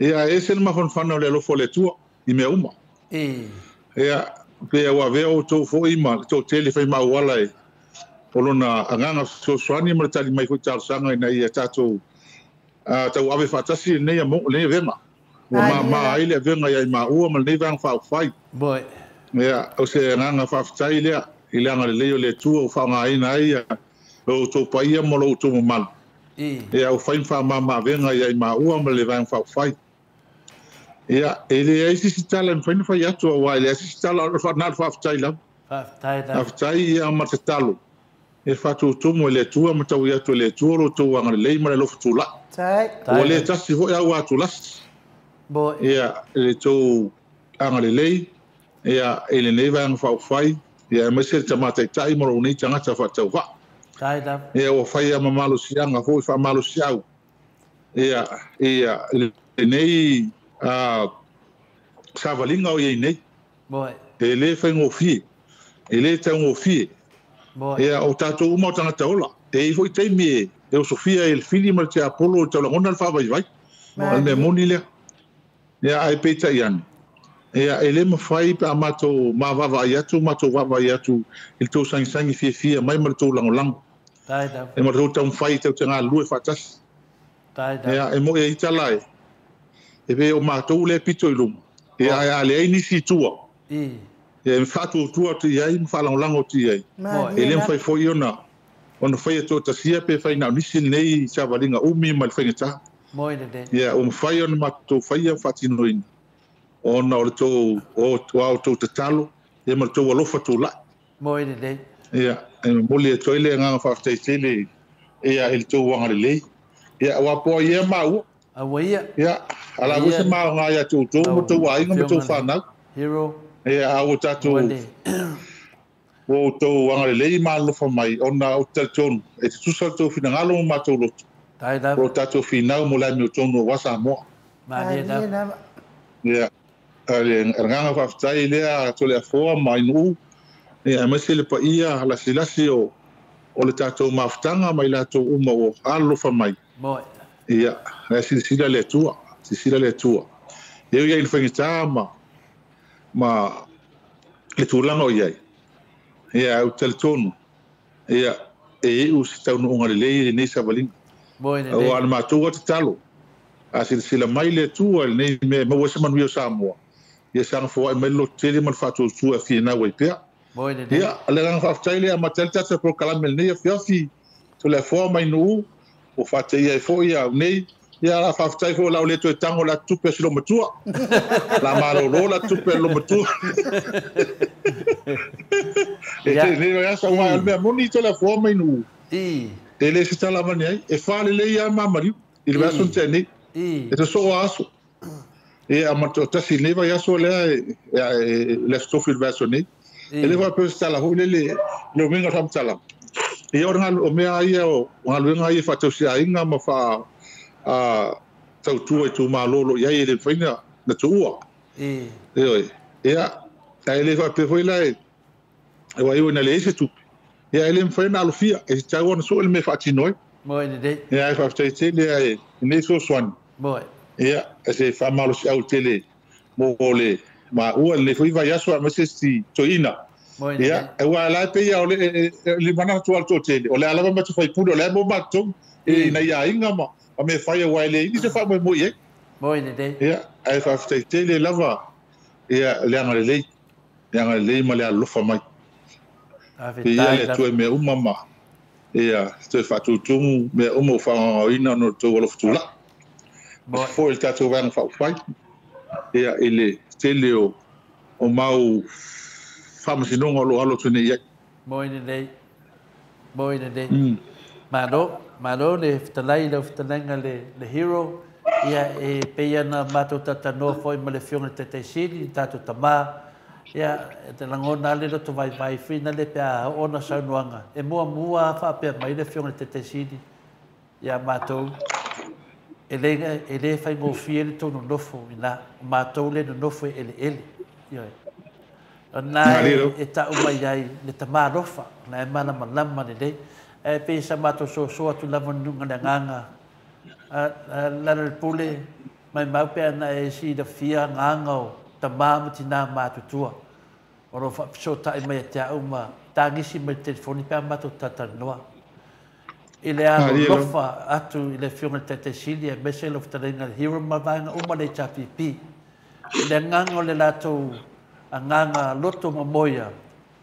Ia, e ese le mafanafana o le alofa o le Atua i mea uma. Ia, pe ua avea outou foi ma le toatele faimauala e o lona agaga fesoasoani ma le tali mai foi talosaga ina ia tatou tauave faatasi lenei avega. Ua mamā ai le avega ia i maua ma lenei vaega faaupufai. Ia, o se agaga faafetai lea i le agalelei o le Atua ua faaaogaina ai lo outou paia ma lo outou mamalu. Ia, ua fai ma faamama-avega ia i maua ma le vaega faaupufai. Ia, e leai se isi tala e mafai ona fai atu, aua e leai se isi tala o le faafetai lava. Faafetai ia ma tatalo e faatutumu e le Atua ma taui atu e le Atua lo outou agalelei ma le alofa tulai. Ua le tasi foi au atulasi. Ia, le tou agalelei, ia, i lenei vaega faaupufai, ia, aemaise le tamataitai ma lou nei tagata faatauvaa. Ia, ua fai a mamalosiaga foi faamalosiau. Ia, ia, lenei savaliga o iai nei. E le faigofie, e le taugofie. Ia, o tatou uma o tagata ola. E i foi taimi e osofia e le fili ma le tiapolo o le taulagona le faavaivai. O le mea moni lea. Ia, ai peitai ane. Ia, e le mafai pe a matou mavaavaai atu, matou vaavaai atu i le tou sagisagi fiafia mai ma le tou lagolago. E ma le tou taumafai tau te galulue faatasi. Ia, e mo'i ai tala e. E pei o matou le pito i luma. Ia, ae a leai nisi i tua. Ia, e faatuatua atu i ai ma faalagolago atu i ai. E le mafai foi ona faia toatasia pe fai na o nisi lenei savaliga umi ma le faigata. Ia, ua mafai ona matou faia faatinoina ona o le tou o tou tatalo ia ma le tou alofa tulai. Ia, e momoli atu ai le agaga faafetai tele ia i le tou agalelei. Ia, ua poa ia maua. Ia, ala ua se maoga ia outou ma tou aiga ma tou fanau. Ia, a ua tatou ua outou agalelei ma alofa mai ona o te talitonu e te tusa le tou finagalo ma matou loto. O tatou finau mo le amiotonu aua Samoa. Ia, le agaga faafetai lea Toleafoa ma Ainuu, ia, aemaise le paia lasilasi o le tatou mafutaga ma i latou uma ua alolofa mai. Ia, e silasila le Atua, silasila le Atua. E ui ai i le faigata ma le tulaga o i ai. Ia, ou te talitonu, ia, e iu se taunuuga lelei i lenei savaliga. Aua le matou tatalo, a silasila mai le Atua i lenei mea e maua ai se manuia o Samoa, ia saga foai mai le lototele ma le faatuatua e finau ai pea. Ia, le agaga faafetai lea amata ai le tatou polokalame lenei afiafi, Toleafoa ma Ainuu, ua faateia ai foi au nei. Ia, la faafetai foi lau le toe tango la tupe a si matua. La malolo la tupe a lo matua. E te nei ia sa ua mea moni Toleafoa ma Ainuu. E le se tala mani ai, e faalelei lava mamaliu i le vaiaso na tea nei. E te soo aso. E a matou tasi nei vaiaso lea e le aso tofi i le vaiaso nei. E le faapea se tala foi lele le uiga o le faamatalaga. Ia o mea ia o galuega ia faatausiaiga ma faa tautua i itumalo o lo o i ai e le mafai na tuua. Ioe. Ia, ae le faapea foi la e ua iu ina leai se tupe. Ia, e le mafai ona alofia, e tatau ona sue le mea e faatino ai. Ia, ae faafetai tele ai lenei fesoasoani. Ia, e se faamalosiau tele mo le maua lenei foi vaiaso aemaise si toeaina. Ia, aua la e pei o le limana atu a le toatele, o le a lava matou faipule, o le a mo matou ina ia aiga ma mea fai aua e leai ni se faamoemoe i ai. Ia, ae faafetai tele lava ia le agalelei, le agalelei ma le alolofa mai. Ia le Atua i mea uma ma ia toe faatutumu mea uma ua faagaogaoina ona o le tou alofa tulai. Foi le tatou vaega faaupufai ia i le tele o mau faamasinoga o lo o alo atu nei i ai. Moi lenei. Malo, malo le fetalai lau fetalaiga le hero. Ia, e pei ana matou tatanoa foi ma le afioga i le Taitaisili, le tatou tamā. Ia, e te lagona le loto vaivai fina le pe a ona saunoaga. E muamua faapea mai le afioga i le Taitaisili ia matou e le faigofie le tou nonofo ina o matou le nonofo e eleele. Ioe. Ona e tau mai ai le tamā alofa, na e malamalama lelei. E pe sa matou sosoa atu lava i luga le agaga. Lealailepule mai mau pe ana e silafia agaga o tamā ma tinā matutua o lo faafesootai mai ia te a'u ma tagisi mai le telefoni pe a matou talatalanoa. I le alolofa atu i le Afioga i le Taitaisili aemaise lau fetalaiga le Hero ma vaega uma le HRPP. I le agaga o le latou agaga loto mamoia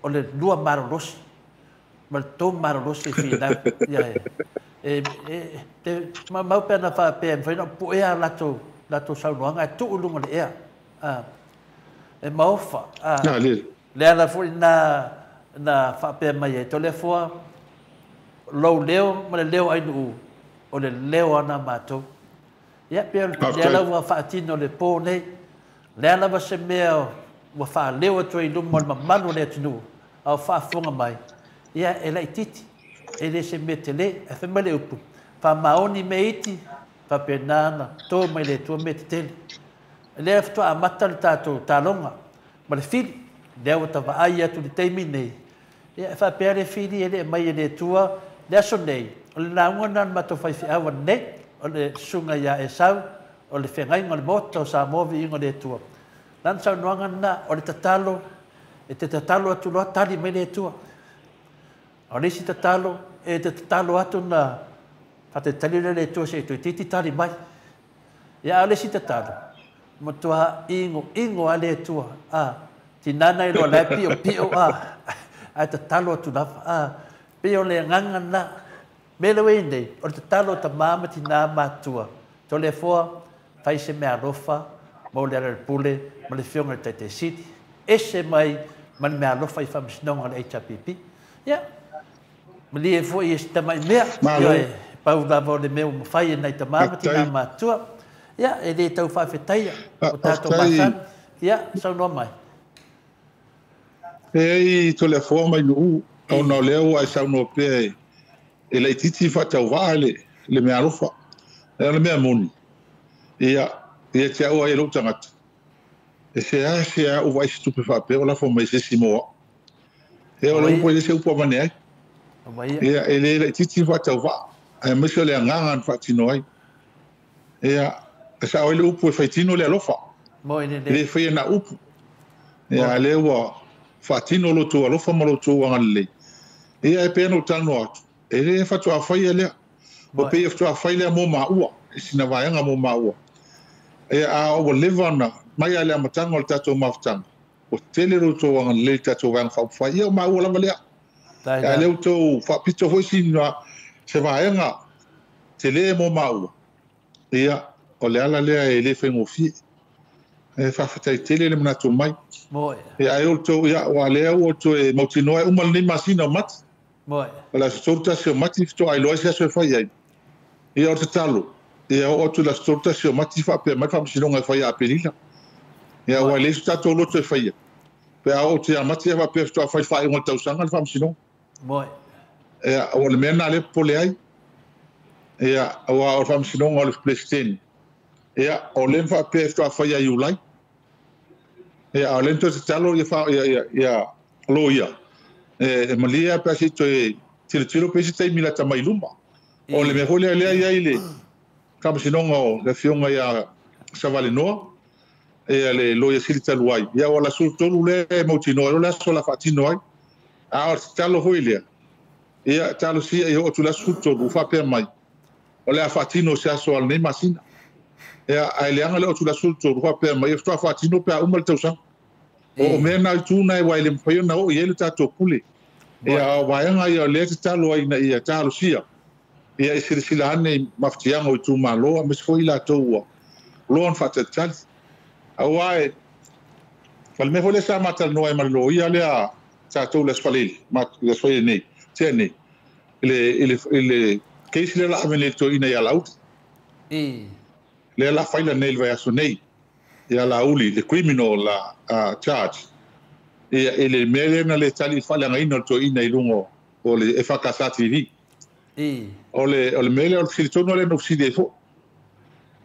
o le lua malolosi ma le tou malolosi e finau. Ia e te maumau pe ana faapea e mafai ona puea latou latou saunoaga e tuu i luga o le ea. E maofa. Le ala foi na na faapea mai ai Toleafoa lou leo ma le leo ainuu o le leo ana matou. Ia pe o le ala ua faatino le pō nei. Le lava se mea ua faaleo atu ai i luma o le mamalu o le atunuu a o faafofoga mai, ia e laitiiti, e le se mea telē. Ae fai mai le upu, faamaoni mea iti, faapena ona to mai le Atua mea tetele. Lea faatoa amata le tatou taloga ma le fili, lea ua tavaai atu i le taimi nei, ia e faapea le fili e le aumai e le Atua le aso nei, o le lauga lena a le matou faifeau ananei, o le susuga ia Esau, o le feagaiga o le Maota o Samoa viiga o le Atua. Lana saunoaga lena, o le tatalo, e te tatalo atu loa tali mai le Atua. A o le isi tatalo, e te tatalo atu na faatalitali lea le Atua se i toeitiiti tali mai. Ia a o le isi tatalo, matua igoigo lava le Atua, a tiga na iloa la e piopio a, ae tatalo atu lava. A, pei o le agaga lena. Mea lea ua i ai nei, o le tatalo a tamā ma tinā matutua, Toleafoa, fai se mea alofa mo Lealailepule ma le Afioga i le Taitaisili, ese mai ma le mea alofa i faamasinoga a le HRPP. Ia, malie foi e si tamai mea, ioe, pau lava o le mea ua mafai e nai tamā ma tinā matutua. Ia, e le tau faafetaia o tatou masani. Ia, saunoa mai. E Toleafoa mai Nuu, ona o lea ua e saunoa pea e laitiiti faatauvaa le mea alofa. E o le mea moni, ia, ia te au ai e lou tagata. E se a se a uva ai se tupe faapea o lafo mai se isi mo au. E o le upu e le se upu avane ai. Ia, e le laitiiti faatauvaa. Aemaise o le agaga na faatino ai. Ia, e sao ai le upu e faitino le alofa. E le faia na upu. Ia, a lea ua faatino lo tou alofa ma lo tou agalelei. Ia, e pei ona ou talanoa atu, e le faatoa faia lea. Ua pei e faatoa fai lea mo maua, i sina vaega mo maua. Ia, a ua leva ona mai lava i le amataga o le tatou mafutaga, ua tele lo outou agalelei i le tatou vaega faaupufai. Ia, o maua lava lea. Ia, a lea ua outou faapito foi sina se vaega tele mo maua. Ia, o le ala lea e le faigofie. E faafetai tele le manatu mai. Ia, ai outou, ia, ua lea ua outou e mautinoa e uma lenei masina o Mati. O le aso 31 o Mati faatoa iloa ai se aso e fai ai. Ia, o le tatalo, ia oo atu i le aso 31 o Mati faapea mai le faamasinoga e fai ia Aperila. Ia, aua e leai so tatou loto e faia. Pe a oo atu ia Mati ia faapea faatoa fai le faaiuga o le tausaga le faamasinoga. Ia, ua le mea lena lea e popole ai. Ia, aua o le faamasinoga o le Peresetene. Ia, o lea na faapea e faatoa fai ia Iulai. Ia, a o lea na toe tatalo ia ia ia loia e malie lava pe a se i toe tilotilo pe i ai se taimi lata mai i luma. O le mea foi lea lea e i ai le faamasinoga o le Afioga ia Savalenoa, ia le loia sili talu ai. Ia, ua le aso 3 lea e mautinoa ai o le aso o le a faatino ai. A o le tatalo foi lea, ia talosia ia oo atu i le aso 13 ua faapea mai, o le a faatino se aso a lenei masina. Ia, ae leaga le oo atu i le aso 13 faapea mai, e faatoa faatino pe a uma le tausaga. O mea na itu na aua e le mafai ona oo i ai le tatou pule. Ia, a o vaega ia o lea e tatalo ai ina ia talosia, ia e silasila ane i mafatiaga o itumalo aemaise foi i latou ua loa ona faatalitali. Aua e, o le mea foi lea sa matalanoa ai ma le loia lea tatou i le Aso Faraile, le Aso Faraile nei, tea nei, i le case lea o le a ave nei i le toeaina ia Laauli. Lea o le a faila nei i le vaiaso nei ia Laauli, le criminal charge, ia, i le mea lea na le tali i le faaleagaina o le toeaina i luga o le EFKS TV. O le mea lea o le fesili tonu lea na ou fesili ai foi.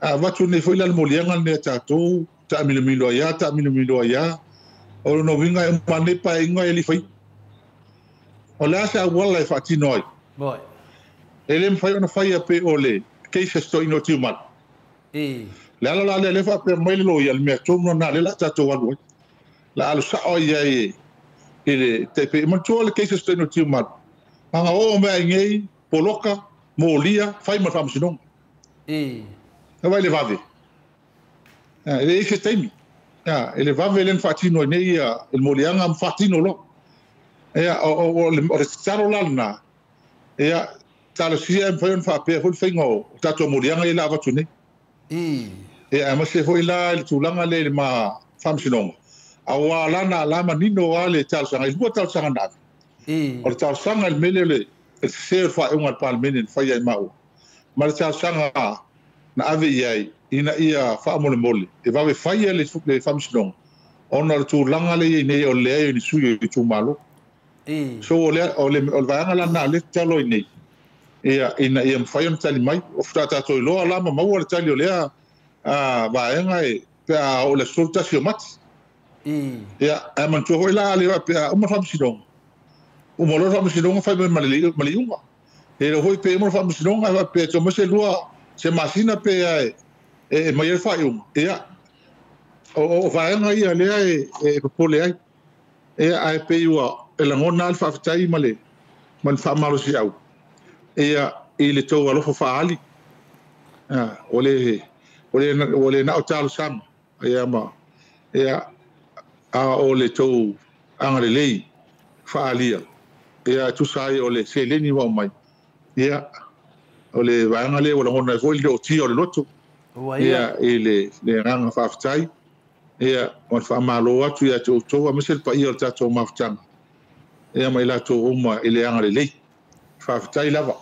A avatu nei foi la le moliaga lenei a tatou, taamilomilo ai lava, taamilomilo ai lava. O lona uiga e uma nei paeaiga e le i faia. O le a se auala e faatino ai? Moi. E le mafai ona faia pe o le case stoino tiu mal. Le ala la le fa pe mai le loia le mea tonu na le la tatou alu ai. La alu sao ia e le te pe mantua le case stoino tiu mal. Anga o mea ngei poloka molia fai ma faamasinoga. E vai le vave. E le ise taimi. E le vave le faatino ai nei ia le moliaga ma faatino loa. O le tatalo la lena. Ia talosia e mafai ona faapea foi le faiga o tatou moliaga ia le avatu nei. Ia aemaise foi la i le tulaga lea i le ma faamasinoga. Auā lana la manino a le talosaga i lua talosaga na ave. O le talosaga i le mele o le sesē o le faaiuga a le Palemene na faia i maua. Ma le talosaga na ave i ai ina ia faamolemole e vave faia le faamasinoga ona o le tulaga lea i ai nei o le leai o ni sui o itumalo. So o le vaega lana le tatalo ai nei ia ina ia mafai ona tali mai. O tatou iloa la ma maua le tali o lea vaega e pe a o le 31 o Mati. Ia ae manatua foi la le pe a uma le faamasinoga. Uma loa le faamasinoga fai mai ma le iuga. E le foi pe uma le faamasinoga pe to mai se lua se masina pe e mai ai le faaiuga. Ia o vaega ia lea e popole ai. Ia ae pei ua e lagona le faafetai ma le faamalosiau. Ia i le tou alofa faali. O le nao talosaga. Ia ma ia a o le tou agalelei faalia. Ia tusa ai o le seleni ua aumai. Ia o le vaega lea ua lagona ai foi le ootia o le loto. Ia i le agaga faafetai. Ia o le faamalo atu ia te outou aemaise le paia o le tatou mafutaga. Ia ma i latou uma i le agalelei. Faafetai lava.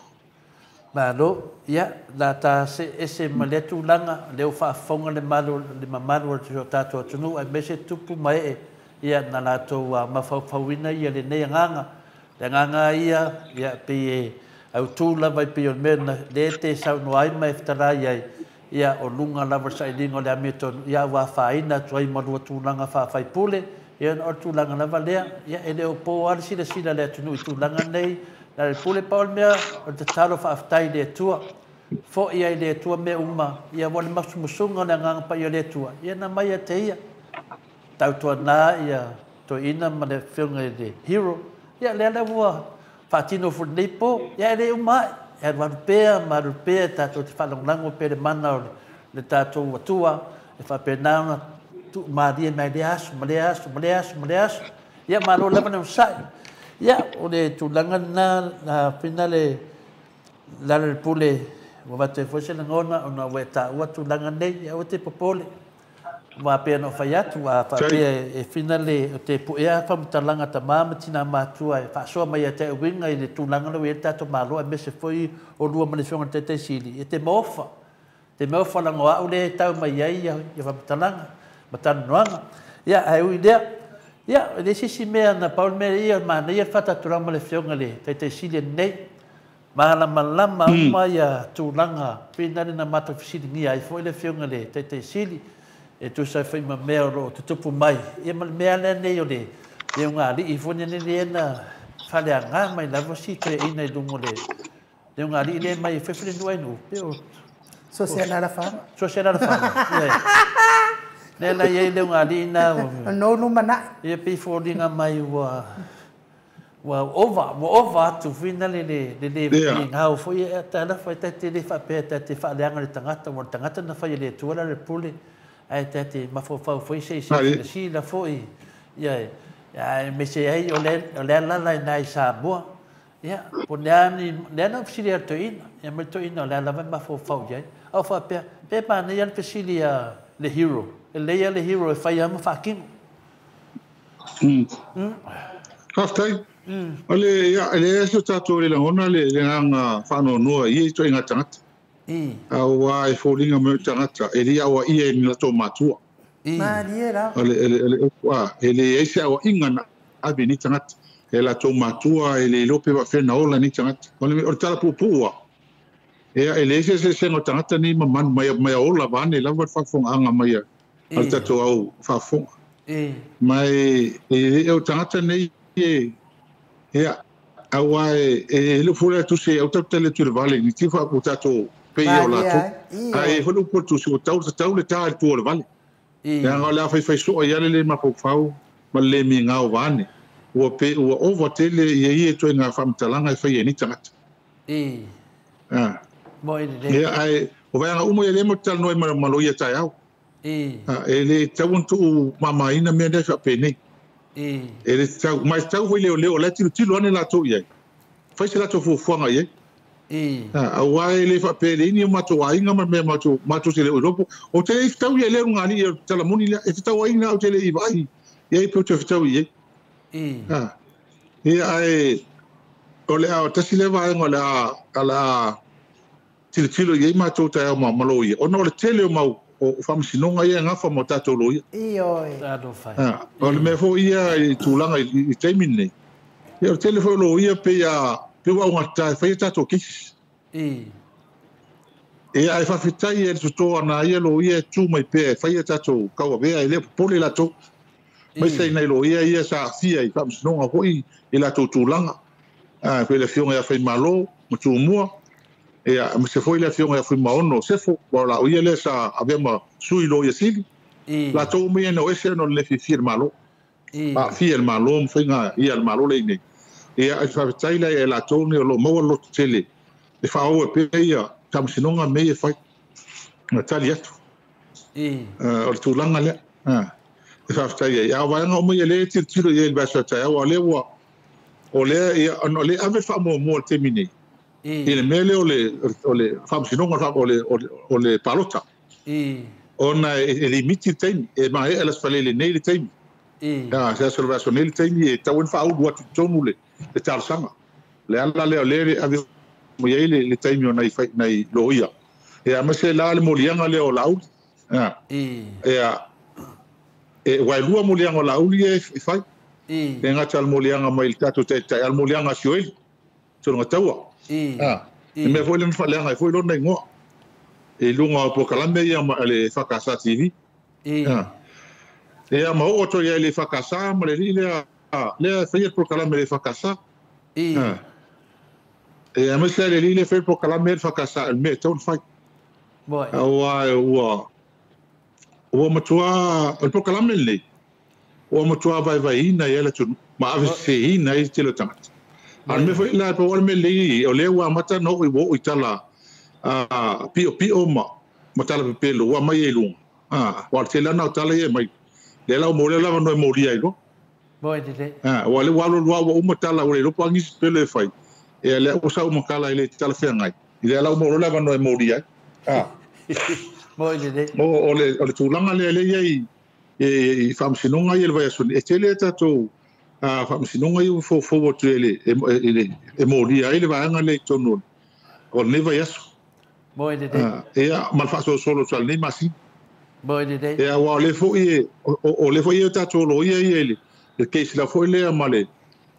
Malo, ia, la ta se ese ma le tulaga, le o faafofoga le malu le mamalu o le tatou atunuu aemaise tupu ma ee, ia na latou mafaufauina ia lenei agaga. Le agaga ia, ia pei e autū lava i pei o le mea na le te saunoa ai ma e fetalai ai, ia o luga lava le sailiga o le amiotonu, ia ua afaina atu ai ma lua tulaga faafaipule, ia o le tulaga lava lea, ia e le o po lava le silasila le atunuu i tulaga nei, na le pule pa o le mea o le tatalo faafetai i le Atua. Foi ai le Atua mea uma, ia ua le masumusuga o le agaga paia o le Atua, ia na mai ia te ia. Tautuana ia toeaina ma le afioga i le hero, ia lea la ua faatino foi lenei po, ia e le uma ai. E alualu pea ma alu pea tatou te faalagolago pea le mana o le tatou Atua, e faapena ona tuumalie mai lea aso, ma lea aso, ma lea aso, ma lea aso. Ia malo lava le onosai. Ia, o le tulaga lena, na fina le lalo le pule, ua vatu ai foi se lagona, ona ua e taua tulaga nei, ia ua te popole. Ua pea na o fai atu, a faapea e fina le o te puea faamatalaga tamā ma tinā matua e faasoa mai ia te uiga i le tulaga lea ua i ai le tatou Malo aemaise foi o lua ma le afioga i le Taitaisili, e te maofa. Te maofa lago au le tau mai ai ia faamatalaga ma talanoaga. Ia, ae ui lea, ia, e le se isi mea na pau le mea ia manaia le faatatulaga ma le afioga i le Taitaisili lenei. Malamalama uma ia tulaga pei na matou fesiligia ai foi le afioga i le Taitaisili e tusa ai foi ma mea o loo tutupu mai. Ia ma le mea lea nei o le ugalii foi nei na faleaga mai lava si toeaina i luga o le ugalii lea mai fefele nuu ai nuu. Pe o So se alalafaga. So se alalafaga. Ia. Lea la i ai le ugalii na. No lumana'i. Ia pei foliga mai ua ova atu fina le le le ngau foi e tala foi te le faapea te faaleaga le tagata ua le tagata na fai le Atua la le pule ae te mafaufau foi se se sila foi ia ia me se ai o le alala i nai Samoa ia po le ni le na fesili a toeaina ia ma le toeaina o le ala vai mafaufau i ai au faapea pe manaia le fesili a le hero e leia le hero e fai ama faatino. Faafetai. O le ia le se tatou le lagona le agaga faanoanoa i ia ituaiga tagata. Auā e foliga mai o tagata e lē auaia e ni latou matua. Malie la. O le e leai se auaiga na ave nei tagata. E latou matua e le iloa pe faafena ola nei tagata. O le tala puupuu ia e leai se eseesega o tagata nei ma manu mai ola vaane lava le faafofogaaga mai a le tatou au faafofoga. Mai e o tagata nei e ia Aua e le fule atu se au tau le tu le vale ni ti fa ku tato pe o la tu. Ai foi le po tu se tau tau le ta le tu o le vale. Ia nga la fai fai so ia le ma fau ma le mi ngau vane. Ua pe ua over tele ia ia toe ngā whamtalanga e whai e ni tangata. I. Mo e le. Ia ai, o vai anga umo e le mo tal noi ma malo ia tai au. I. E le tau tu mama ina mea nei whapene. I. E le tau, mai tau hoi leo leo, le tilo tilo ane la tau ia. Whai se la tau fuafuanga ia. I. Au ai le whapene ini o mato ainga ma mea mato, mato se le oiropo. O te le tau ia leo ngani ia talamoni lea, e te tau ainga au te le i vai. Ia i peu te whitau ia. I. Ia ai, o le ao, tasi le vaenga o le a, la tilo tilo ia i mātou tai au ma malo ia. Ona o le tele o mau, o whamasinonga ia ngafa mo tātou lo ia. I oi. O le mea fo ia i tūlanga i teimi nei. Ia o le tele fo lo ia pe ia, pe ua unga tai, whai tātou kisi. I. Ia ai whawhitai e le tutoa nā ia lo ia e tū mai pea, whai tātou kauawea e lea popole lātou. Mai sei nei lo ia ia sa fia i whamasinonga hoi i lātou tūlanga. Pe le fionga ia whai malo, ma tūmua. Ia, ma se foi le fionga ia whai maono, sefo, wa la o ia le sa avea ma sui lo ia sili. Lātou mea no ese no le fi fia le malo. A fia le malo, ma whainga ia le malo le nei. Ia, ai whawhitai lai e lātou ni o lo maua loto tele. E whaoa pe ia, whamasinonga me e whai. Na tali atu. O le tūlanga lea. E whawhitai ai. A waenga o mai e le tiro tiro i e le vaso tai au, a le ua, o le, ia, o le ave wha mua mua le temi nei. I le mele o le whamasinonga, o le palota. Ona e limiti le taimi, e mahe e las falele nei le taimi. Se aso le vaso nei le taimi, e tau en whaulu atu tonu le talasanga. Le ala lea o le ave mo iai le taimi o nei loia. E a mase la le molianga lea o lauli. E e wailua molianga o lauli e whai. E ngata al molianga mai le tato te al molianga sioeli. Tō taua. E mea foi le mwhaleanga e foi lona ingoa. E lunga o pokalame ia ma le whakasa TV. E a ma o to ia le whakasa ma le li lea lea whai pokalame le whakasa. E a mese le li le whai pokalame le whakasa el mea taun whai. Aua ua ua matua o le pokalame le ua matua vai vai ina ia le tunu ma ave se ina i te lo tangata. A me foi la po me le o le ua mata no i wo i tala a pio pio ma tala pelo ua mai e lunga. Wa te lana o tala e mai le la mo le la no e moria i lo. Moi te. Wa le wa lo wa o matala o le lopo angi pelo e fai. E le o sa o makala i le tala whengai. I le la mo le la no e moria. Moi te. O le tūlanga le le ia i whamsinonga i le vai asuni. E tele tātou whamsinonga i fo fo atu e le moria i le vaanga le tonu. O le vai aso. Moi te. Ea malfaso solo tual nei masi. Moi te. Ea wa le fo i o le fo i tātou lo ia i le keisi la fo lea ma le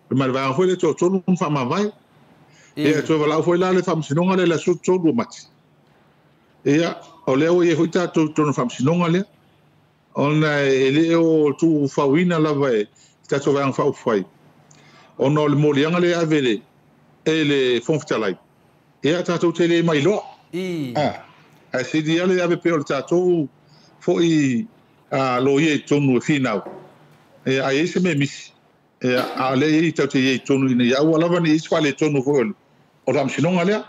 vaanga fo le tolu mwhamawai. Ea tō walau fo la le whamsinonga le la su tolu mati. Ea o leo i hui tātou tonu whamsinonga lea. Ona e le o tū whauina lava e tātou vaanga whauwhai. Ona o le molianga le ave le e le whonfitalai. Ea tātou te le mai loa. A sidi ale ave pe o le tātou fo i lo ia i tonu e whinau. E a ese me misi. E a le i tau te ia i tonu ina ia ua lava ni iswa le tonu fo o whamsinonga lea.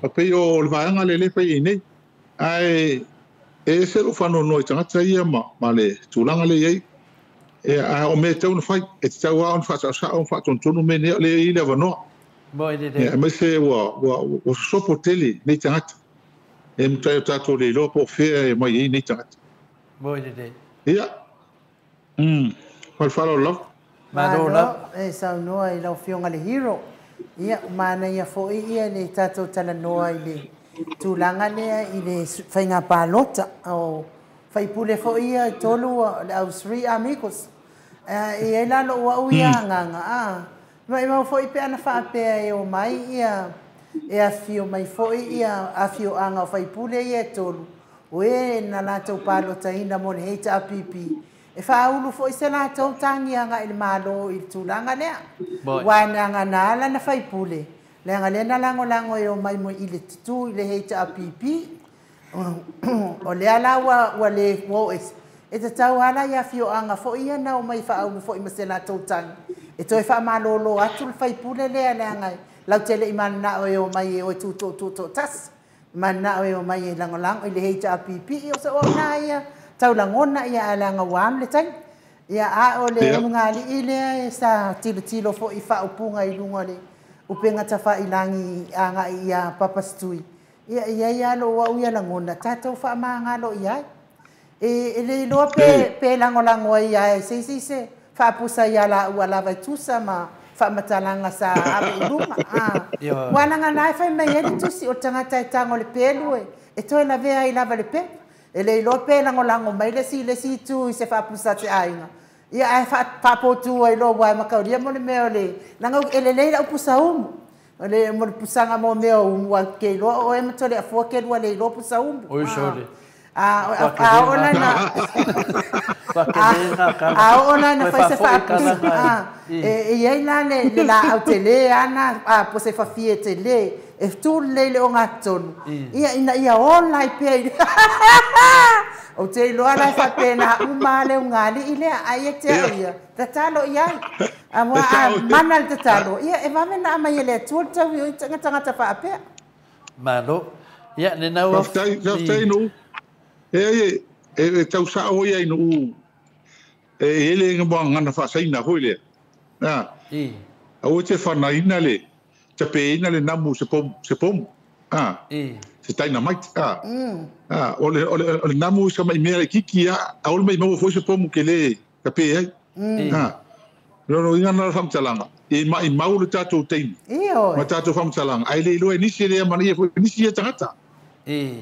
A pe o le vaanga le le whai i nei. Ai e se o whano noi tangata ia ma le tūlanga le iei. E a o me tau na whai, e te tau a on whata sa on whata tonu me nea le i le wanoa. Moi te. E me se ua sopo tele nei tangata. E mutai o tātou le iloa po whea e mai ei nei tangata. Moi te. Ia. Whal love. Malo love. E saunoa i lau fionga le hero. Ia, mana ia fo ia le tātou talanoa i le tūlanga lea i le whainga pālota o whaipule fo ia i tolu au three amigos. E e lalo ua ui anganga. Ma i mau fo i pe ana whaapea e o mai ia e awhio mai fo ia awhio anga o whaipule ia e tolu. O e na lātou pālota ina mo le heita a pipi. E faaulu foʻi se latou tagi agaʻi le mālō i le tulaga lea. Uā e agana ala na faipule, leaga lea na lagolago e omai mo i le tutū i le HRPP. O lea la ua lē ua oo ese, e tatau lava la i afioaga foʻi ia na omai faaulu foʻi ma se latou tagi, e toe faamalōlō atu le faipule lea leaga lautele i mananao e omai e o e tutoatasi, mananao e omai e lagolago i le HRPP. O se auaunaga ia taulagona ia ae leaga ua alu le taimi. Ia a o le ulugalii lea e sa tilotilo foʻi i faaupuga i luga o le upega tafailagi agai ia Papasitui, ia e iai lava lou au ia lagona tatou faamagalo i ai. E le iloa pe lagolago ai lava e se isi se faapusa ia laua lava e tusa ma faamatalaga sa ave i luga. Ua laga e fai mai ai le tusi o le tagata e tago le pelu e toe lavea ai lava le pepa. E le iloa pe lagolago mai le isi itu i se faapusa a se aiga. Ia ae faapotu ai loa ua e mataulia mo le mea o le laga e lelei lau pusa umu. O le mo le pusaga mo mea o umu a ke iloa o e ma tole afua ke lua le iloa pusa umu. Oi sole. A o la na a o la na fai se faapusa. E iai la le laau tele ana a po se fafie tele e tu lelei le ogatotonu. Ia ina ia ola ai pea i o te iloa la e faapena uma le ugalii lea ai e te au ia tatalo i ai. A mana le tatalo ia e vave na aumai e le Atua le tauio i tagata faapea. Malo. Ia le nau Faafetai nu. E e tau sao ia i nu. E ele nga mo ngana faasaina foi lea. Ah. Aua te whanaina le, te peina le namu se pom. Ah. Se dynamite. Ah. Ah, o le namu sa mai mea kiki a, a o le mai mau foi se pomu ke le ka pe ai. Ah. No inga na whamtalanga. E mai mau le tātou teimi. Ma tātou whamtalanga. Ai le iloa nisi le mana ia foi nisi ia tangata.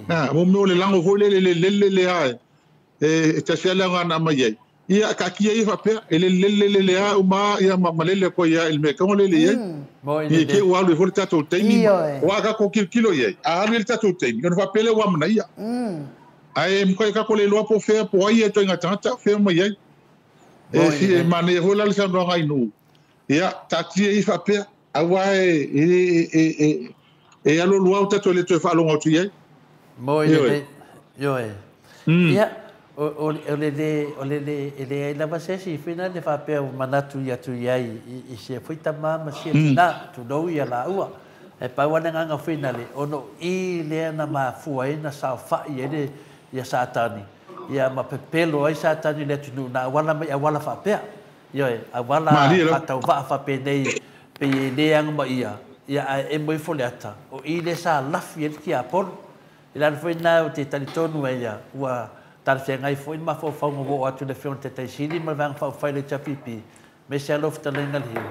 Ah, mo meo le lango foi le le le le le ai. E tasi ala ngana mai ai. Ia ka kia ia whapea, e le le le le le a uma ia ma lele ko ia il me kongo le le ia. Ia ke o alu e fo le tātou teimi. O a kako kilo ia. A alu le tātou teimi. Ona whapele o amana ia. Ai mkai kako le loa po whea po ai e toi ngā tangata whea mai ai. E si e mane hoi lale sa noa ngai nu. Ia, tātia i whapea, aua e e alo luau tātou le toe whaalonga atu iai. Moi le, ioe. Ia, o le le e le ai lava se si fina le whapea o manatu i atu iai i se fuita ma sia tina, tu ia la ua. E pau ane nganga fina le, ono i lea na mafua ai na saofai ai le ia Satani. Ia ma pepelo ai Satani le atunu na awala mai awala whapea. Ioe, awala whatau whapea nei pe e leanga ma ia. Ia a e moi fo le ata. O i le sa lafi e ki Apollo. I lana foi nā o te talitonu e ia. Ua talawhengai foi ma whauwhaunga wo atu le whion te taisili ma vanga whauwhai le chapipi. Me se alofa talenga le hiu.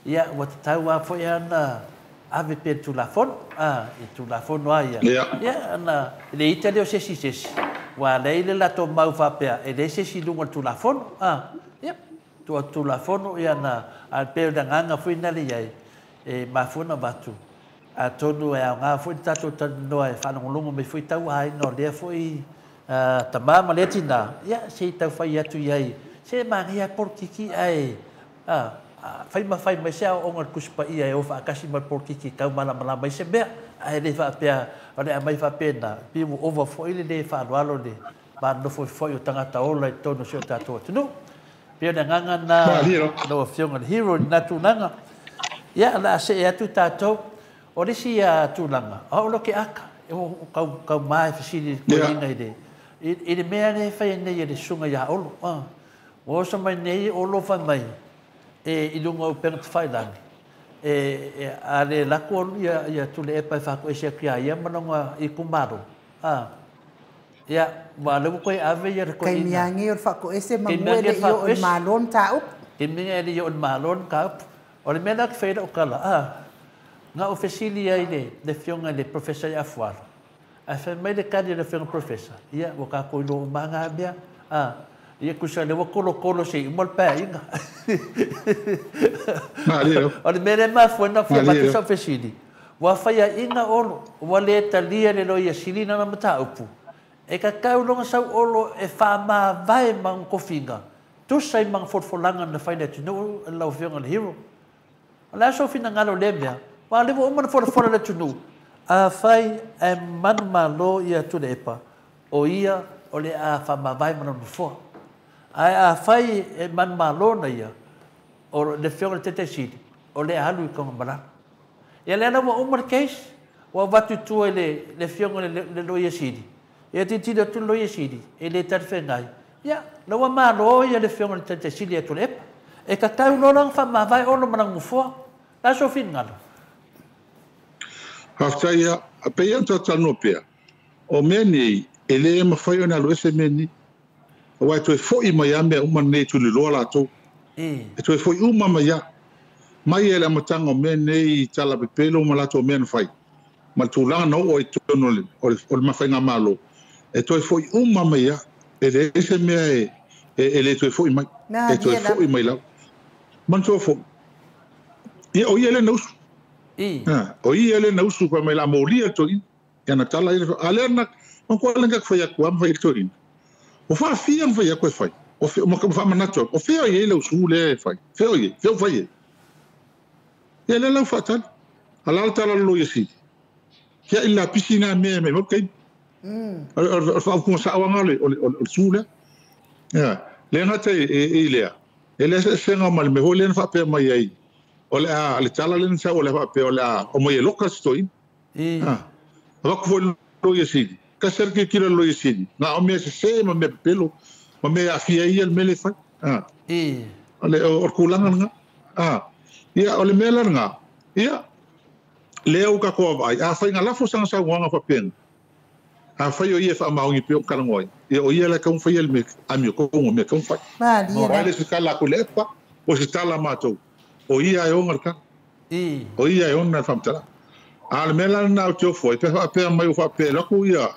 Ia, ua te tau a foi ana ave pe tulafono. Ah, i tulafono a ia. Ia, ana, le ita leo sesi sesi. Ua lei le lato mau whapea. E le sesi lunga tulafono. Ah, ia, tua tulafono ia na, a pe na nganga foi na le iai. E mafuna watu. A tonu e au ngā foi tātou tanoa e whanongolongo me foi tau ai no lea foi tamā ma lea tina. Ia, se i tau whai atu iai. Se mangia porkiki ai. Whai ma whai mai se au onga kusipa ia e o whaakasi mai porkiki kau mala mala mai se mea. Ai le whaapea, o le amai whaapea nā. Pi mu ova foi le le whaaloalo le. Ma nofo foi o tangata ola i tono se o tātou atu. No, pia na nganga nā no whionga le hero ni nā tūnanga. Ia, la se e atu tātou. O le si a tūlanga, a o lo ke aka, e o kau mai whasiri koe inga i le. I le mea le whai nei e le sunga ia olo. O osa mai nei o lo whai mai e i lunga o penga te whailangi. E a le lako olu ia tule epa e whako e sea kia ia manonga i kumaro. Ia, ma le koe ave ia le koe ina. Kei miangi o le whako ese mamue le i o le malon tā upu. Kei miangi le i o le malon tā upu. O le mea la ki whaira o kala. Ngā o fesili ai le whionga le profesa i afualo. A whai mai le kari le whionga profesa. Ia, o kā koe lo umanga mea. Ia kusa le wakolo kolo se i umal pā inga. O le mea le mafua na whia matu sa fesili. Wa whaia inga olo, wa le talia le loia silina na mata upu. E ka kaulonga sau olo e wha vai mangu kofinga. Tusa i mga folafolanga na fai le atunuu lau Afioga le Hero. O le aso finagalo le mea, wa le ua uma na folafola le atunuu, afai ae manumalo ia Tuilaepa, o ia o le a faamavae ma lona nofoa. Ae afai e manumalo na ia, o le Afioga i le Taitaisili, o le a alu i Tagamalalo. Ia lea la ua uma le case, ua avatu i tua i le Afioga i le Loia Sili, ia tilotilo atu le Loia Sili, e le talafeagai, ia, la ua malo ia le Afioga i le Taitaisili ia Tuilaepa. E tatau loa la ona faamavae Olo ma lana nofoa. La so finagalo. Faafetai ia, pei ona talanoa pea, o mea nei, e le mafai ona alu ese mea nei. Aua e toe foi mai lava mea uma nei tuliloa latou. E toe foi uma mai lava. Mai e le amataga o mea nei i tala pepelo ma latou mea na fai. Ma le tulaga na oo ai i totonu o le mafaigamalo. E toe foi uma mai lava. E leai se mea e le toe foi mai. E toe foi mai lava. Manatua foi. Ia, o ia le na usu. O ia le na usu pa mai la molia to i. Ia na tala ia. A lea na ma ko le ngak fai aku am fai to i. O fa fia am fai aku e fai. O fe ma ka fa manato. O fe o ia le usu le fai. Fe o ia, fe o fai. Ia le lau fa tal. Ala tala lo ia si. Ia ila piscina me me mo kai. O fa ku sa wa ngale o su le. Ia, le ngata e lea. E le se nga mal me ho le fa pe mai ai. O le a le tala le sa o le fa pe o le a o mai loka stoi. Va ku lo ia si. Ka ser ke kilo lo ia si. Na o me se ma me pelo. Ma me afia ia le mele fa. O le o kulanga nga. Ia o le mele nga. Ia le au ka ko ai. A fai nga lafo sanga sa wanga fa pen. A fai o ia fa maungi pe o kalangoi. Ia o ia le ka fai le me ami ko ngo me ka fai. Ma dia. O le se kala ku lepa o se tala matou. O ia e onga ka. O ia e onga famtala. A le mela na o teu foi, pe fa pe mai o fa pe la ku ia.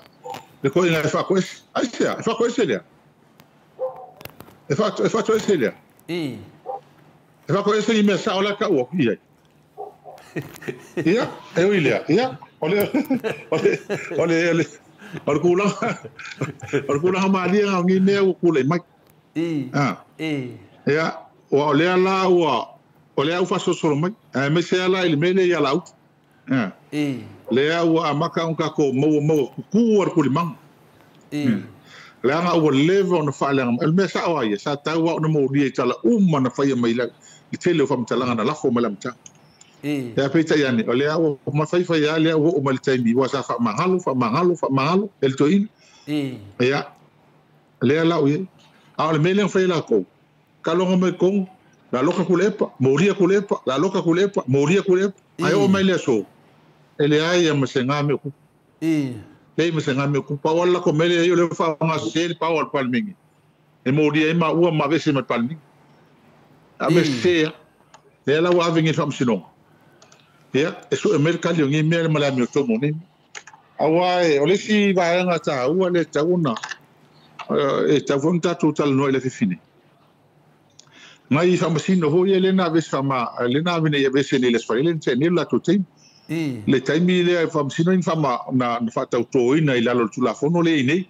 Le ko ina fa ko es. Ai sia, fa ko es lea. E fa to es lea. E fa ko es ni me sa ola ka o ia. Ia, e o ia. Ia, ole ole ole ole. O kula. O kula ma lia ngi me o kula mai. Ia, o le ala o o le au faso mai. Me se ala ile mele ia lau. Le au a maka un ka ko mo mo ku ar ku limang. Le anga o leva ona fa le el me sa o ia sa tau o mo ni tala uma na fa mai la le tele o fa mtalanga na lafo mala mta. Ya pita yani o le au ma fa fa ya le au o mal taimi wa sa fa mahalo fa mahalo fa mahalo el toin. Ya le ala o a le mele fa la ko. Kalongo me ko la loka kulepa, moria kulepa, la loka kulepa, moria kulepa. Ai o mai le so. Ele ai a masenga me ku. Le masenga me ku pa wala ko mele yo le fa nga se pa wal palmingi. E moria e ma ua ma vese ma palmingi. A me se le la wa vingi fam sino. Ia e so e mel kali ngi me ma la mi to mo ni. Awa e o le si va nga ta ua le tauna. E ta vonta total no le fini. Ngai fa masino ho ia lena vesa ma lena vene ia vese ni les faile nse ni la tote le taimi le fa masino in fa ma na fa tauto ina ila lo tula fono le nei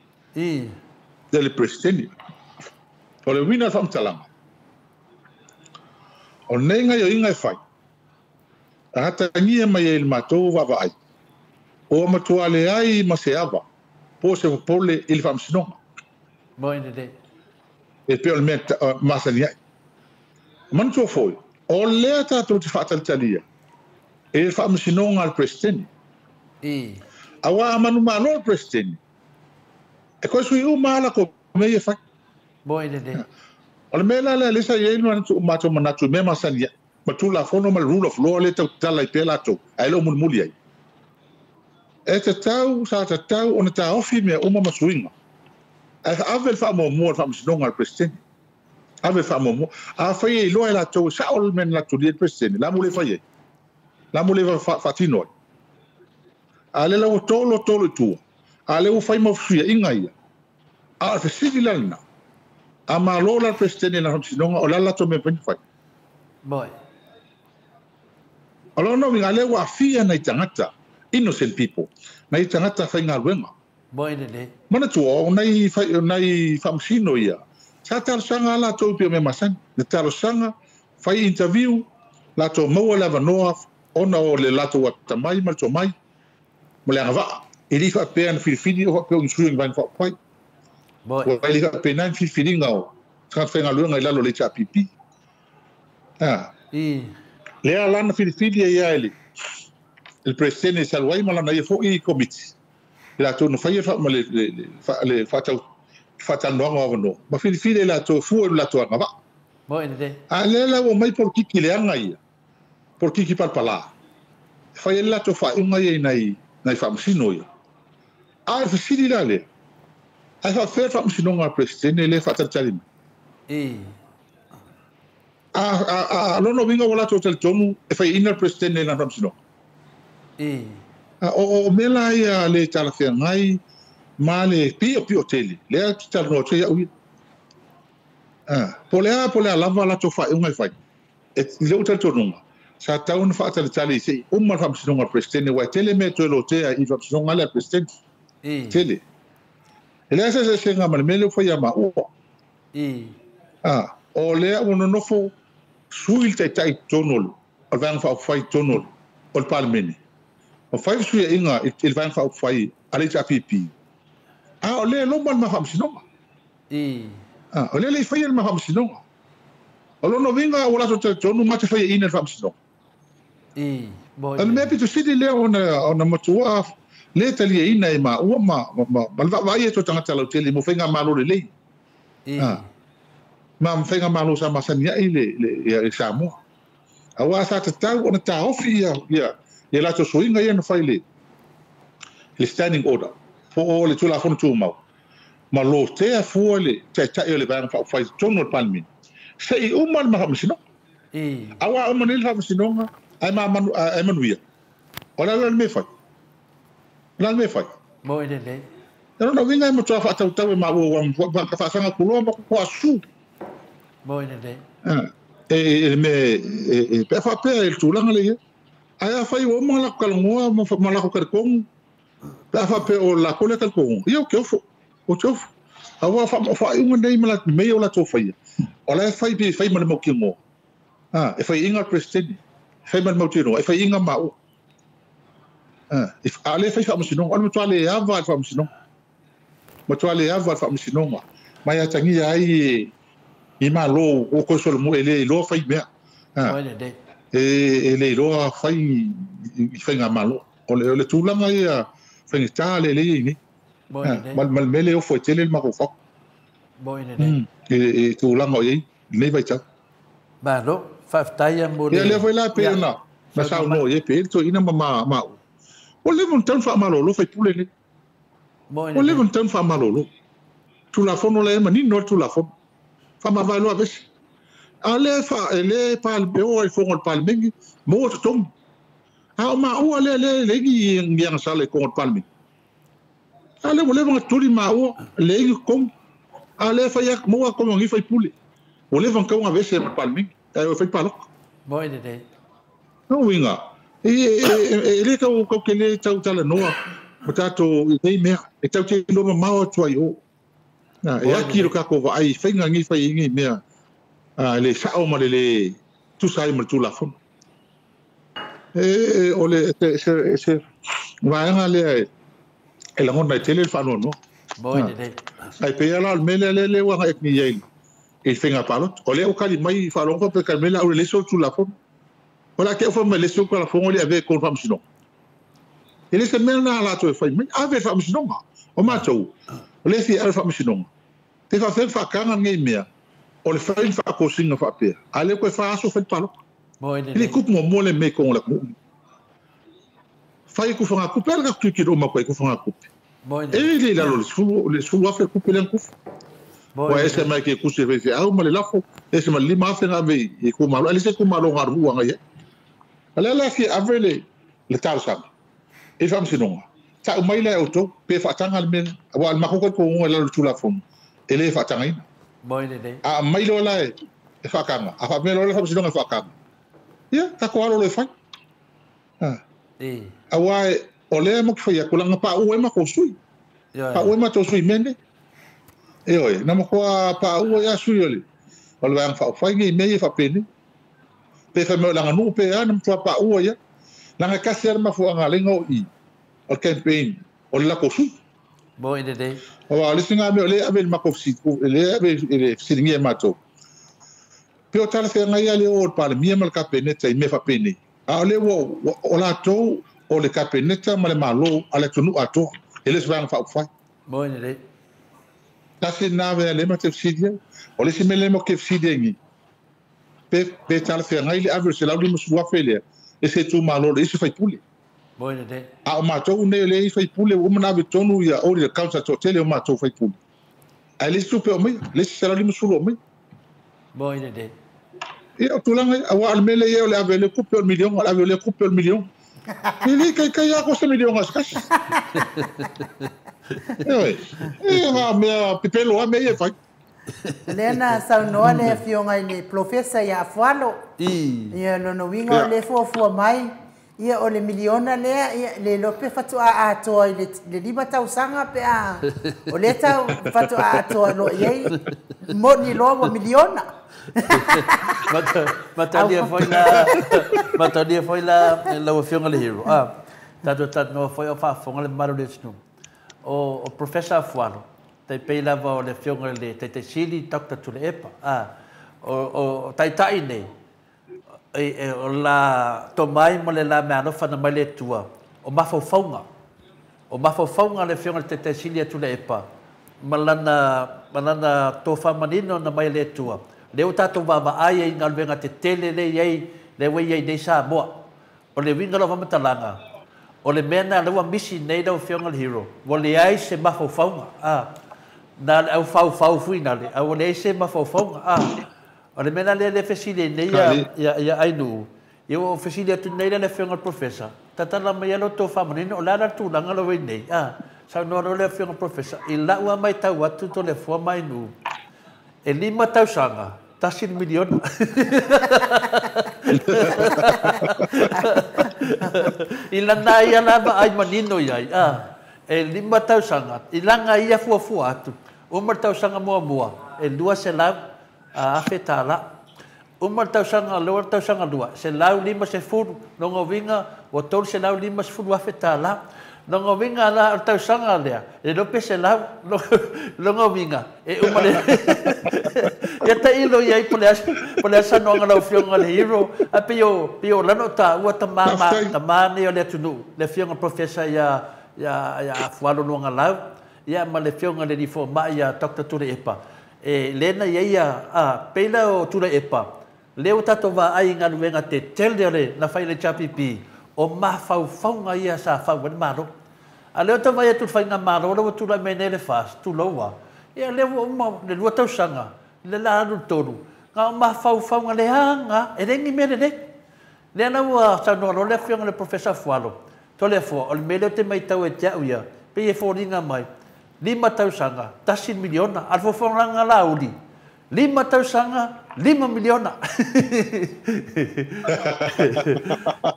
le president o le wina fa mtalanga o nenga yo inga fai ata ngia mai el mato va vai o matua le ai ma se ava po se pole il fa masino mo ine e pe o me masania Mantua foi, o lea tātou te whaatalitalia, e whaamasinoga al presidente. Awa amanu malo al presidente. E koe sui u mahala ko me ia whai. Mo ine ne. O le mea la lesa ia inu anu mātou manatu me masania. Matula fono ma le rule of law le tau tala i pēlā tau. Ai leo mulimuli ai. E te tau, sa te tau, ona tā ofi mea uma masuinga. E ave le whaamuamua le whaamasinoga al presidente. Ave fa momo a fai lo la to sa ol men la to le president la mule fai la mule fa tino a le la tolo tolo tu a le fai mo fia inga ia a fe sivilana a ma lo la president la sinonga o la la to me pen fai boy alo no mi ale wa fia na tangata innocent people na tangata fai nga wenga boy ne mana tu o nei fai nei famsino ia Sa talosaga latou pei o mea masani. Le talosaga, fai interview, latou maua le avanoa ona o le latou atamai ma le tomai ma le agavaa. E le i faapea na filifili o faapea o ni sui o ni vaega faaupufai. Ua e le i faapena ni filifiliga o tagata faigaluega i lalo o le HRPP. Lea la na filifili ai lava e le Peresetene e salu ai ma lana ia foi komiti, i latou na faia le faatalanoaga o avanoa, ma filifili e latou e fua i le latou agavaa. A lea la ua omai polokiki leaga ia, polokiki palapala, e fai ai le latou faaiuga ia i nai faamasino ia. A o le fesili la lea, ae faapefea le faamasinoga a le Peresetene lea e faatalitali mai? A lona uiga ua latou talitonu e faiaina le Peresetene i lana faamasinoga. O mea la ia le talafeagai ma le piopio tele, lea te talanoa atu ai au ia. Po o le a lava latou faaiuga e fai, e lou talitonuga, sa tau ona faatalitali se i uma le faamasinoga a le Peresetene, aua e tele mea e toe lotea i le faamasinoga lea a le Peresetene. Tele. E leai se eseesega ma le mea lea ua fai ia maua. O lea ua nonofo sui le taitai i totonu o le Vaega Faaupufai i totonu o le Palemene. Ma fai le fesuiaiga i le Vaega Faaupufai a le HRPP. A o lea e loma le ma faamasinoga. O lea le i faia le ma faamasinoga. O lona uiga ua latou talitonu ma te faiaina le faamasinoga. O le mea pito sili lea ona matua le taliaina e maua ma le vaavaai e toe tagata lautele mo faigamalo lelei. Ma faigamalo sa masani ai le Samoa. Aua sa tatau ona taofi ia latou suiga ia na fai le standing order po o le Tulafono Tumau. Ma lotea fua le taitai o le Vaega Faaupufai i totonu o le Palemene. Se i uma le faamasinoga. Aua uma nei le faamasinoga ae manuia. O le a le mea fai? O le a le mea fai? E lona uiga e matua faatautau e maua ua faasaga kuloa ma kuasu. E le mea e pe faapea i le tulaga le ia. Ae afai ua uma lako talanoa ma lako talitonu, pe a faapea o lako lea talitonu, ia o te ofo. O te ofo. Aua faaiuga nei ma mea o latou faia. O la e fai pe fai ma le mautinoa. E fai inga le Peresetene, e fai ma le mautinoa, e fai inga maua. A le fai faamasinoga, o le matua le ava le faamasinoga. Matua le ava le faamasinoga. Mai atagia ai i malo o koe solomu e le iloa fai mea. E le iloa fai i faiga malo. O le tulaga ia faigata le le i nei. Ma le mea le ofo e tele le mafaufau. E tulaga o iai, lenei vaitau. Malo, faafetai mo le... Ia lea foi la pe ona na saunoa i e pe le toeaina ma maua. O leva ona tau faamalolo faipule nei. O leva ona tau faamalolo. Tulafono la e manino le Tulafono. Faamavae loa vesi. A lea le o ai fono o le Palemene, maua totogi. A o maua lea le igi ni agasala i kogo o le Palemene. A lea ua leva ona tuli maua, le igi totogi. A lea fai maua kogo ngi faipule. Ua leva ona tau ona vese ma le Palemene. Ae o fai paloka. No uiga, e le tau ke le tau talanoa ma tatou i nei mea. E tau te iloa mamao atu ai o. E aki lo kako vaai faiga ngi fai ngi mea le sao ma le le tusa ai ma le Tulafono. E o le se vaega lea e lagona e tele le faanoanoa. Ai pei la o le mea lea le ua agai atu ai i faiga palota. O lea ua kali mai faalogo pe kali mai la o le leso o le Tulafono. O la ke o mai le leso o le Tulafono le ave e faamasinoga. E le se mea na latou e fai mai, ave le faamasinoga. O matou, o le fia ave le faamasinoga. Te faafea faakaga nei mea, o le fai le faakosiga faapea. A lea koe faaso fai le palota. E le kupu muamua le mea i kogo le atunuu. Fai kufaga kupe, ala ka kutu o makoe kufaga kupe. E le i lalo le 10,000 kupe le kufu. Ua ese mai ke kusi e fai au ma le lafo, ese ma le 5,000 nga ave i kumalo. Ale se kumalo nga ruua nga ia. Ale la fia ave le talosaga. E faamasinoga. Tau mai lea outou, pe faataga le mea, aua le makou ko ngonga i lalo le Tulafono, e le faatagaina. A mai loa la e faakaga, a faapea loa le faamasinoga e faakaga. Ia, tatou alo loa e fai. Aua o lea matou fai atu, laga paua ai matou sui. Paua ai matou sui mea nei. E oi, na matua pāua ia sui o le vaega faaupufai nei mea ia faapenei. Pe fai mai o le aganuu pe a na matua pāua ia. Laga e tasi lava le mafuaaga lea na o i o le campaign o le latou sui. Mo i lelei. Aua o le isi mea o lea e ave i le matou lea e ave i le fesiligia e matou. Pe o talafeagai ia le o o le Palemia ma le Kapeneta i mea faapenei. A o lea ua o latou o le Kapeneta ma le Malo a le atunuu atoa. E le o se vaega faaupufai. Mo i lelei. Tasi lena mea lea matou te fesili ai. O le isi mea lea matou te fesili ai nei, pe talafeagai le ave o le 150,000 lea e se itumalo o le isi faipule. Mo i lelei. A o matou nei o le faipule ua uma ona ave tonu ia audit accounts a toatele o matou faipule. Ae le isi tupe o mai, le isi 150 o mai. Mo i lelei. Ia o tulaga ia, aua o le mea lea i ai o le ave o le tupe o le miliona, o le ave o le tupe o le miliona. E le taitai lava ko se miliona se tasi. Ioe, e ngā mea pepelo a mea ia e fai. Lea na saunoa le afioga i le Profesa ia Afualo. Ia lona uiga o le fuafua mai, ia o le miliona lea, ia le iloa pe faatoa atoa i le 5 tausaga pe a o lea tau faatoa atoa loa i ai moni loa ua miliona. Matalia foi la matalia foi la lau afioga le hero. Tatou talanoa foi o faafofoga le mamalu o le atunuu. O Professor Afualo, taipei lava o le afioga i le Taitaisili Dr. Tuilaepa. O taitai nei, o la tomai ma le la meaalofa na mai le Atua, o mafaufauga. O mafaufauga le afioga i le Taitaisili a Tuilaepa, ma lana tofamanino na mai le Atua. Lea ua tatou vaavaai ai i galuega tetele lea i ai, lea ua i ai nei Samoa. O le uiga o lau faamatalaga, o le mea na lea ua misi nei lau afioga le hero, ua leai se mafaufauga. Na le au faufau fui na le, a ua leai se mafaufauga. O le mea na lea le fesili nei ia Ainuu, ia ua fesili atu nei le afioga le Professor, tatala mai ia lo tofamanino, o le ala tulaga lo nei. Saunoa loa le afioga Professor, i lau a mai tau atu to le fua mai nu, e 5 tausaga, 1 miliona. I lana ia lava ai manino iai. E 5 tausaga, i langa ia fuafua atu. Uma le tausaga muamua, e 200,000 $1,000. Uma le tausaga lua, le tausaga lua, 150, longa uiga, ua 350,000 $. Longa uiga la o le tausaga lea, e lope 100, longa uiga, e uma le... Ia tailo iai po le asa noanga lau afioga le hero, a pe o lano ta ua tamā nei o le atunuu, le afioga Professor ia Afualo Luagalau, ia ma le afioga le Lifomai ia Dr. Tuilaepa. E lena ia ia, peila o Tuilaepa, lea ua tatou vaai i galuega tetele o le na fai le HRPP, o mafaufauga ia sa fau ai le Malo. A lea o tau vaai atu le faiga Malo, lea ua tulai mai nei le FAST, tuloua. Ia lea ua uma le 2 tausaga, le la alu le 3, ngā o mafaufauga leaga, e le ni mea lelei. Lea la ua saunoa loa le afioga le Professor Afualo, tole afua, o le mea lea o te matau e te au ia, pe e foliga mai, 5 tausaga, 1 miliona, a le fofogaga la uli, 5 tausaga, 5 miliona.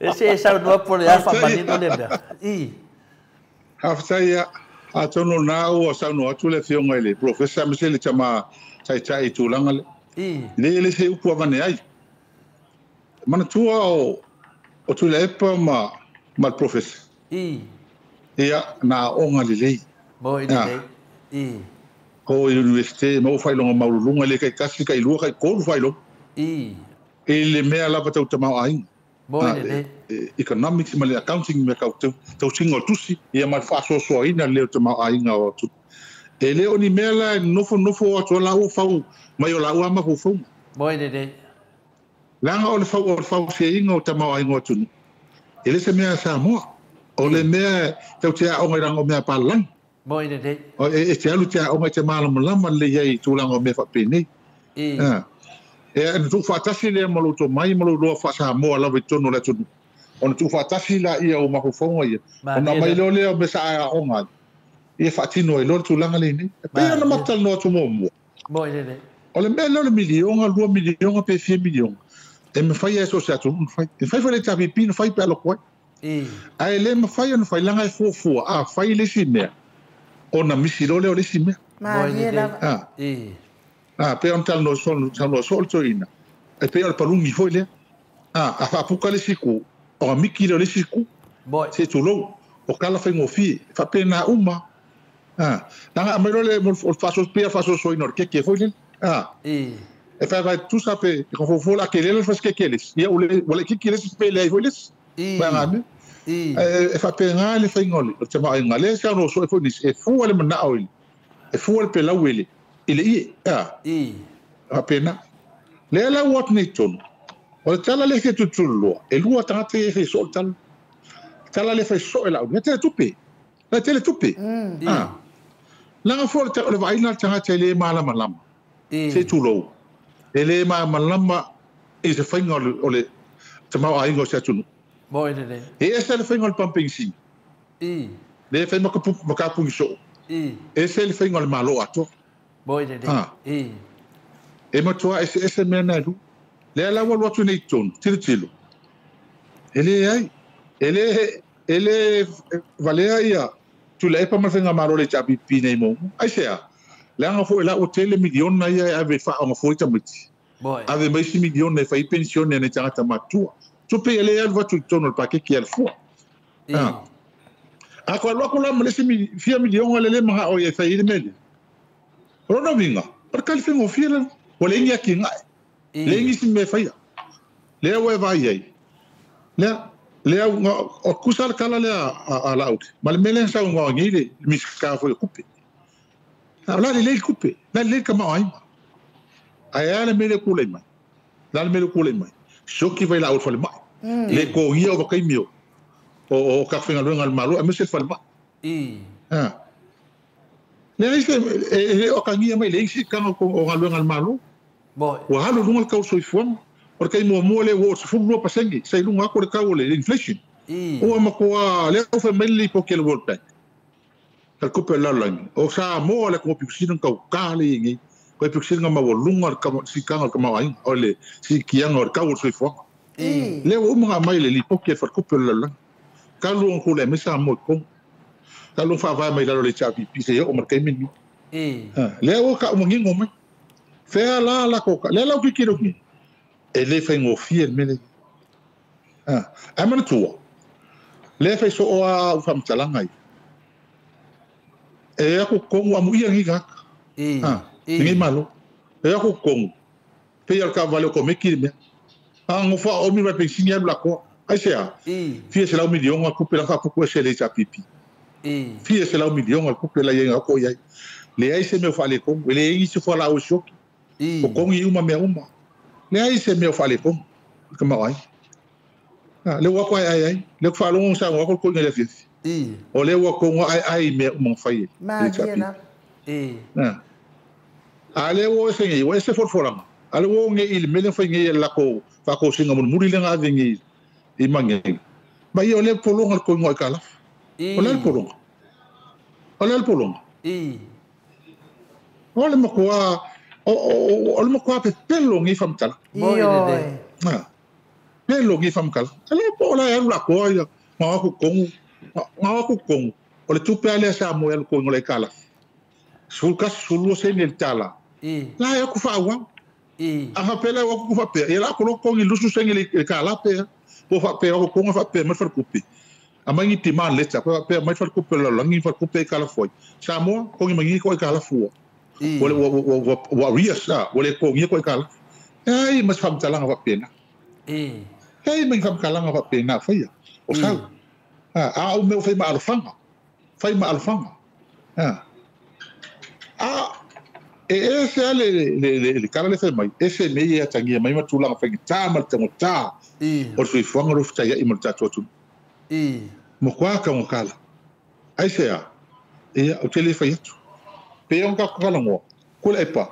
E se e saunoa po le afa manino le mea. I. Hafetai ia, atonu nā ua saunoa atu le afioga i le Professor ma se le tama taitai i tulaga le. I. Le le se upu avane ai. Manatua o Tuilaepa ma le Professor. I. Ia, na aoga lelei. Mo i lelei. I. O universite, ma o whailonga maululunga, le kai kasi, kai lua, kai kolu whailonga. I. E le mea lava tau tamau ainga. Mo i lelei. Economics ma le accounting me kau tau singa o tusi, ia ma le faasoasoaina le o tamau ainga o atu. E le o ni mea la nofo nofo atu la ua fau, mai o la ua ama fau. Mo i lelei. Langa o le fau o le fau se inga o tamau ainga o atunu. E le se mea Samoa. O le mea tau te aonga i ranga o mea palangi. Mo i lelei. O e te alu te aonga i te malamalama le iai tulaga o mea faapenei. I. E na tuufaatasi lea ma lou tomai ma lou loa faasamoa lava i totonu o le atunuu. Ona tuufaatasi la ia o mafaufauga ia. Ona mai loa lea o mea sa aoga ai. Ia faatino ai loa le tulaga lenei. E pei ona matalanoa atu muamua. Mo i lelei. O le mea lea o le miliona, 2 miliona pe fia miliona. E mafai ai so se atunuu ona fai. E fai foi le HRPP na fai pe aloko ai. I. Ae le mafai ona fai laga e fuafua, a fai le isi mea, ona misi loa lea o le isi mea. Malie lava. A pe on tal no son no sol toina. E pe o palungi foi le. A faapuka le siku o miki le siku. Se tulou o kala faigofie faapena uma. Laga aumai loa le o le faasoasoaina o le keke foi lele. E faavae tutusa pe fofo la kelele le fasikeke le isi ia ua laitiiti le isi pe leai foi le isi vaegamea. E faapena le faiga o le tamaoaiga lea saunoa soe foi nisi e fua le manao i e fua le pelau i le ie. Faapena lea la ua atu nei totonu o le tala lea e fia tulutululoa e lua tagata ia e fai soo le tala. Tala lea fai soo e lau e tele tupe. La tele tupe. Laga foi o le vaaiga a le tagata e le malamalama. Se tulou. E le malamalama i se faiga o le tamaoaiga o se atunuu. E ese le faiga o le pampaigisini. Le fai ma kapuni soo. Ese le faiga o le malo atoa. E matua ese ese mea na e lua. Lea la ua alu atu nei i totonu, tilotilo. E leai, e le valea ia Tuilaepa ma le faigamalo o le HRPP nei muamua. Aisea? Leaga foi la ua tele miliona ia e ave e faaoga fua i tamaiti. Ave mai isi miliona e fai ai penisione a nai tagata matutua. Tupe ia lea e alu atu i totonu o le paketi a le fua. A toe alu atu la ma le isi fia miliona lea le manao ia e fai ai le mea lea. O lona uiga, o le tali faigofie lea. Ua leai ni atinae. Leai nisi mea e faia. Lea ua e vaai ai. Lea, lea o tutusa le tala lea a Laauli. Ma le mea lea na saunoa nei le Minisita foi o Tupe. A o le a lelei le tupe, o le a lelei le tamaoaiga. Ae a le mea lea ua tulai mai? O le a le mea lea ua tulai mai? Sioki vailaau o le falemai. Le togia o vaitaimi o tatou faigaluega a le Malo aemaise le falemai. Leai se, e le o atagia mai leai se siitaga o galuega a le Malo. Ua alu i luga le tau o le soifuaga. O le taimi muamua lea ua oo i le 12% sa i luga atu le tau o le inflation. Ua matua lea ua fai mai le lipoti a le World Bank. Ka le tupe o le lalolagi. O Samoa le atunuu pito sili ona taugata lea e i ai nei. O le pito sili ona maualuga le siitaga o le tamaoaiga, o le siitiaga o le tau o le soifuaga. Lea ua uma ona aumai le lipoti a le Faletupe o le Lalolagi. Talu ona tulai mai Samoa i totonu. Talu ona faavae mai lalo o le HRPP seia oo ma le taimi lenei. Lea ua tau manino mai. Fea la latou lea la ua tilotilo nei, e le faigofie le mea lea. Ae manatua, lea fai soo lava au faamatalaga ia. E aku totonu amuia lenei tagata. Lenei Malo. E aku totonu, pei o le taavale o Komeki le mea. A nofo a omi mai penisini alu lakoa. Aisea? Fia selau miliona tupe la faapupu ese le HRPP. Fia selau miliona tupe la iai ko iai. Leai se mea o faaletonu. E leai nisi o fualaau e sioki. O togi uma mea uma. Leai se mea o faaletonu. I ka tamaoaiga. Lea ua atu aeae ai. Lea ku faalogo saunoa atu le toeaina i le afiafi. O lea ua tonu aeae i mea uma na fai e le HRPP. A lea ua o ese nei, ua ese folafolaga. A lea ua o nei i le mea lea na fai nei e le latou faatosina mulimuli lea na ave nei i Magega. Ma ia o lea pologa le toeaina o aitalafu. O le a le pologa? O le a le pologa? O le matua o le matua pepelo nei faamatalaga. Pepelo nei faamatalaga. A lea po o la e alu lakoa ia na o atu i totonu, na o atu i totonu. O le tupe lava lea sa moe alu totonu o le aitalafu. 11, 12 sene le tala. La e atu faaauau. A faapea la ua atu faapea, ia la atu loa totogi 20 sene le tala pe a. Po o faapea o totogi faapea mai le faletupe. Aumai ni demand letter, pe faapea mai le faletupe o le lalolagi ni faletupe aitalafu ai. Samoa, totogi mai ni ko aitalafu ua. Ua ua arrears a, ua le totogia ko aitalafu. Leai ma se faamatalaga faapena. Leai ma ni faamatalaga faapena o faia. O sau. A o mea ua fai ma alofaga. Fai ma alofaga. A e ese lava le tala lea fai mai, ese mea ia e atagia mai ma tulaga faigata ma le taugata o le soifuaga o lo o fetaiai ma le tatou atunuu. Matua taugata la. Aisea? Ia, ou te le fai atu. Pei ona tatou talanoa, Tuilaepa,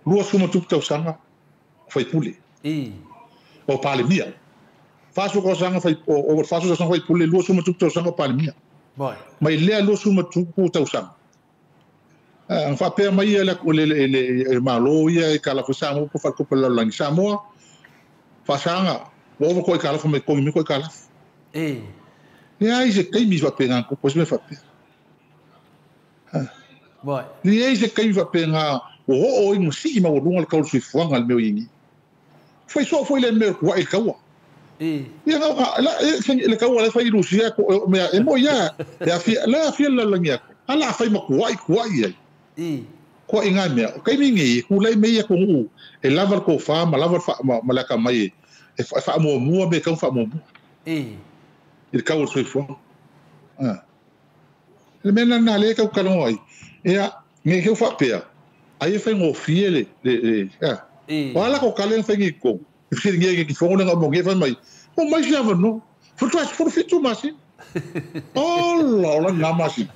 20 tupu tausaga o faipule, o Palemia. 40 tausaga fai, o 40 tausaga faipule, 20 tupu tausaga o Palemia. Mai lea 20 tupu tausaga. Na faapea mai ia le Malo ia e kala foi Samoa po faletupe o le lalolagi. Samoa, faasaga, ua ova ko aitalafu mai totogi mai ko aitalafu. Leai se taimi faapena na tupu ai se mea faapea. Ni ei se kai whapenga o ho o i masi ma o lunga le kau suifuanga le meo ingi. Fai so foi le meo kua i kaua. Ia ngau la le kaua le fai Rusia ko mea e mo ia e afia la afia la langi ako. Ala fai ma kua i ai. Kua i ngai mea. Kai mingi ku lei mea ko u e lava ko fa ma lava fa ma la ka mai e fa mo mua me kau fa mo mua. I le kau suifuanga. Ah. Le mea na le kau kalongo ai. Ia nge ke whapea, ai e whaingo fie le, a. O ala ko kale whaingi ko, e whiri nge ki whango nenga mo nge whai mai, o mai si awa no, whatuas whuruwhitu masi. Ola, ola ngā masi.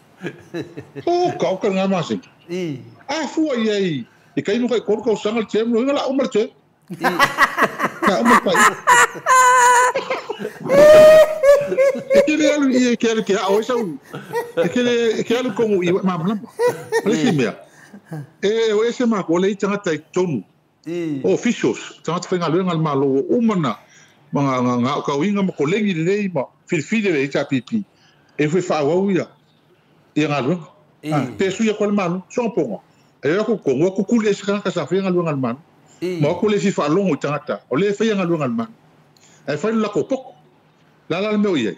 O, kau ka ngā masi. A fua ia i, i kai muka i koru kau sanga le te, mo inga la umar te. Ka umar pai. E kele alu i e ke alu ke a oe sau. E kele alu kongu i mamlama. Le si mea. E o ese mako le i tangata i tonu. O officials, tangata whainga luenga le malo o umana ma ngā o kauinga ma kolengi lei ma filifili le HRPP. E fwe whaawau ia ia ngā luenga. Te sui ia kwa le malo, songa ponga. E aku kongu, aku kuli e se kanaka sa whainga luenga le malo. Ma aku le fi whaalongo i tangata. O le whainga ngā luenga le malo. E whai le lako poko. La la le meo iai.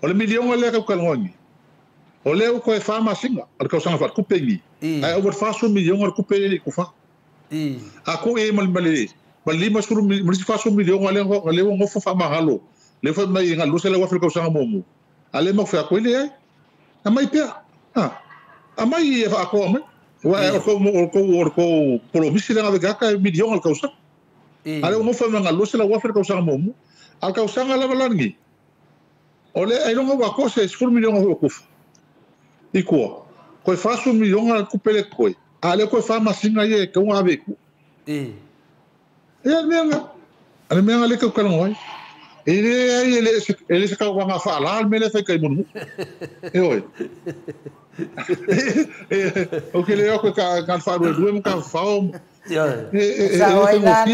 O le milionga lea kau kalongoangi. O lea uko e wha masinga. O le kausanga whaat kupengi. Ai o whaso milionga le kupe le kufa. A ko e mali mali lima suru mali whaso milionga lea lea ngofo wha mahalo. Le wha mai ngā lusa le wafel kausanga momu. A le mau wha koe le ai. A mai pia. A mai e wha akoa mai. Wa o ko polomisi le ngā vegaka e milionga le kausanga. A le ngofo ngā lusa le wafel kausanga momu. Al kausanga lava langi. O le ai longa wa ko se 10 milionga ho kufa. I kua. Koe 40 milionga kupele koe. A le koe fa masinga ye ka unga ave ku. E ale mea le ka kalongo ai. E le ai ele se ka wanga fa la me le fa kai monu. E oi. O ke le o ka ka fa ru ka fa o. E sa oi la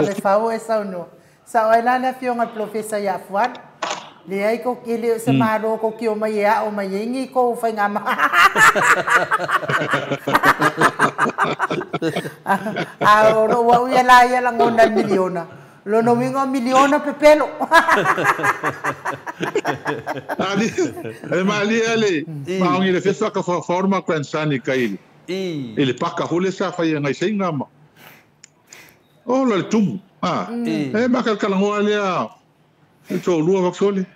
le fa o e sa no. Sa oi la na fionga professor ia fuat. Le ai ko kele se maro ko ki o mai a o mai ngi ko whai ngā ma. A o ro wa ia la ia la ngona miliona. Lono wingo miliona pepelo. Ali, e mali ali. Maongi le fesa ka forma grandson i kaili. Ele paka hole sa whai ngai senga ma. O la le tumu. Ah. E makal lea. E tō lua waksole.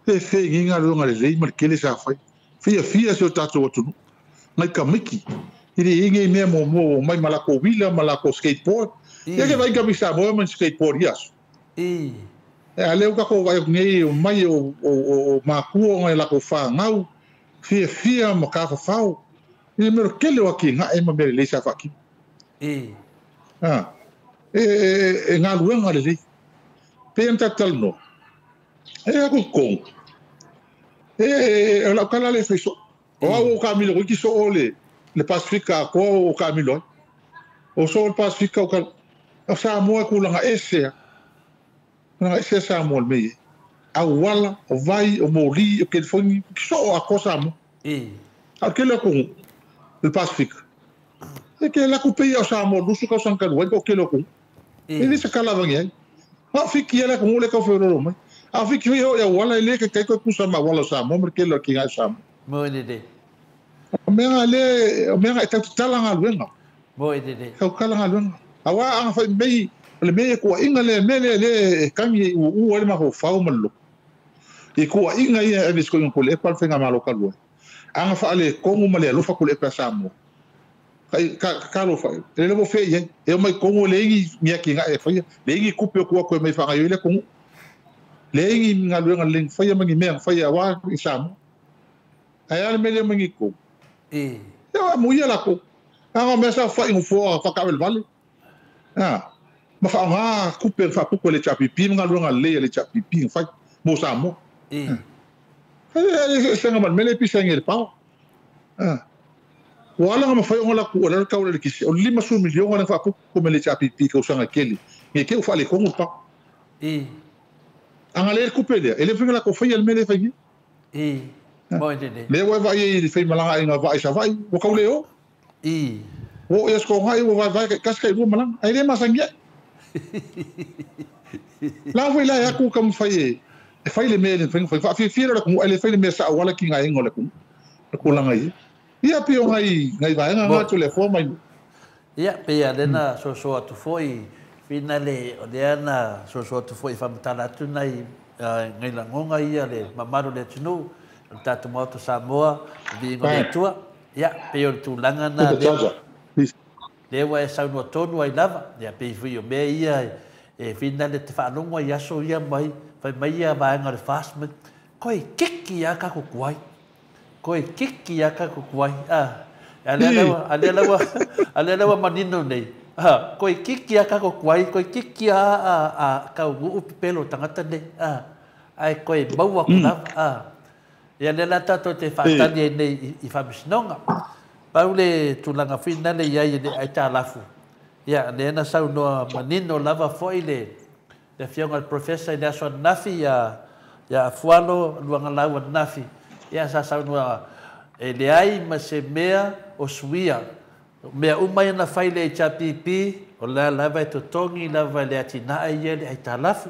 E whai nginga runga le lei mar kele sa whai. Whia whia se o tātou atunu. Ngai ka miki. Iri inge mea mō mō mai malako wila, malako skateboard. Ia ke vai kami sa moe man skateboard ias. E a leo kako vai nei o mai o mākua ngai lako whāngau. Whia whia ma ka whawhau. Iri mero kele waki ngā e ma mere lei sa whaki. E ngā luenga le lei. Pe tatal no. E aku kong. E la kala le feso. O au ka milo ki so ole le Pasifika ko o ka milo. O so le Pasifika o ka o sa mo ku langa ese. Langa ese sa mo me. A wala o vai o moli o ke foni so a ko sa mo. A ke le ko le Pasifika. E ke la ku pe o sa mo lu su ka san ka ko ke lo ku. E le sa kala vangi. A fiki ela com o ka ferro mai. A fiki ho ia wala ele ke kai ko kusa ma wala sa mo ke lo ki ga sa. Mo ele. O mea le o mea ta tala nga luenga. Mo ele. Ka kala nga luenga. A wa anga fa mei le mei ko inga le me le le kangi u u le ma ho fa o malo. I ko inga ia e sko ko le pa fenga malo ka lua. Anga fa le kongu ma le lo fa ko le pa sa mo. Ka lo fa le mo fe ye e mai kongo le ngi nya ki nga e fa le ngi kupe ko ko mai fa le kongo le ngi nga lu nga le fa ya mangi me fa ya wa i sa mo ai ale me le mangi ko e wa mo ya la ko a me sa fa in fo fa ka le vale ah ma fa nga kupe fa ko le chapipi nga lu nga le chapipi fa mo sa mo e e se nga me le pisa ngi le pa ah wala nga mafai ongola ku ola ka ola kisi o lima su milionga na fa ku mele cha pipi ka usanga keli nge ke u fa le kongo pa anga le kupele ele finga la ko fa el mele fa ni Le ua vai i fai malanga i ngā vai sa vai, ua kau leo. Ua e sko ngai ua vai vai kasi kai rua malanga. Ai le masangi ai. La foi la aku ka mwhai e whai le mea le whai whai whai la kumu, ele whai le mea sa awala ki ngā ingo le kumu. Le kulanga i. Ia pio ngai ngai vaenga ngā tu le fua mai. Ia, pia lena so atu foi finale o le ana so atu foi whamatala atu nei ngai langonga ia le mamalu le tunu o tātou maoto Samoa vi ingo le tua. Ia, pio le tūlanga na le ua e saunua tonu ai lava. Ia, pei fui o mea ia e finale te whaalongo i aso ia mai, whai mai ia vaenga le fast mai. Koe kiki ia kako kuai. Koe kiki ia kako kuai. Alea lawa manino nei. Koe kiki ia kako kuai, koe kiki a kau uu pepelo tangata nei. Ai koe maua ku lava. Ia lea la tātou te whaatani ai nei i whamisinonga. Pau le tūlanga finale iai le ai tā lafu. Ia, le ana sau noa manino lava foi le fionga le professor i le aso nafi ia fualo luanga lau nafi. Ia sa sau noa e le ai ma se mea o suia. Mea umai na fai le HRPP, o la lava e totongi lava le atinaa ia le ai tā lafu.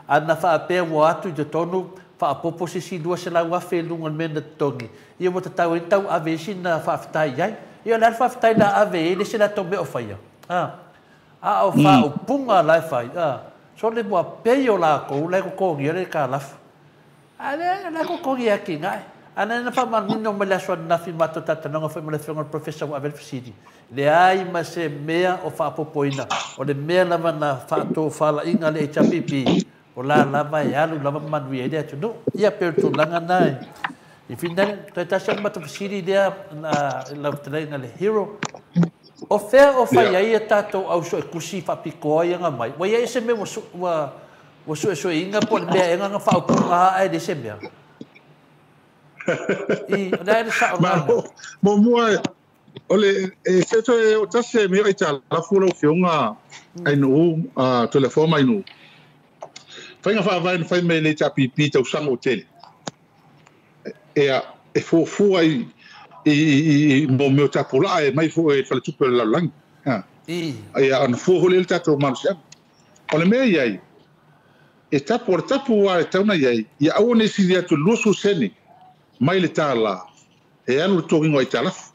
Ana whaapea wa atu i te tonu, whaapopo sisi lua se lau afe lunga mena totongi. Ia mo tatau e tau ave isi na whaafetai ai. Ia le whaafetai na ave e le se la tau mea o whaia. A o wha o punga lai whai. So le mua pei o la kou, lai kokongi le ka lafu. A le lai kokongi a ki ngai. Ana na whamanino mai le aso nafi mato tatanonga whai mo le whionga le professor wa Abel Fisidi. Le ai ma se mea o whaapopoina. O le mea lava na whaato whala inga le HRPP. O la lava e alu lava manui e lea tunu. Ia peo tūlanga nai. I finale, toi tasi ana mato Fisidi lea na lau tala le hero. O whea o whai ai e tātou au so e kusi whapikoa ia ngā mai. Wa ia e se mea wa sue sue inga po le mea e ngā whaupunga haa e le se mea. I, o le sa o ngā. Mo mua, o le, e se toe o tasi e mea i tā lafu lau whionga ai nuu, telefoma ai nuu. Whainga whaawai na whai mei le tā pipi tau sanga o tele. E fuafua i mō meo tāpulaa e mai fo e whalatupe le laulangi. Ia, ana fua hole le tātou manusiaga. O le mea iai, e tapu, o le tapu a e tauna iai, ia aua nei sili atu 20 sene mai le tālā, e alu le tōkingo ai tālafu.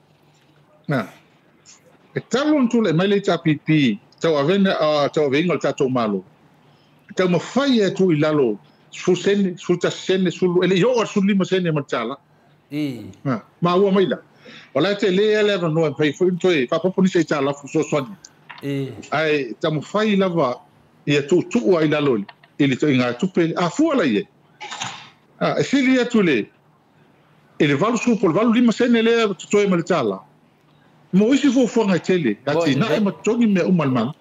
E talo ntula e mai le tā pipi, tau avena, tau aveinga o le tātou malo. Tau mawhai e atu i lalo, 10 sene, 11 sene, ele i o 15 sene ma le tālā. Ma ua mai la. O la te le ele ana noa pai foi toe whapapo nisa i tā lafu sosoani. Ai tamu whai lava ia tū ai lalo i le ngā tupe a fua la ie. E sili atu le e le 80 po le 85 sene lea tutoe ma le tāla. Mo isi fuafuaga e tele ati na e matogi mea uma le mana.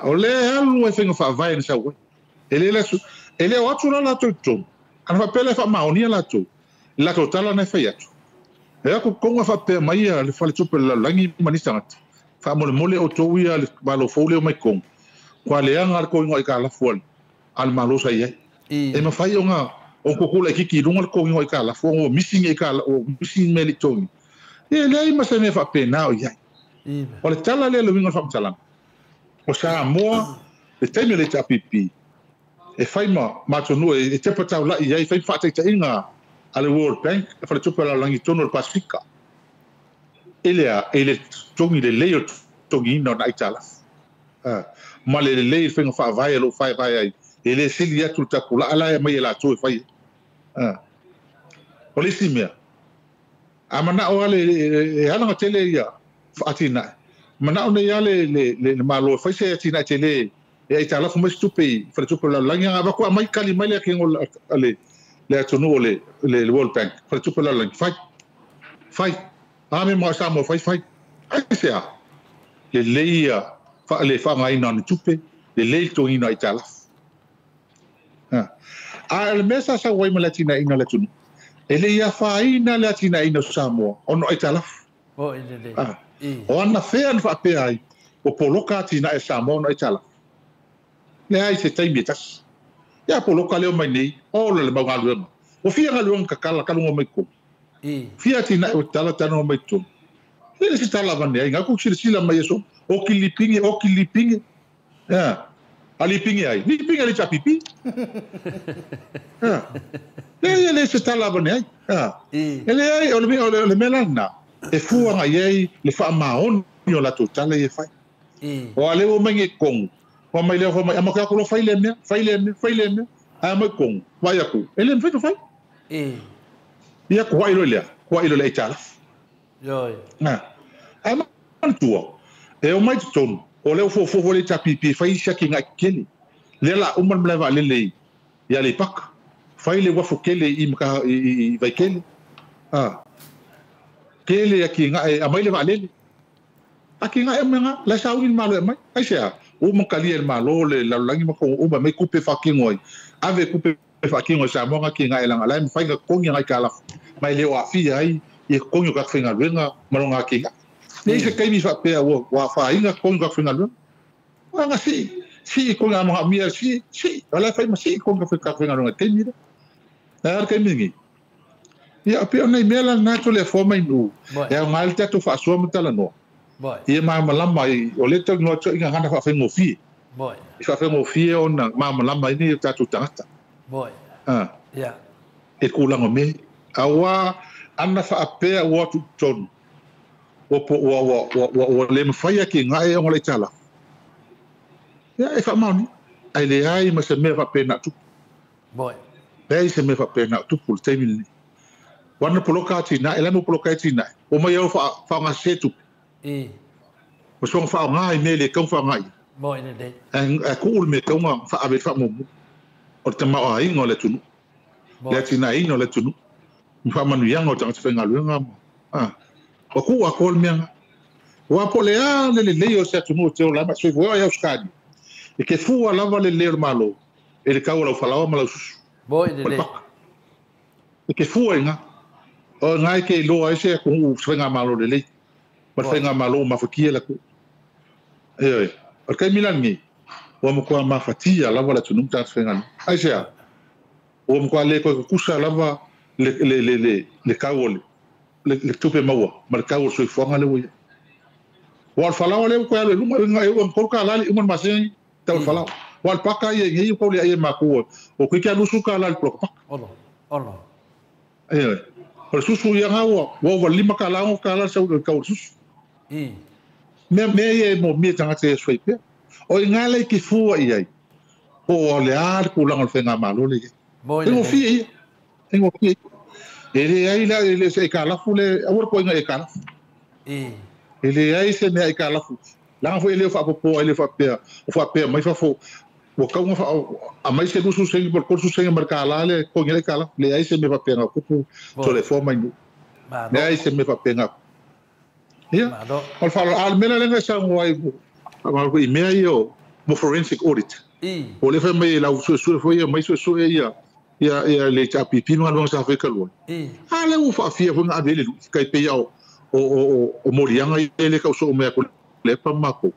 O le alu e whainga whaavae na sau. E le o atu la latou tonu. Ana whapele whaamaonia latou. La totala na whai atu. E ako konga whapea mai a le whale tupe la langi manisa ngata. Wha mole mole o tō ia le malo fōle o mai konga. Kwa leanga le koingo i ka lafu al malo sa iai. E mawhai o ngā o kukula e kiki runga le koingo i ka lafu o missing e ka o missing me le tongi. E lea i masa mea whapea nā o iai. O le tala lea le winga le whamatalanga. O Samoa, le taimi le tāpipi. E whai ma mātonua e te patau lai iai, whai whaataita inga a le World Bank, e whale tupe la langi tonu o le Pasifika. E lea, e le tongi le lei o tongi ina o na aitala. Ma le lei whenga whaavae lo whaevae ai. E le sili atu le tapula ala e mai e lātou e whai. O le isi mea. A mana o ale e halanga tele ia atinai. Mana o nei ale le malo e whaise atinai tele e aitala fu mai stupe i whale tupe la langi anga wakua mai kali mai le kengo le le atonu o le World Bank. Whale tupe la langi. Whai. Whai. Ame mua Samoa whai whai. Ai se a. Le leia le whangaina ni tupe, le lei tongina i tālaf. A le mea sa sa wai ma le atina ina le tunu. E le ia whaina le atina ina o Samoa, ono ai tālaf. O e le. O ana whea na whaapea ai, o poloka atina e Samoa ono ai tālaf. Le ai se taimi e tasi. Ia poloka leo mai nei, o le mau ngaluema. O fia galuega kakala kaluga mai totonu. Fia atinae o tatala talanoa mai totonu. E le se tala avane ai ga ku silasila mai aso. O kilipingi o kilipingi. Ia. A lipingi ai. Lipingi le chapipi. Ia. Le le se tala avane ai. Ia. Ele ai o le mea lena. E fuaga i ai le faamaoni o latou tala ia e fai. O a le ua mai nge kongu. Wa mai lea mai ama ka ko fai le mea, fai le mea, fai le mea. A mai kongu. Vai aku. Ele mfai fai. Ia ko ai lo lea, ko ai lo le tala. Yoi. Na. Ama tua. E o mai tonu. O le fo fo le tapipi fai sia ki ngai kele. Le la uma mla va le le. Ia le pak. Fai le wafo kele i maka i vai kele. Ah. Kele ki ngai amai le va le. Aki ngai amenga la sauni malo mai. Ai sia. O makali el malo le la langi mako o ba me kupe fakingo ai. Ave kupe fakingo sa monga ki ngai langa lai fai ga kongi ngai kala. Mai le o afia ai e kongi ka fenga luenga malonga ki. Nei se kaimi fa pe o wa fa inga kongi ka fenga luenga. Wa nga si si kongi ama mia si si ala fai ma si kongi ka fenga luenga temi. Na ka mingi. Ia pe ona mela na to le forma inu. E ngal ta to fa so mutala no. Ia mamalama i o le tau noa tau inga hana whawhengofie. I whawhengofie o na mamalama i ni o tātou tangata. Ia. E kūlanga me. Awa ana whaapea ua tu tonu. Ua le mawhaia ki ngai o ngā le tala. Ia e whaamaoni. Ai le ai ma se mea whapea nā tupu. Leai se mea whapea nā tupu le teimi ni. Wana poloka ati nai, e lamo poloka ati nai. O mai au whaanga se tupu. O songa wha ngai me le kau wha ngai. Moi le le. A ku me kau nga wha ave wha mumu. O te mao a ingo le tunu. Le atina ingo le tunu. Mwha manu yanga o tangata whenga luenga. O ku a kol mea. Wa po le a le le leo se atunu o te o lama. So i voa iau skadi. E ke fua lava le leo malo. E le kau lau whalawa ma lau susu. Moi le le. E ke fua inga. O ngai ke loa ese a kungu whenga malo le le. Ma whenga malo mawhakia la ku. E oe. O kai milan ngi. Ua mkua mawhatia lava la tunum tātu whenga ni. Ai sea. Ua mkua le koe kukusa lava le kau ole. Le tupe maua. Ma le kau o soifuanga le uia. Ua al whalawa le uko alo e luma. Ua mkoruka alali uman masengi. Tau al whalawa. Ua al paka ia ngi uko le aie makua. O kuike alusu ka alali ploka paka. Olo. Olo. E oe. O le susu ia ngā ua. Ua ua lima ka lango ka alali sau le kau le susu. Mea mea ia e mō mea tangata e sui pea. O i ngā lei ki fua i ai. O le a le kūlanga o le whenga malo le ia. E ngō fia ia. E ngō fia ia. E le ai la e le se e ka lafu le awara ko inga e ka lafu. E le ai se mea e ka lafu. Langa fo e leo whaapopoa e leo whaapea. O whaapea mai whafo. O kaunga wha a mai se lusu sengi por korsu sengi mar ka la le ko ngele ka lafu. Le ai se mea whaapea ngā kupu. So le fō mai nu. Le ai se mea whaapea ngā kupu. Ia, o le whaalo, a mela lenga sa ngua i mea ia o mo forensic audit. O le whai mai lau sue sue foi ia, mai sue sue ia, ia le chapipi mga luanga sa whaika lua. A le ua whaafia fo ngā avele lu, kai pei o morianga i le kau so o mea ko le pa mako.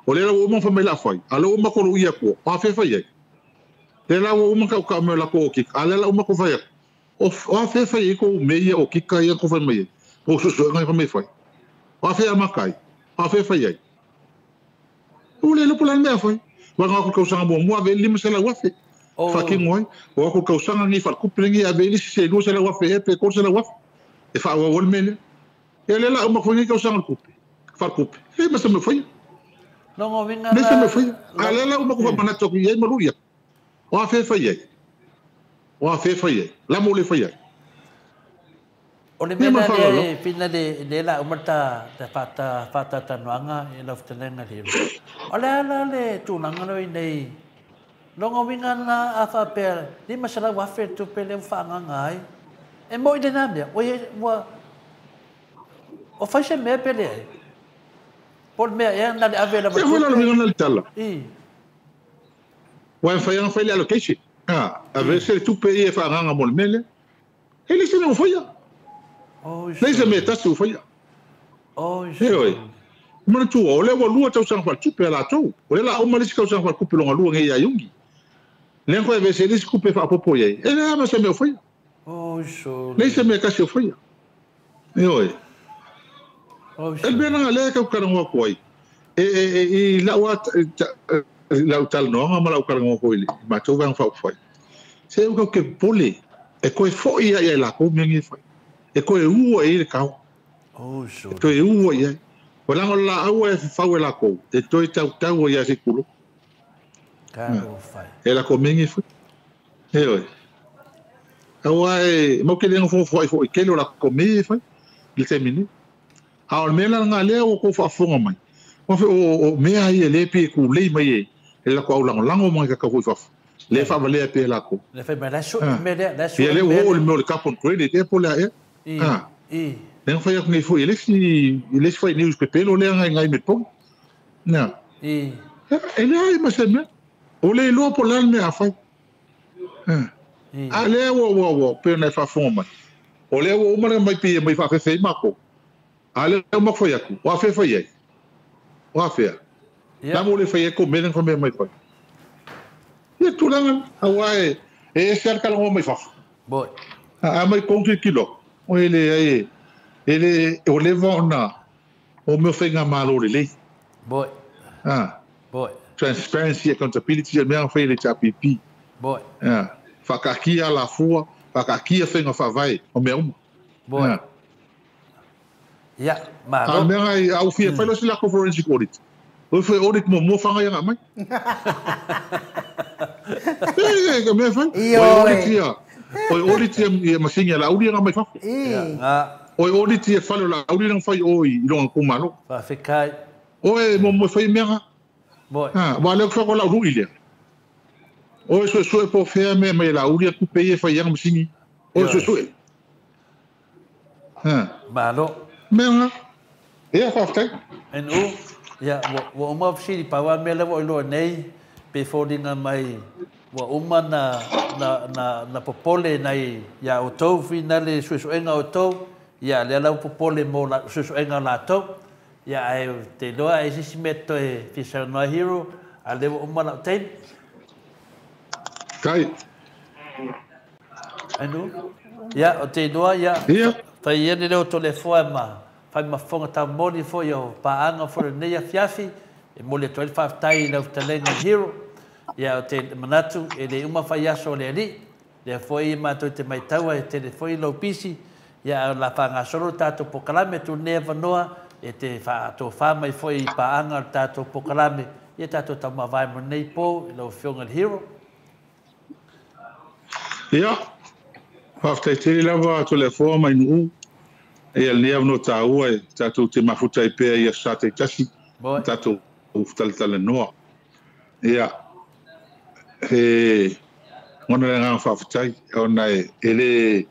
O le lau uma whamai la whai, a le uma koro ia kua, a whai whai ai. Le lau uma kau ka mea la ko o kika, a le lau uma ko whai aku. O a whai whai i ko me ia o kika ia ko whai mai ai. O sue sue ngai whai mai whai. A whai amakai, a whai whai ai. O le lopo lan mea whai. Wa ngā kau sanga mua mua veli lima se lau afe. Whakingo ai. O aku kau sanga ngi whalkupe ngi a veli se lua se lau afe e pe kor se lau afe. E wha awa wale mele. E le la uma koe ngi kau sanga kupe. Whalkupe. E masa me whai. Longo winga la... Me whai. A le la uma koe whamanato ki ai maru ia. O a whai whai ai. O a whai whai ai. La mo le whai ai. O le mea le pina le la umata te whata tanuanga e lau whatalenga le. O le ala le tūnanga noi nei. Longo winga na a whapea, lima sala wafe tupe le whaanganga ai. E mo i le nā mea, o e ua... O whai se mea pele ai. Po le mea ea nā le ave la matupe. E whai la winga na le tala. Wa e whai anga whai le allocation. A ve se le tupe i e whaanganga mo le mele. E le se mea o whaia. Nei se mea tasi o whaia. E oe. Mana tua, o lea ua lua tau sanga whaltupe a lātou. O lea la o malisi kau sanga whalkupe longa lua ngei a iungi. Lea koe vese lisi kupe whaapopo iai. E lea ama se mea o whaia. Oi sole. Leai se mea e tasi o faia. Ioe. Oi E le mea sole. lena lea e tau talanoa atu ai. E, e, e, i lau lau talanoaga ma lau talanoa foi i le matou vaega faaupufai. Se ua tau te popole e toe foi ia i latou mea nei e fai. E toe ua i ai le tao. Oi E sole. toe ua i ai. O laga o le laau e fafau e latou, e toe tautau ai ia se tulo. Talofa. E latou mea nei e fai. Ioe. Aua e mau ke le nofonofo ai foi tele o latou mea e fai i le taimi nei. A o le mea la lena lea ua tou faafofoga mai. Ua fe o mea ia le pe kulei mai e e latou au lagolago ma ka foi fafo. Le faavalea pea latou. Le fai mai la su Ah. me lea, la su Ia le me ua oo lea. le mea o le carbon credit e po le a e. I Ah. i. Le fai atu nei foi e le isi i le isi fai news pepelo lea ngai ngai me pong. Na. I. E le ai ma se mea. O le iloa po le a le mea a fai. Ah. I. A lea ua ua ua pe ona e faafofoga mai. O lea ua uma le mai pe mai faafefe ai matou. A lea ua matou fai atu. O a fea fai ai. O a fea. Ia. La mo le fai ai ko mea fa mea mai fai. Ia tulaga aua e e ese le kalagoa mai fafo. Boy. A mai kongi kilo. O ele ai ele o leva ona o meu whainga malo le lei. Boy. Ah, Boy. transparency, accountability, e mea whai le TPP. Boy. Ah, whakakia la fua, whakakia whainga whawai, o mea uma. Boy. Ah. Ia, A malo. mea ngai, au fia whai lo si lako forensic audit. O whai audit mo mo whanga ianga mai. E, e, mea whai. Ioe. Oi audit ia. Oi audit ia, ia masingi a la audi ianga mai fafo. I. Nga Oi audit ia whale o la audi ianga whai oi i longa kumalo. faafekai. Oe mo mo whai mea nga. Boy. Ha, wa leo kwa la ru ile. Oe sue sue po fea me mai la uri ku pe e fai yang masingi. Oe sue sue. Ha, Malo. me nga. Ia whaftai. En u, ia, ua uma fesili pau a mea lea ua iloa nei, pe foliga mai, ua uma na, na, na, na popole nai ia outou finale suesuega o outou, ia lea la ua popole mo la suesuega o latou, ia ae te iloa ai se isi mea toe fia saunoa hero, a lea ua uma lau taimi. Kai. En u, ia, o te iloa, ia, Ia. fai ia le leo tolefoa ma, fai mafoga taumoli foi o paaga foi lenei afiafi, e moli atu ai le faafetai i lau fetalaiga hero, ia o te manatu e le uma fai aso o le alii, lea foi e matou te maitaua e tele foi lau pisi, ia o la faagasolo le tatou pokalame tu nei avanoa, e te faatofā mai foi i paaga o le tatou pokalame, ia tatou taumavae mo lenei po i lau afioga i le hero. Ia. Whaftai tele lava to le foa mai nuu. Ia le nia no tāua e tātou te mafuta i pea ia sa te tasi. Boy. Tātou talatala noa. Ia. He ngona le ngā whaftai. Ona e ele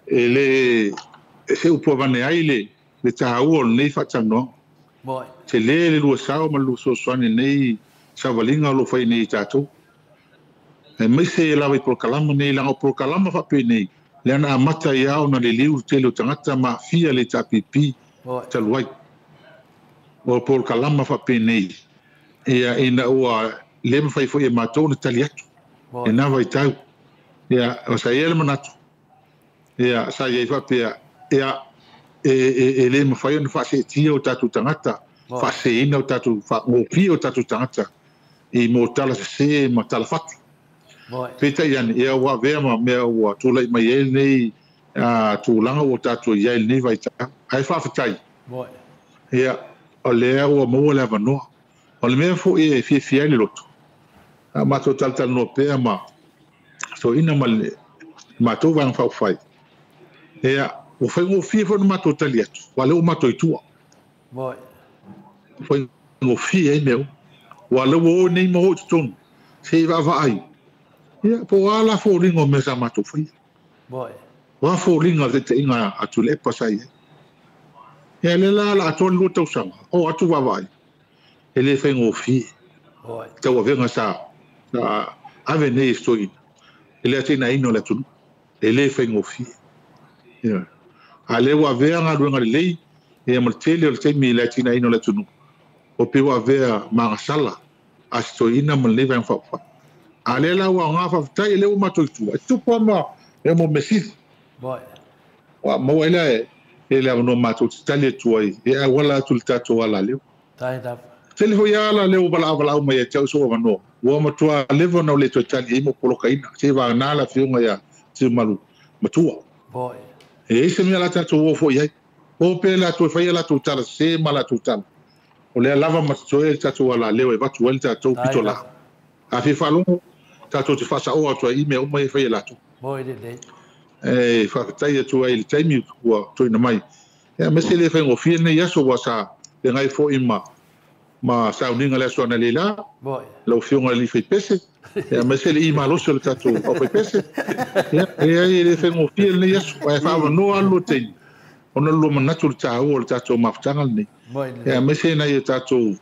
ele e se upua vane ai le le tāua o nei whatanoa. Boy. Te le le lua sao ma lua sosoani nei savalinga o lo whai nei tātou. E mai se lava i polokalama nei, langa o polokalama whape nei. Le ana amata i ao na le liu tele o tangata ma fia le TPP Boy. talu ai. O polokalama whape nei. Ia ina ua le mawhai foi e mātou na tali atu. Boy. E nā vai tau. Ia, o sa ia le manatu. Ia, sa ia i whapea, ia, e, e, e le mawhai ona whaasetia o tātou tangata, Boy. whaaseina o tātou, whaangofia o tātou tangata, i mō tala sese ma tala whatu. Boy. Pētai ane, ia ua vea ma mea ua tūlai mai e nei tūlanga ua tātou ia i nei vai tā. Ai whawhatai. Boy. Ia, o lea ua maua le avanoa. O le mea fo e fia fia le loto. A mātou talatala noa pea ma so ina ma le mātou vanga whaufai. Ia, o whai ngō fia fo na mātou tali atu. Wa leo mātou i tua. Boy. Whai ngō fia e meo. Wa leo o nei maho i tonu. Se i vava ai. Ia, po a la fōringa o mea sa mātou whai. Boy. Wa fōringa te te inga atu le epa sa ia. Ia le la la atoa lua tausanga. O atu vava ai. E le whai ngō fia. Boy. Tau avenga sa sa ave nei e stoina. E le ateina ino le atunu. E le whai ngō fia. Ia. A le ua avea ngā ruenga le lei, e ma le tele o le taimi le ateina ino le atunu. O pe ua avea magasala a stoina ma le vaenga whaufai. A le la ua ngā whawhitai e le ua mātou i tua. E tupu ama E mo mesili. Wa maua ai e le avanoa matou te tali atu ai e auala atu i le tatou alaleo. Tele foi ala leo valaau mai ia te au i sou avanoa. Ua matua leva ona ou le toe tali ai ma ou polokaina. Se i vagana le afioga ia Tiumalu Matua. E i ai se mea o le a tatou o foi i ai. O pe latou e fai a latou tala sese ma latou tala. O lea lava ma totoe le tatou alaleo e avatu ai le tatou pitolā. A fia faalogo, tatou te faasaoa atu ai i mea uma ia e fai e latou. E faafetai atu ai i le taimi ua tuuina mai. Aemaise e le faigofie lenei aso aua sa feagai foi ma ma sauniga le aso analeila, lau Afioga i le alii faipese, aemaise le i malosi o le tatou aufaipese. Ia, leai e le faigofie lenei aso, ae faaavanoa lava le lua taimi ona o le lua manatu i le taua o le tatou mafutaga lenei. Aemaise nai a tatou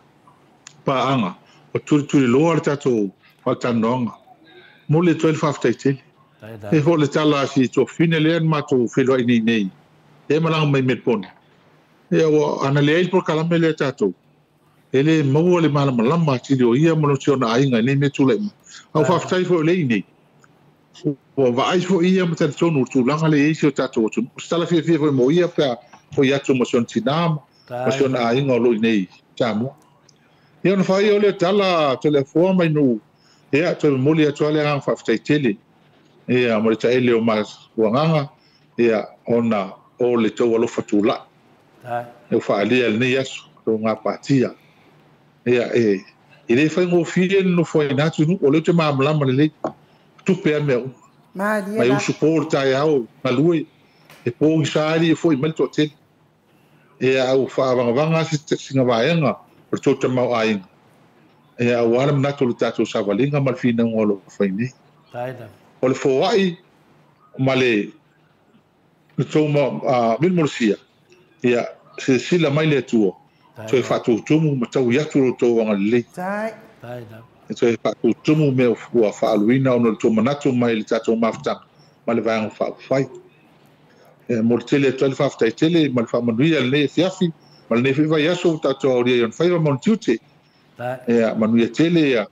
paaga ua tulituliloa le tatou faatalanoaga. Momoli atu ai le faafetai tele. E pei foi o le tala a si tuafafine lea na matou feiloai nei nei, lea e malaga mai Melbourne. Ia ua, ana leai le polokalame lea a tatou, e le maua le malamalama atili o ia ma si ona aiga i nei mea tulai mai. A ua faafetai foi o lea e i inei, ua vaai foi ia ma talitonu i le tulaga lea e i ai si o tatou atunuu. O se tala fiafia foi mo ia pe a foi atu ma si ona tina ma si ona aiga o lo o i inei i Samoa. Ia ona faaiu lea o tala a Toleafoa mai Nuu, ia toe momoli atu lava le agaga faafetai tele ia ma le taele o Mafuagaga ia ona o le tou alofa tulai ua faaalia i lenei aso tou gapatia. Ia e le faigofie le nofo ai na atunuu, o lea ou te malamalama lelei, tupe lava mea uma. Mai usu po le taeao galue, e pogisa lava alii e foi mai le toatele. Ia a ua faavagavaga lava sina vaega o le tou tamaoaiga, ia aua le manatu o le tatou savaliga ma le finauga o lo o fai nei. O le foai ma le tou milomolosia, ia silasila mai le Atua, toe faatutumu ma taui atu lo outou agalelei. E toe faatutumu mea ua faaaluina ona o le tou manatu mai le tatou mafutaga ma le Vaega Faaupufai. E momoli tele atu ai le faafetai tele ma le faamanuia i lenei afiafi ma lenei foi vaiaso ua tatou aolia i ona faiva ma ona tiute. Ia manuia tele ia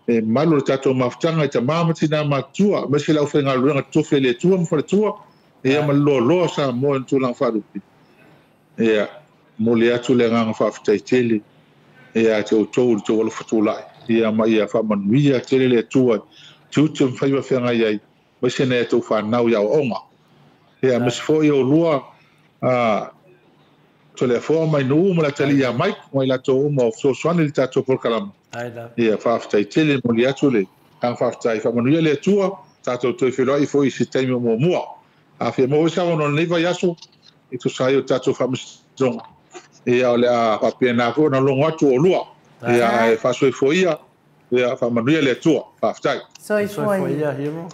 le mamalu o le tatou mafutaga i tama ma tina matutua, aemaise le aufaigaluega totofi a le Atua ma faletua, ia ma le loaloa o Samoa i ona tulaga faalupe. Ia momoli atu le agaga faafetai tele ia te outou i le tou alofa tulai, ia ma ia faamanuia tele le Atua i tiute ma faiva feagai ai, aemaise nai a outou fanau i aoaoga. Ia aemaise foi oulua a Toleafoa mai Nuu ma le atalii ia Mike ma i latou uma o fesoasoani i le tatou polokalame. Ia faafetai tele, momoli atu le agaga faafetai. Faamanuia le Atua, tatou toe feiloai foi i se taimi o muamua. A fia maua foi se avanoa i lenei vaiaso e tusa ai o le tatou faamasinoga, ia o le a faapena foi ona logo atu oulua. Ia ae faasoifua ia, ia faamanuia le Atua. Faafetai. Soifua ia Hero.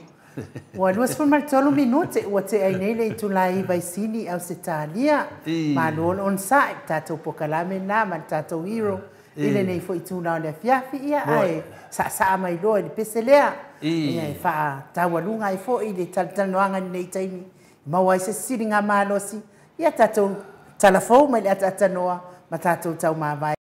Ua 23 minute ua tea ai nei le itula e 9 i Sini, Ausetalia. Malo le onosai, tatou polokalame lena ma le tatou hero i lenei foi itula o le afiafi, ia ae saasaa mai loa i le pese lea. Ia e faataualuga ai foi le talatalanoaga i lenei taimi, maua ai se siliga malosi, ia tatou talafou mai le ataatanoa ma tatou taumavae.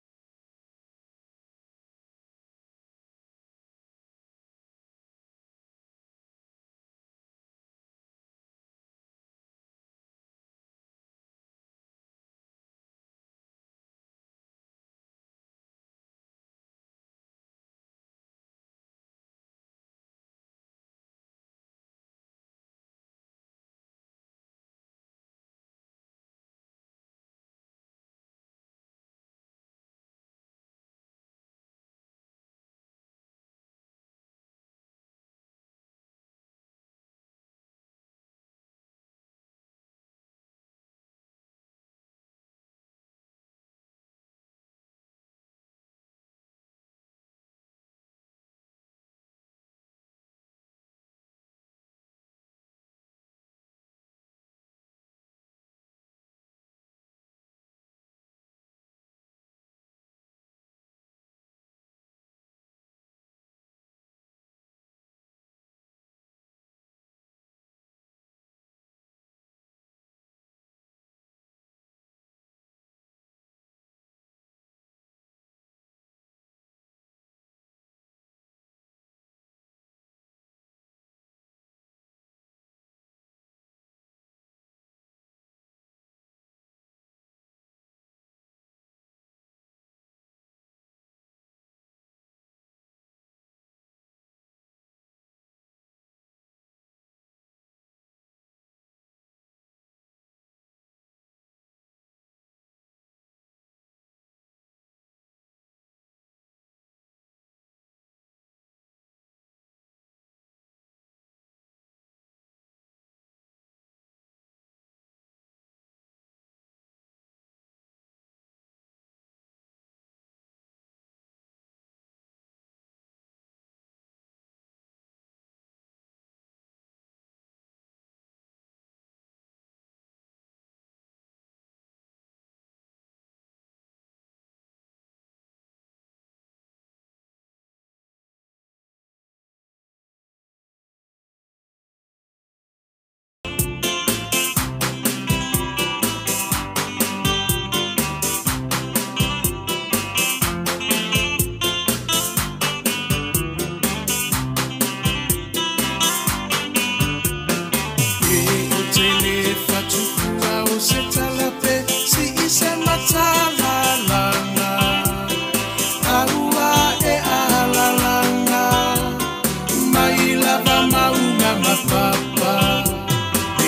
lava maunga mapapa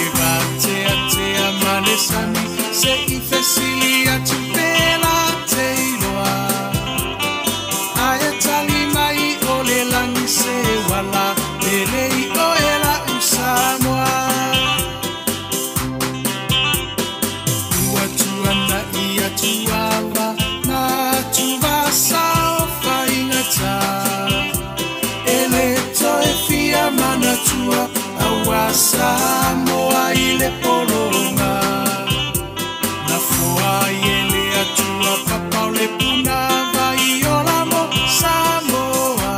E vatea tea malesani se i fesili atu pela te iloa Ae tali mai o le langi se wala Pele i oe la usamoa Ua tuana ia tuava Na tuvasa o faingata Ele toe fia manatua Aua Samoa i le polonga Na foa i ele atua papau le puna vai ola mo Samoa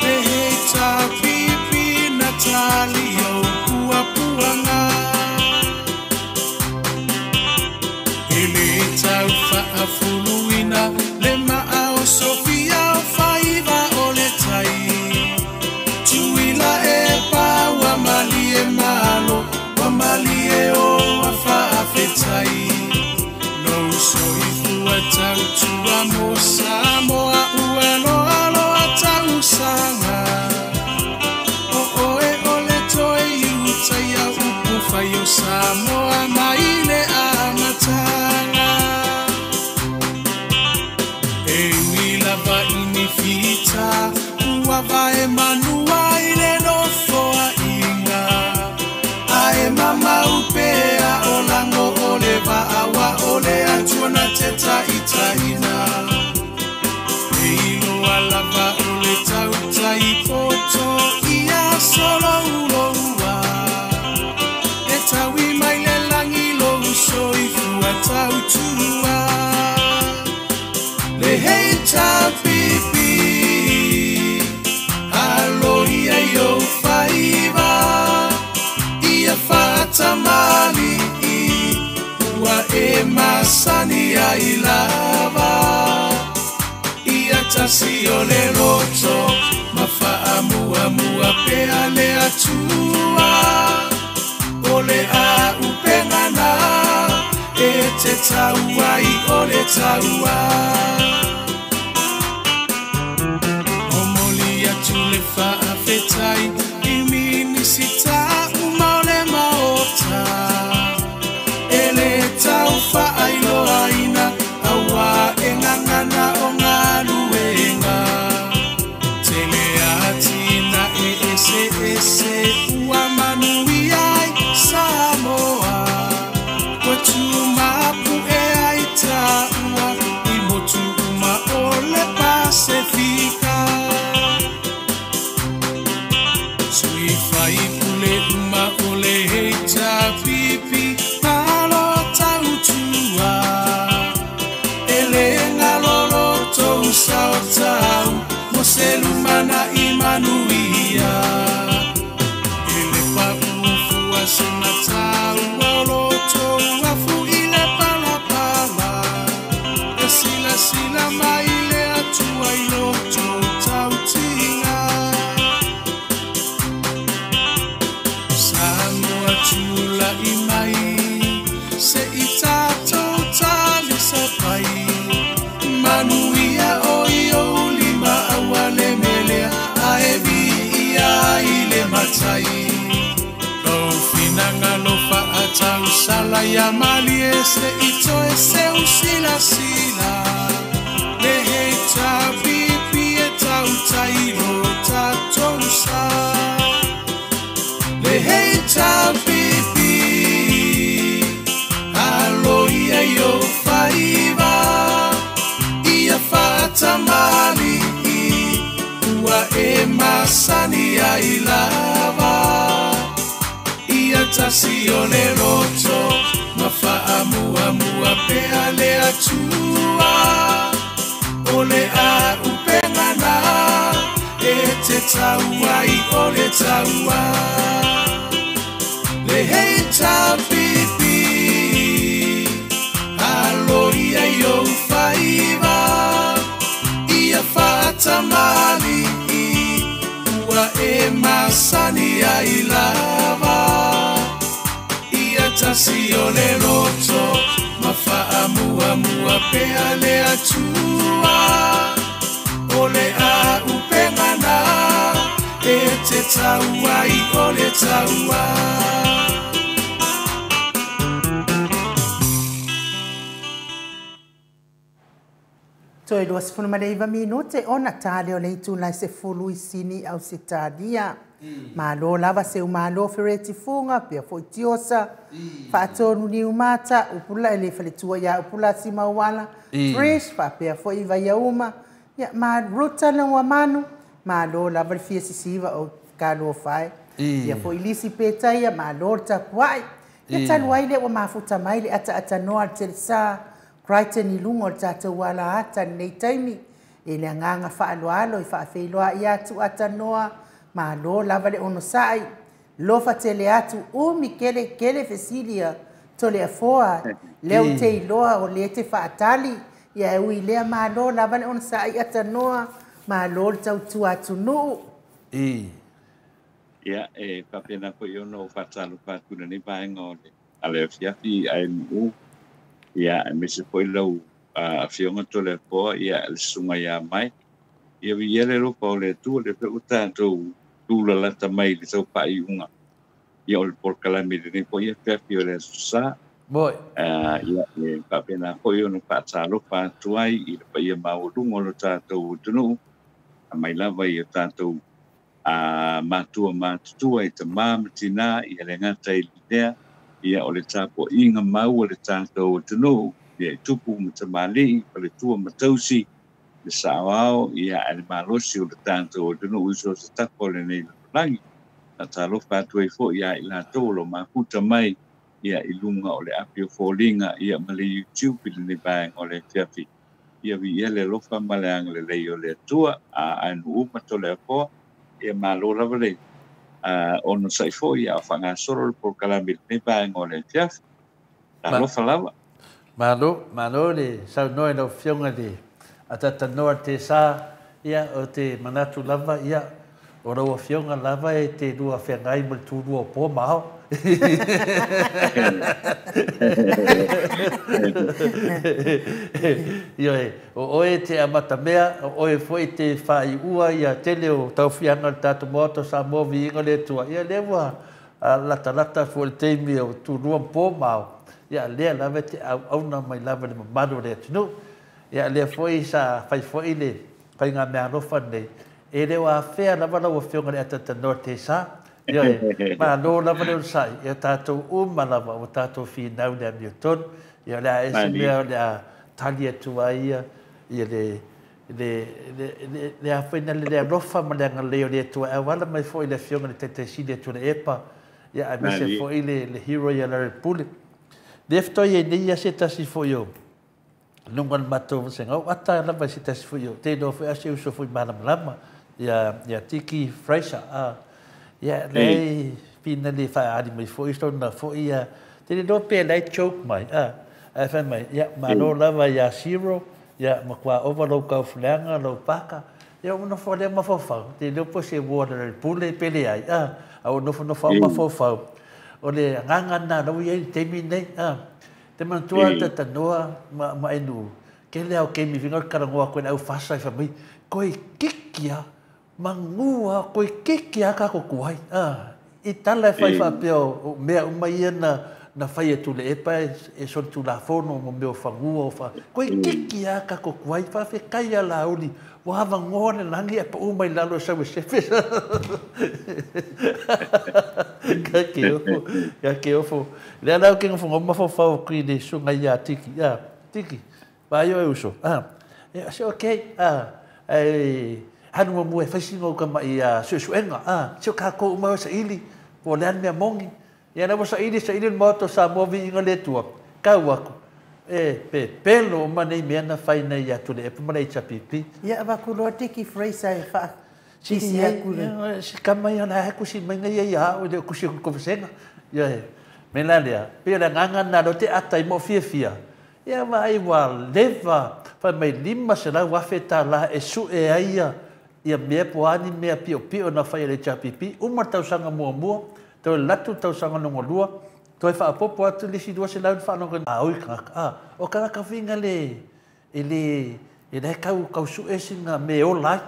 Te heita pipi na tali o pua puanga Ele tau faafuluina le maa o Sofia o faiva o le tai Tuila e pa wa malie malo wa malie o afaafetai No soifua tautua mo Samoa ua loa loa tausaga O oe o le toe iutaia upu fai o Samoa mai le amataga E ui lava i ni fita ua vae manua i le nofoaiga Ae mamau pea o lago o le vaaua o le atua na te taitaina E iloa lava o le tautai poto ia solouloua E taui mai le lagi lou soifua tautua Le heita pipi Aloia i ou faiva Ia faatamali'i Ua e masani ai lava Ia tasi o le loto Ma faamuamua pea le Atua O le aupegana E te tauai o le taua Momoli atu le faafetai i minisita uma o le maota E le tau faailoaina aua e gagana o galuega Tele atina e ese ese ua manuia ai Samoa Ua tumapu e ai taua i motu uma o le Pasefika Sui fai pule uma o le heita pipi Malo tautua Ele ngalolo tou saotau Mo se lumana i manuia Ele paufua se matau O loto afu i le palapala E silasila mai le atua i loto tautiga Samoa tula'i mai Se i tatou talisapai Manuia o i ou lima aua le melea Ae viia i le matai Lou finagalo faatausala ia malie Se i toe seusilasila Le heita pipi e tautai lo tatou sa Le heita pipi Aloia i ou faiva Ia faatamali'i Ua e masani ai lava Ia tasi o le loto Ma faamuamua pea le Atua O le aupegana E te tauai o le taua Le heita pipi Aloia i ou faiva Ia faatamali'i Ua e masani ai lava Ia tasi o le loto Ma faamuamua pea le Atua O le aupegana E te taua i o le taua. Toe 29 minute ona tā leo le itu lai se fulu i sini au se tālia. Malo lava se umalo fereti funga pia foi tiosa. Faatonu ni umata upula ele faletua ia upula si mauala. Fresh fa pia foi vai uma. Ia ma ruta na manu. Malo lava le fia sisiva o kalo fai. Ia foi lisi peta ia malo tapuai. Ia talu ai le wa mafuta mai le ata ata noa telsa. Crichton i lunga o le tātou ala ata nei taimi. E le anganga whaaloalo i whaawheiloa i atu atanoa. Malo lava le ono sai. Lofa tele atu umi kele kele fesilia. Tole afoa. Leo te iloa o le te whaatali. Ia e ui lea malo lava le ono sai atanoa. Malo le tautua atu nuu. Ia e papena ko iono whaatalo whaatuna ni vaenga o le ale fiafi ai nuu. Ia, e mese foi lau afioga tole poa, ia, le sunga ia mai. Ia vi ele lopa o le tua, le pe uta tau tula lata mai le tau pai unga. Ia o le polokalame lenei po ia feafi o le aso sa. Moi. Ia, e faapena foi ona faatalofa atu ai i le paia maualuga o lo tatou atunuu. Mai lava i o tatou matua matutua i tamā ma tinā, ia le gata i lea. Ia o le tapuaiga mau o le tatou atunuu, ia i tupu ma tamalii, faletua ma tausi, le saoao, ia a le malosi o le tatou atunuu i so o se tafa o lenei lalolagi. Faatalofa atu ai foi ia i latou o lo mafuta mai, ia i luga o le api o foliga, ia ma le YouTube i lenei vaega o le afiafi. Ia viia le alofa ma le agalelei o le Atua, a ae ma tole afoa, ia malo lava le ono sai foi a whangasoro le polokalame lenei vaega o le afiafi. Alofa lava. Malo, malo le saunoa i lau afioga le atatanoa te sa, ia o te manatu lava, ia o lau afioga lava e te lua whengai mo le tūlua o pō mahao. Ia e, o oe te amatamea, o oe foi te whaiua ia tele o taufianga le tātou moata Samoa viiga le Atua. Ia lea ua lata lata fo le teimi o tūlua pō mahao. Ia lea lava te auauna mai lava le mamalu o le atunuu. Ia lea foi sa fai foi le whainga mea alofa nei. E leo a whea lava lau afioga le atatanoa te sa. Ia e, malo lava le sai. Ia tātou uma lava o tātou whinau le amio tonu. Ia lea ese mea o lea tali atua ia. Ia le le a whaina le alofa ma le angalei o le atua. E wala mai foi le afioga le tetaisili atua le epa. Ia a mese foi le hero ia le pule. Le ftoi e nei ia se tasi foi o. Nunga le matou se ngau ata lava se tasi foi o. Te no foi ase uso foi malamalama. Ia Tiki Fraser. Ia le pina le wha ali mai foi so na foi ia. Te le no pe lai choke mai. Ai whai mai. Ia malo lava ia zero. Ia makua ova lau kau fuleanga lau paka. Ia una fo lea mafofau. Te leo po se wona le pule pele ai. Au nofo nofo mafofau. O le nganga na lau ia i teimi nei. Te manatua te tanoa ma enu. Ke lea o kemi vinga karangoa koe au fasa i whamai. Koe kikia, mangua, koe kikia ka kukuai. I tala e whai whapea o mea umai ia na whai atu le epa e son tu la fono mo mea o whangua o wha. Koe kikia ka kukuai, whawhe kai a la uli. Wa hawa ngoa le langi e pa umai lalo sau e sefe. Ka ke ofo, ka ke ofo. Lea lau ke ngofongo mafofau kui le sunga ia Tiki. Ia, Tiki, vai o e uso. E se okei, e hanu mua e whaisinga o ka mai a suesuenga. Se o ka kou umai o sa ili, po le ane mea mongi. Ia na sa ili le moto sa moa vi inga le tua. Kau aku. E pe pelo o manei mea na whai nei atu le epa mana i chapipi. Ia wakuloa Tiki Fraser e wha. Si si kama ia na kusi mai ngai ia o le kusi ko vesenga. Ia e. Me la lea. Pe le nganga na lo te ata i mo fia fia. Ia vai wa leva fa mai lima se la wa feta la e su e aia ia mea poani mea pio pio na whai le chapipi. Uma tausanga mua mua. Toi latu tausanga nongo lua. Toi whaapopo atu lisi dua se lau whanonga. A oi kangaka. O kangaka winga le e le e le kau su e singa me o lai.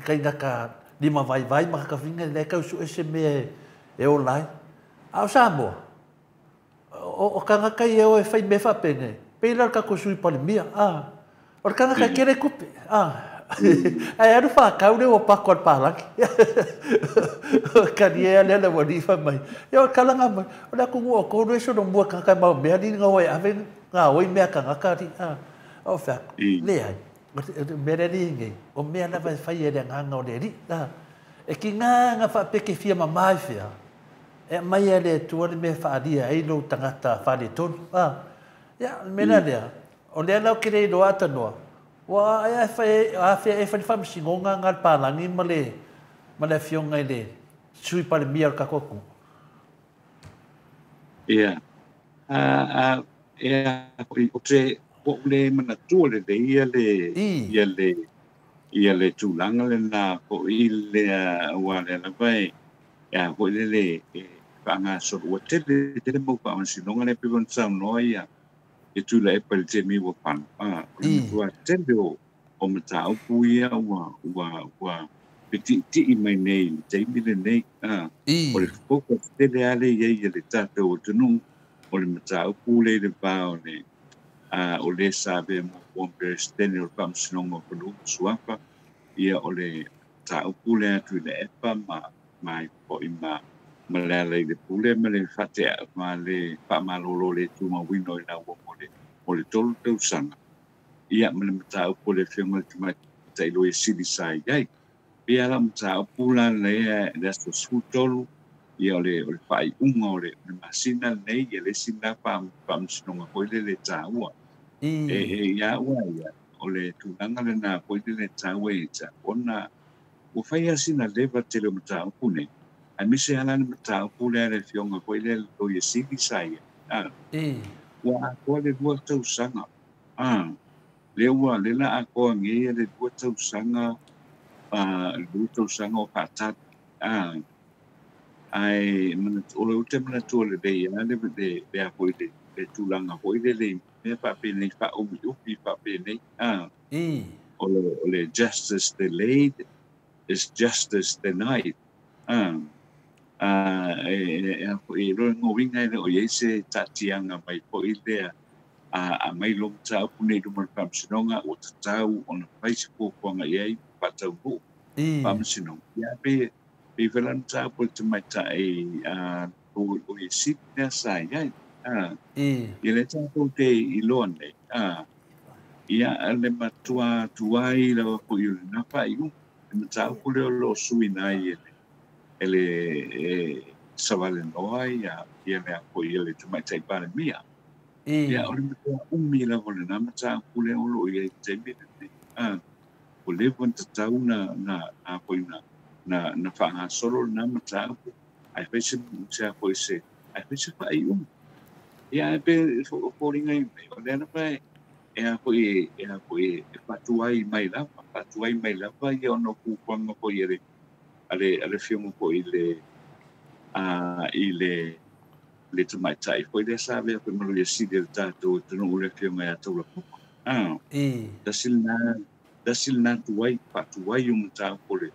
Kai ngaka lima vaivai ma kakafiga le kau su ese me e ola ai. A o Samoa, o kangaka ia o e fai me faapene, pei la le tatou sui palemia, o le kangaka e kele kupe, ae alu whakau le o pako al pālaki. Kari e ale le wani wha mai. Ia o kalanga mai. O le aku ngua o kōru e sono mua kangaka mau mea ni ngā oi ave ngā oi mea kangaka ri. O whea, le ai. Mea le ri ngai. O mea lava e whai e le nganga o le ri. E ki ngā ngā whaapeke fia mamai whia. E mai e le tua le mea whaaria ei lo tangata whare tonu. Ia, mea lea. O lea lau kere i loa atanoa. Ua ai a e whai whamsingonga ngā pālangi ma le fionga i le sui palemia o le kakoku. Ia. Ia, o te o le manatua le le ia le ia le tūlanga le nā po i le ua le lava e ia po i le le whaanga soro. Ua tele mau whaamasinonga le pe wan saunoa ia e tūla e pale te mi ua pano. O le matua tele o mataupu ia ua pe ti'i mai nei, le taimi le nei. O le focus tele ale ia ia le tātou o tunu, o le mataupu le le vā o le o le sabe mo pōmperestene o le whaamasinonga o whanau suafa, ia o le mataupu le atu i le epa ma i po i ma le ala i le pule ma le whatea ma le whaamalolo le tūma wino i la ua mo le tolu tausanga. Ia ma le mataupu le whionga le tamaitai lo e sili sa i ai. Pea la mataupu la le le aso 13 ia o le whaiunga o le masina nei ia le sina whaamasinonga hoi le le tāua. E ia ua ia o le tūlanga le nā hoi le le tāua i ta. Ona o whai asina lewa tele o mataupu nei. Ai mise ala le mataupu le le whionga hoi le lo ia sili sa ia. Ua akoa le 2 tausanga. Le ua le la akoa ngeia le 2 tausanga 2 tausanga o whaatata. Ai o le ute manatua le lei a le le a hoi le tūlanga hoi le le mea whaapenei whaomi upi whaapenei. O le justice delayed is justice denied. E roa ngō winga o iei se tātianga mai po i lea a mai lo mataupu nei luma le whaamasinonga o tatau o na whaisi pōkuanga i ai whatau mo whaamasinonga. Ia pe whela mataupu le tamaitai o i sip nea sa i ai. Ia le tātou te i loa nei. Ia le matua tuai lawa po i o le napa i u. Le mataupu leo lo sui nai e le sawale noa ia le ako ia le tamaitai palemia. Ia o le matua umi lava le nā mataupu le olo ia i te mele nei. O le wan tatau na na whangasoro le nā mataupu ai whaise se ako i se ai whaise whai umi. Ia e pe fōringa i mei. O le ana pai e ako i e whatuai mai lava ia ono kūkwanga po i le ale whionga po i le i le tamaitai. Foi le sa vea pe malu ia sili le tātou tunu ule whionga ia taula puka. Dasil nā tuai, patuai o mataupu le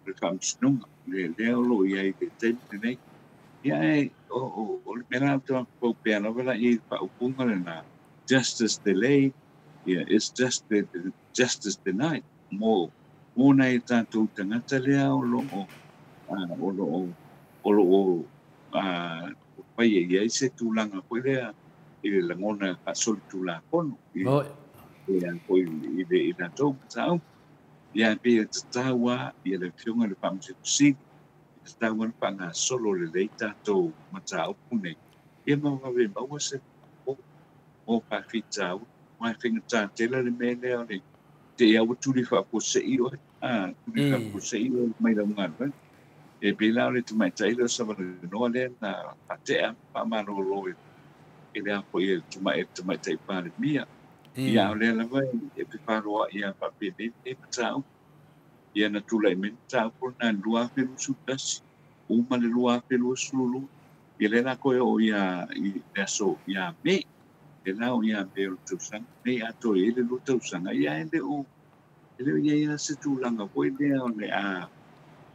whaamasinonga. Le leo lo ia i le teimi nei. Ia e o le mea atu pau pea lava la i whaupunga le nā justice delayed, yeah, it's just the justice denied. Mō nei tātou tangata lea o lo o pai e iai se tūlanga koe lea i le langona ka soli tūlākono i le tātou matau. Ia pe e tataua ia le whionga le whaamasinonga sili, e tataua le whaanga solo le lei tātou mataupu nei. Ia mawawe maua se o pawhitau, mai whinga tātela le mea lea o le te ia ua turi whaaposei oe, turi whaaposei oe mai lau ngā. E pēlā o le tamaitai leo sawale noa lea na whatea whaamalolo e lea po i e tamaitai palemia. Ia o lea lava e pe wharoa ia whapene e matau. Ia na tūlai me mataupu na 2021, uma le 2022. Ia le la koe o ia i le aso ia me. Le la o ia me o le tausanga. Nei ato e le lo tausanga. Ia e le o ia ia se tūlanga koe lea o le a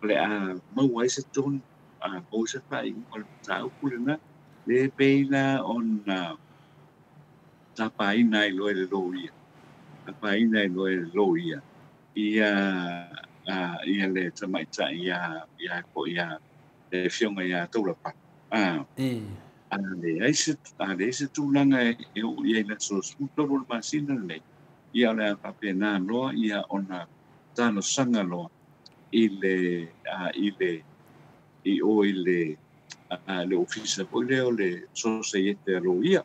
le a maua ai se tonu a maua se faaiuga o le mataupu lena le pei la ona tapaina ai loa e le loia tapaina ai loa e le loia ia ia le tamaitai ia ia po ia le afioga ia Taulapapa a leai se a leai se tulaga e oo i ai le aso 13 o le masina lenei ia o le a faapena loa ia ona talosaga loa i le i le i o i le le ofisa foi lea o le sosaiete a loia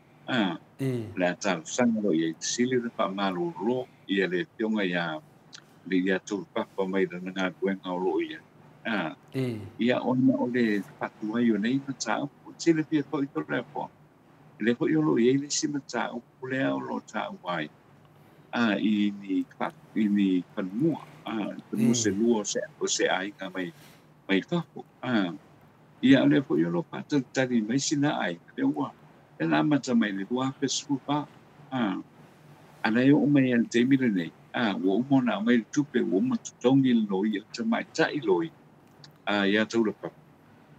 le a talosaga loa i ai sili le faamalolo ia le afioga ia le ia Taulapapa mai lana galuega o loo ia ia ona o le faatuai o nei mataupu silafia foi Toleafoa le foi o loo i ai le isi mataupu lea o loo taua ai i ni i ni fanua fanua se lua o se aiga mai mai fafo ia o lea foi o loo faatalitali mai sina aiga lea ua lea na amata mai le 2014 ana e oo mai ai le taimi lenei ua uma ona aumai le tupe ua uma totogi le loia tamaitai loia ia Taulapapa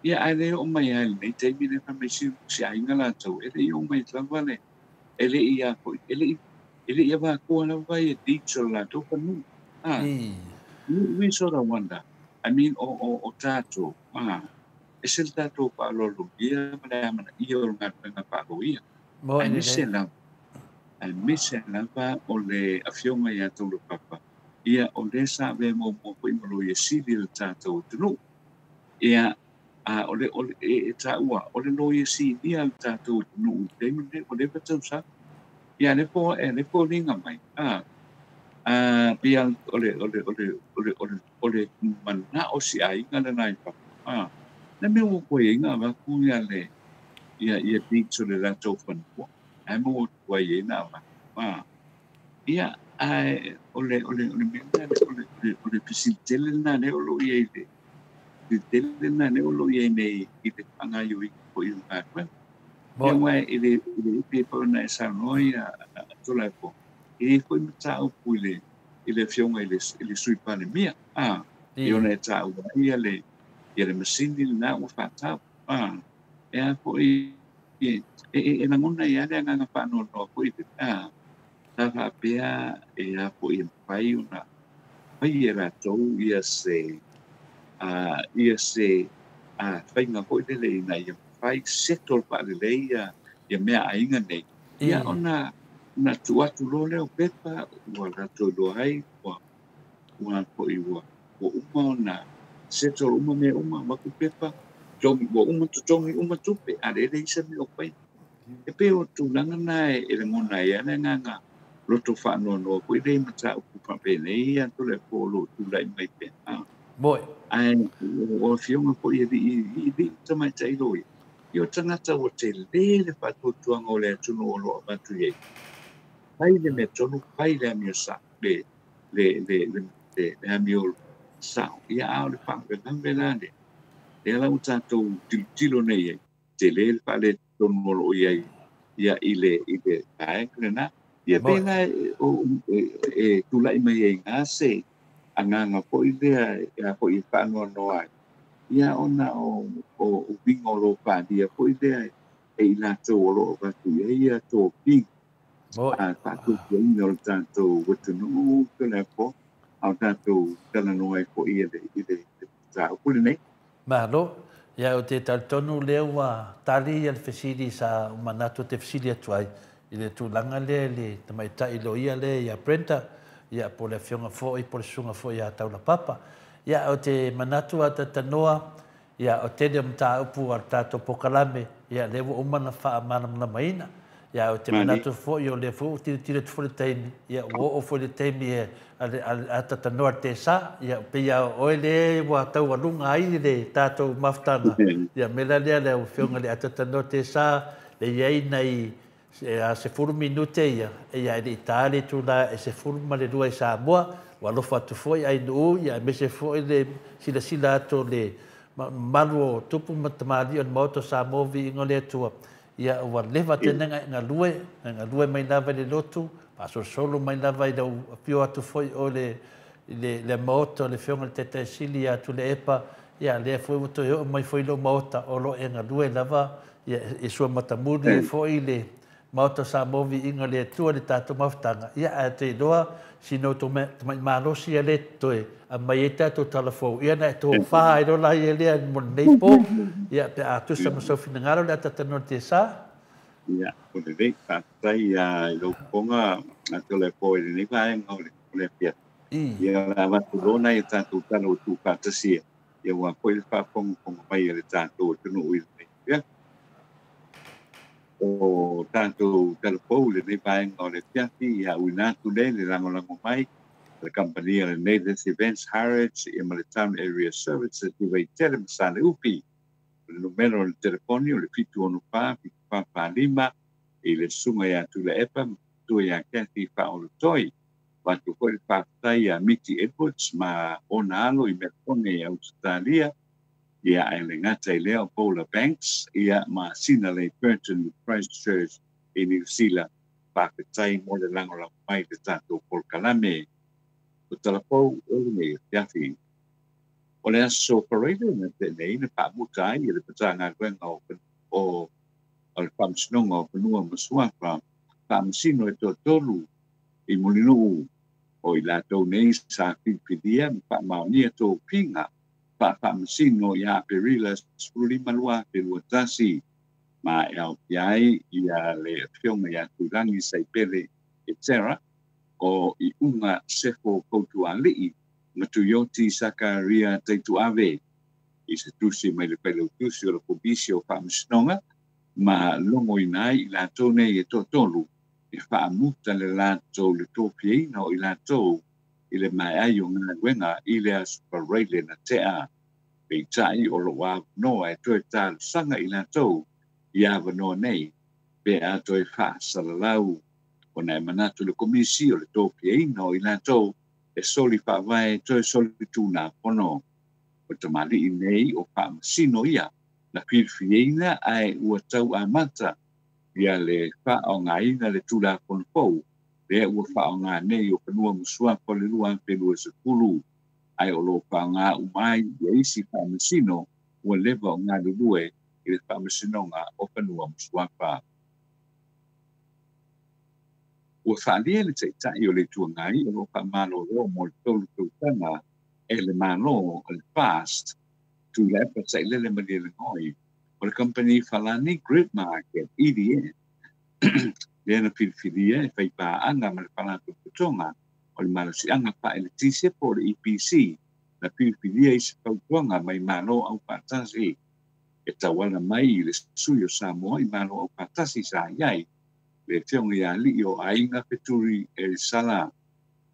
ia ae le oo mai ai lenei taimi le fai mai si aiga latou e le i oo mai lava le e le i a foi e le i avakoa lava ia deeds o le latou fanua we sort of wonder I mean o tatou e se le tatou faaaloalogia ma le amanaia o le galuega faaloia aemaise lava o le afioga ia Taulapapa ia o le sa avea muamua foi ma loia sili o le tatou atunuu ia o le e taua o le loia silia le tatou atunuu i le taimi lenei ua leva tausaga ia le po e le foliga mai pia o le o le o le o le o le o le manao si aiga lena i fafo le mea ua koe ai avatu ia le ia ia deeds o le latou fanua ae maua atu ai ai na avatu ia ae o le o le o le mea lena o le o le fesili tele lena lea o loo i ai le tele lena lea o loo i ai nei i le faagaoioiga foi o galuega ia ua e le pei foi ona e saunoa ia Toleafoa e i ai foi mataupu i le afioga i le Sui Palemia e ona e taua ai ia le masini lena ua faatau e a foi e lagona ai le agaga faanoanoa foi sa faapea e a foi e mafai ona fai e latou ia se faiga foi lele ina ia mafai settle faalelei ia mea aiga nei ia ona na tuu atu loa lea o pepa ua latou iloa ai ua foi ua uma ona settle uma mea uma avatu pepa ua uma totogi uma tupe a le leai se mea o fai e pei o tulaga na e lagona ai le agaga loto faanoanoa foi lea i mataupu faapenei ia Toleafoa o loo tulai mai pea ae o afioga foi e alii tamaitai loia ia o tagata ua tele le faatuatuaga o le atunuu o loo avatu i ai fai le mea tonu fai le amio sa le le le le amio sao ia a o le faalavelave la lea lea la ua tatou tilotilo nei ai tele le faaletonu o loo i ai ia i le vaega lena ia pei la e tulai mai ai gā se agaga foi lea e a foi e faanoanoa ai ia ona o uiga o loo palia foi lea e i latou o loo avatu i ai ia tofiga faatuatuaina o le tatou atunuu Toleafoa a o tatou talanoa ai foi i le mataupu lenei. Malo, ia o te talitonu lea ua tali ia le fesili sa manatu te fesili atu ai i le tulaga lea le tamaitai loia lea ia Brenda ia po le afioga foi po le susuga foi ia Taulapapa. Ia o te manatu a tatanoa ia o tele o mataupu a le tatou pokalame ia lea ua uma na faamalamalamaina. Ia o te manatu foi o lea foi ua tilotilo atu foi le taimi ia ua oo foi le taimi e a tatanoa le tesa ia pei a oe le ua taualuga ai le tatou mafutaga ia mea la lea le afioga le atatanoa tesa le i ai nai 10 minute ia ia e le i tā le itula e 12 i Samoa ua alofa atu foi ai nuu ia aemaise foi le silasila atu le mamalu o tupu ma tamalii o le Maota o Samoa viiga o le Atua ia ua leva tele galue mai lava i le lotu faasolosolo mai lava i lau afio atu foi o le le maota o le Afioga i le Taitaisili ia Tuilaepa, ia lea foi ua toe oo mai foi i lou maota o lo o e galue lava, ia e suamatamuli ai foi le Maota o Samoa viiga o le Atua i le tatou mafutaga, ia ae te iloa sina outou tamai malosi ia lea toe aumai ai tatou talafou, ia na e tofa ai loa la ia lea mo lenei po, ia pe a tusa ma sou finagalo le a talatalanoa i le tiasa. Ia, o lelei, faafetai i lou fofoga Tuilaepa i lenei vaega o le afiafi. Ia, o le a avatu loa nai a tatou tala ua tuufaatasia, ia aua foi le faafogafoga mai a le tatou atunuu i lenei afiafi. O tatou talafou i lenei vaega o le afiafi, ia auina atu lea i le lagolago mai a le kamupani a le Nathans Events Harrods ia ma le Town Area Services i Vaitele ma Saleupi. O le numera o le telefoni o le 764 7445 i le susuga ia Tuilaepa ma matua ia Kathy Faaolotoi. Avatu foi le faafetai ia Miti Edwards ma ona alo i Melbourne i Ausetalia, ia ae le gata i lea o Paula Banks ia ma Sina Leigh Burton i Christchurch i Niu Sila. Faafetai mo le lagolago mai i le tatou polokalame. O talafou o lenei afiafi. O le aso Faraile na tea nei na faamuta ai e le Matagaluega o o le Faamasinoga o Fanua ma Suafa faamasino e toatolu i Mulinuu o i latou nei sa filifilia ma faamaonia tofiga faafaamasino ia Aperila 15 2021 ma e aofia ai ia le Afioga ia Tuilangi Saipele Etera o Iuga Sefo Fautualii ma Tuioti Sakaria Taituave i se tusi mai le Failautusi o le Komisi o Faamasinoga ma logoina ai i latou nei e toatolu e faamuta le latou le tofiaina o i latou i le maea ai o galuega i le aso Faraile na tea. Peitai o loo avanoa e toe talosaga i latou i avanoa nei pe a toe faasalalau ona e manatu le Komisi o le tofiaina o i latou e soli faavae toe soli tulafono. O tamalii nei o faamasino ia na filifiliaina ae ua tau amata ia le faaaogaina le tulafono fou lea ua faaaoga nei o Fanua ma Suafa o le 2020 ae o loo faaaoga uma ai ia isi faamasino ua leva o galulue i le Faamasinoga o Fanua ma Suafa. Ua faalia le Taitai o le Itu Agai o loo faamalolo mo le 3 tausaga e le Malo o le FAST Tuilaepa Sailele Malielegaoi o le kamupani Falani Grid Market EDF lea na filifilia e faipaaga ma le Faalapotopotoga o le Malosiaga Faaeletise po o le EPC na filifilia i se fautuaga mai Malo Aufaatasi e tauala mai i le sui o Samoa i Malo Aufaatasi sa i ai le Afioga ia Alii o Aiga Feturi Elisala.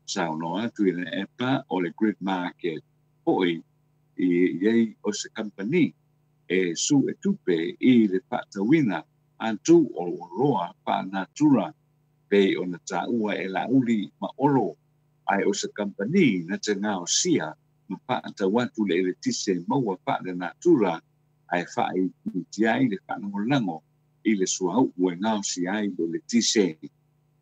Saunoa atu i le epa o le Grid Market foi i ai o se kamupani e su e tupe i le faatauina atu o oloa faanatura pei ona taua e Laauli ma Olo, ae o se kamupani na te gaosia ma faatau atu le eletise maua faalenatura ae faaitiitia ai le faalagolago i le suauu e gaosia ai le eletise.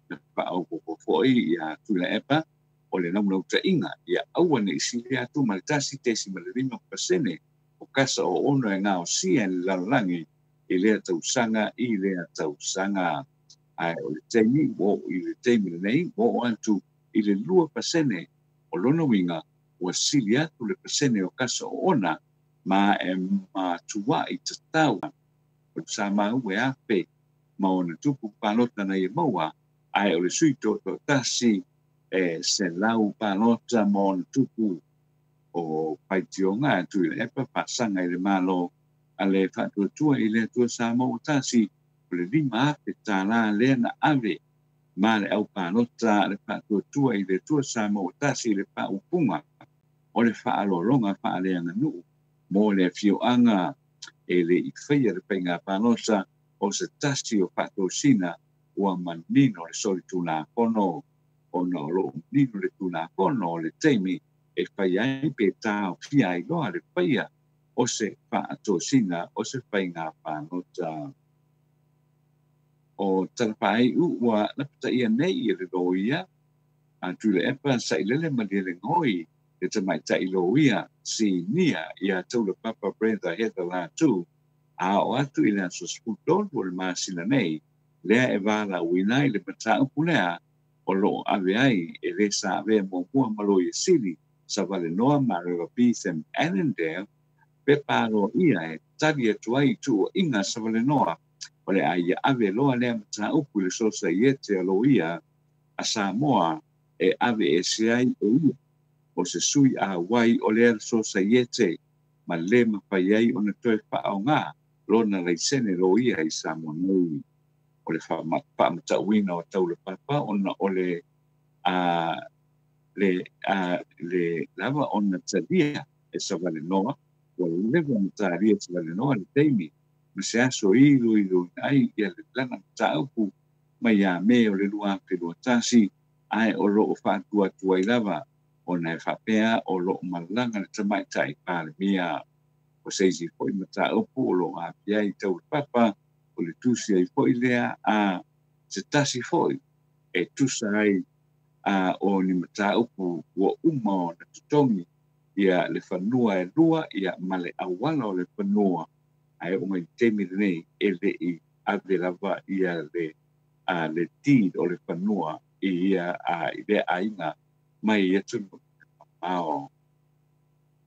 Na faaopoopo foi ia Tuilaepa o le laulautaiga ia aua nei sili atu ma le 1.5% o kasa o ono e gaosia e le lalolagi i lea tausaga i lea tausaga. Ae o le taimi ua oo i le taimi lenei ua oo atu i le 2% o lona uiga ua sili atu le pasene o kasa o ona ma e matuai tatau o sa maua e afe ma ona tupu palota na ia maua ae o le sui toatoatasi e 100 palota ma ona tupu. O faitioga a Tuilaepa faasaga i le Malo a le Faatuatua i le Atua Samoa ua tasi o le 5,000 tālā lea na ave ma le aupalota a le Faatuatua i le Atua Samoa ua tasi i le faaupuga o le faaaloaloga faaleaganuu mo le afioaga e le i faia le faiga palota o se tasi o faatosina ua manino le soli tulafono ona o loo manino le tulafono o le taimi e fai ai pe taofia ai loa le faia o se faatosina o se faiga palota. O talafaaiu ua lapataia nei e le loia A Tuilaepa Sailele Malielegaoi le tamaitai loia sinia ia Taulapapa Brenda Heather Latu a o atu i le aso 13 o le masina nei lea e valaauina ai le mataupu lea o loo ave ai e le sa avea muamua ma Loia Sili Savalenoa ma Revapi Annandale pepa aloaia e tali atu ai i tuuaiga Savalenoa o le a ia ave loa lea mataupu i le Sosaiete a Loia a Samoa e ave ese ai e ia o se sui auai o lea Sosaiete ma le mafai ai ona toe faaoga lona laisene loia i Samoa nei. O le faamatauina o Taulapapa ona o le le lava ona talia e Savalenoa ua leva ona talia e Savalenoa le taimi ma se aso iloiloina ai ia le lana mataupu mai ia Me o le 2021 ae o loo faatuatua ai lava ona e faapea o loo malaga le tamaitai Palemia. O se isi foi mataupu o loo aafia ai Taulapapa o le tusi ai foi lea a se tasi foi e tusa ai a o ni mataupu ua uma ona totogi ia le fanua e lua ia ma le auala o le fanua ae oo mai i le taimi lenei e lei ave lava ia le le deed o le fanua i ia i lea aiga mai i atunuu mamao.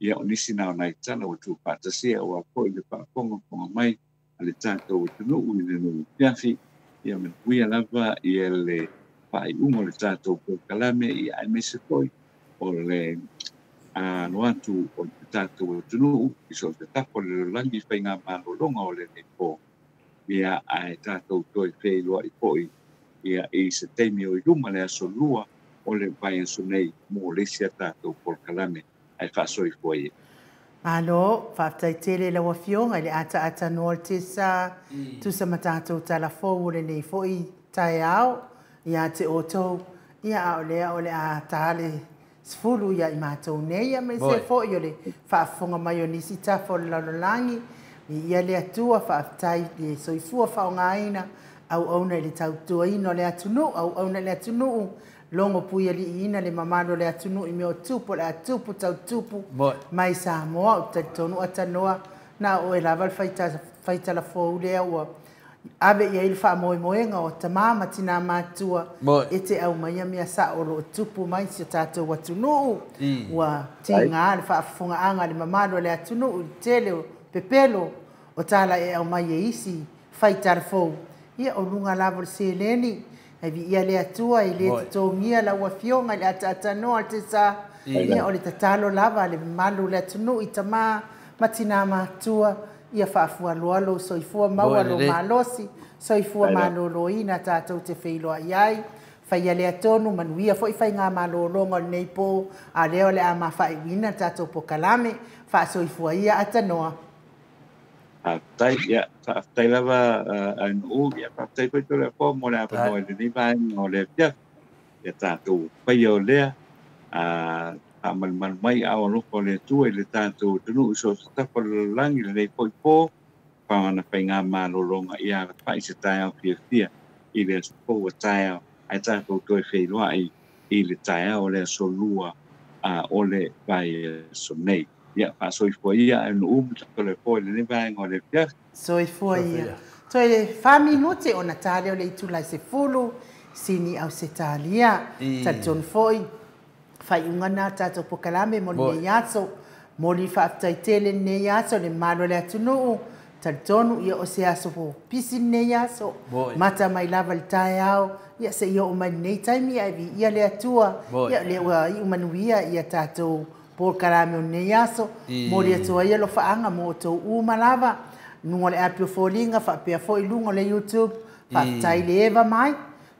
Ia o nisi na o nai tala ua tuufaatasia aua foi le faafogafoga mai a le tatou atunuu i lenei afiafi. Ia manuia lava ia le faaiuga o le tatou polokalame ia aemaise foi o le alo atu o le tatou atunuu i so o se tafa o le lalolagi i faigamalologa o lenei po. Ia ae tatou toe feiloai foi ia i se taimi o i luma le aso lua o le vaiaso nei mo le isi a tatou polokalame ae faasoifua ia. Malo, faafetai tele i lau Afioga i le ataatanoa o le Tesa, tusa ma tatou tala fou o lenei foi taeao ia te outou, ia a o lea o le a ta le 10 ia i matou nei, aemaise foi o le faafofoga mai o nisi tafa o le lalolagi, viia le Atua, faafetai le soifua faaaogaina, auauna i le tautuaina o le atunuu, auauna i le atunuu, logo puialiiina le mamalu o le atunuu i mea o tupu, o le a tupu tautupu mai Samoa. Ou te talitonu atanoa na o oe lava le faitala fou lea ua ave i ai le faamoemoega o tamā ma tinā matua e te aumaia mea sao o lo o tupu mai si o tatou atunuu. Ua tiga le faafofogaaga a le mamalu o le atunuu i le tele o pepelo o tala e aumai e isi faitala fou. Ia o luga lava o le seleni, ai viia le Atua e le totogia lau Afioga i le ataatanoa o le Tesa. Ia o le tatalo lava le mamalu o le atunuu i tamā ma tinā matua, ia faafualoa lou soifua maua lou malosi, soifua malōlōina tatou te feiloai ai. Faia lea tonu, manuia foi faigamalōlōga o lenei pō, a lea o le a mafaaiuina le tatou polokalame, faasoifua ia atanoa. Faafetai, ia, faafetai lava ae ia faafetai foi Toleafoa mo le avanoa i lenei vaega o le afiafi. Ia tatou faia o lea, faamalumalu mai ao alofa o le Atua i le tatou atunuu i so o se tafa o le lalolagi lenei foi po, faana faigamalōlōga ia alafai se taeao fiafia i le aso fou o taeao, ae tatou toe feiloai i le taeao o le aso lua o le vaiaso nei. Ia, faasoifua ia ae nuu ma Toleafoa i lenei vaega o le afiafi. Soifua ia. Toe 4 minute ona ta lea o le itula e 10 Sini Ausetalia. Talitonu foi, faaiuga na tatou polokalame mo lenei aso. Moli faafetai tele lenei aso le mamalu o le atunuu. Talitonu ia o se aso pisi lenei aso. Mata mai lava le taeao, ia seia oo mai lenei taimi ae viia le Atua. Ia lea ua iu manuia ia tatou polokalame o lenei aso. Moli atu ai alofaaga mo outou uma lava. Luga o le api o foliga, faapea foi luga o le YouTube. Faafetai le eva mai.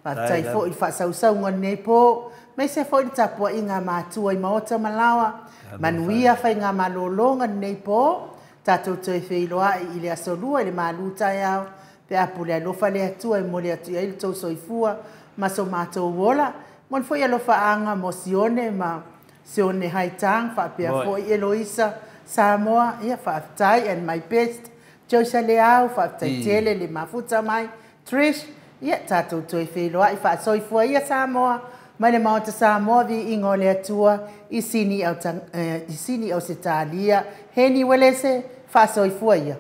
Faafetai foi i le faasausauga o lenei po. Aemaise foi le tapuaiga a matua i maota ma laoa. Manuia faigamalōlōga lenei po. Tatou toe feiloai i le aso lua i le malu taeao. Pe a pule alofa le Atua e momoli atu i ai le tou soifua ma so matou ola. Momoli foi alofaaga mo Sione ma Sione Haitang, faapea foi Eloisa Samoa. Ia faafetai and my best Josa Leao, faafetai tele le mafuta mai. Trish, ia tatou toe feiloai faasoifua ia Samoa, Mai le Maota Samoa viiga o le Atua i sini i sini Ausetalia. Heni Uelese, faasoifua ia.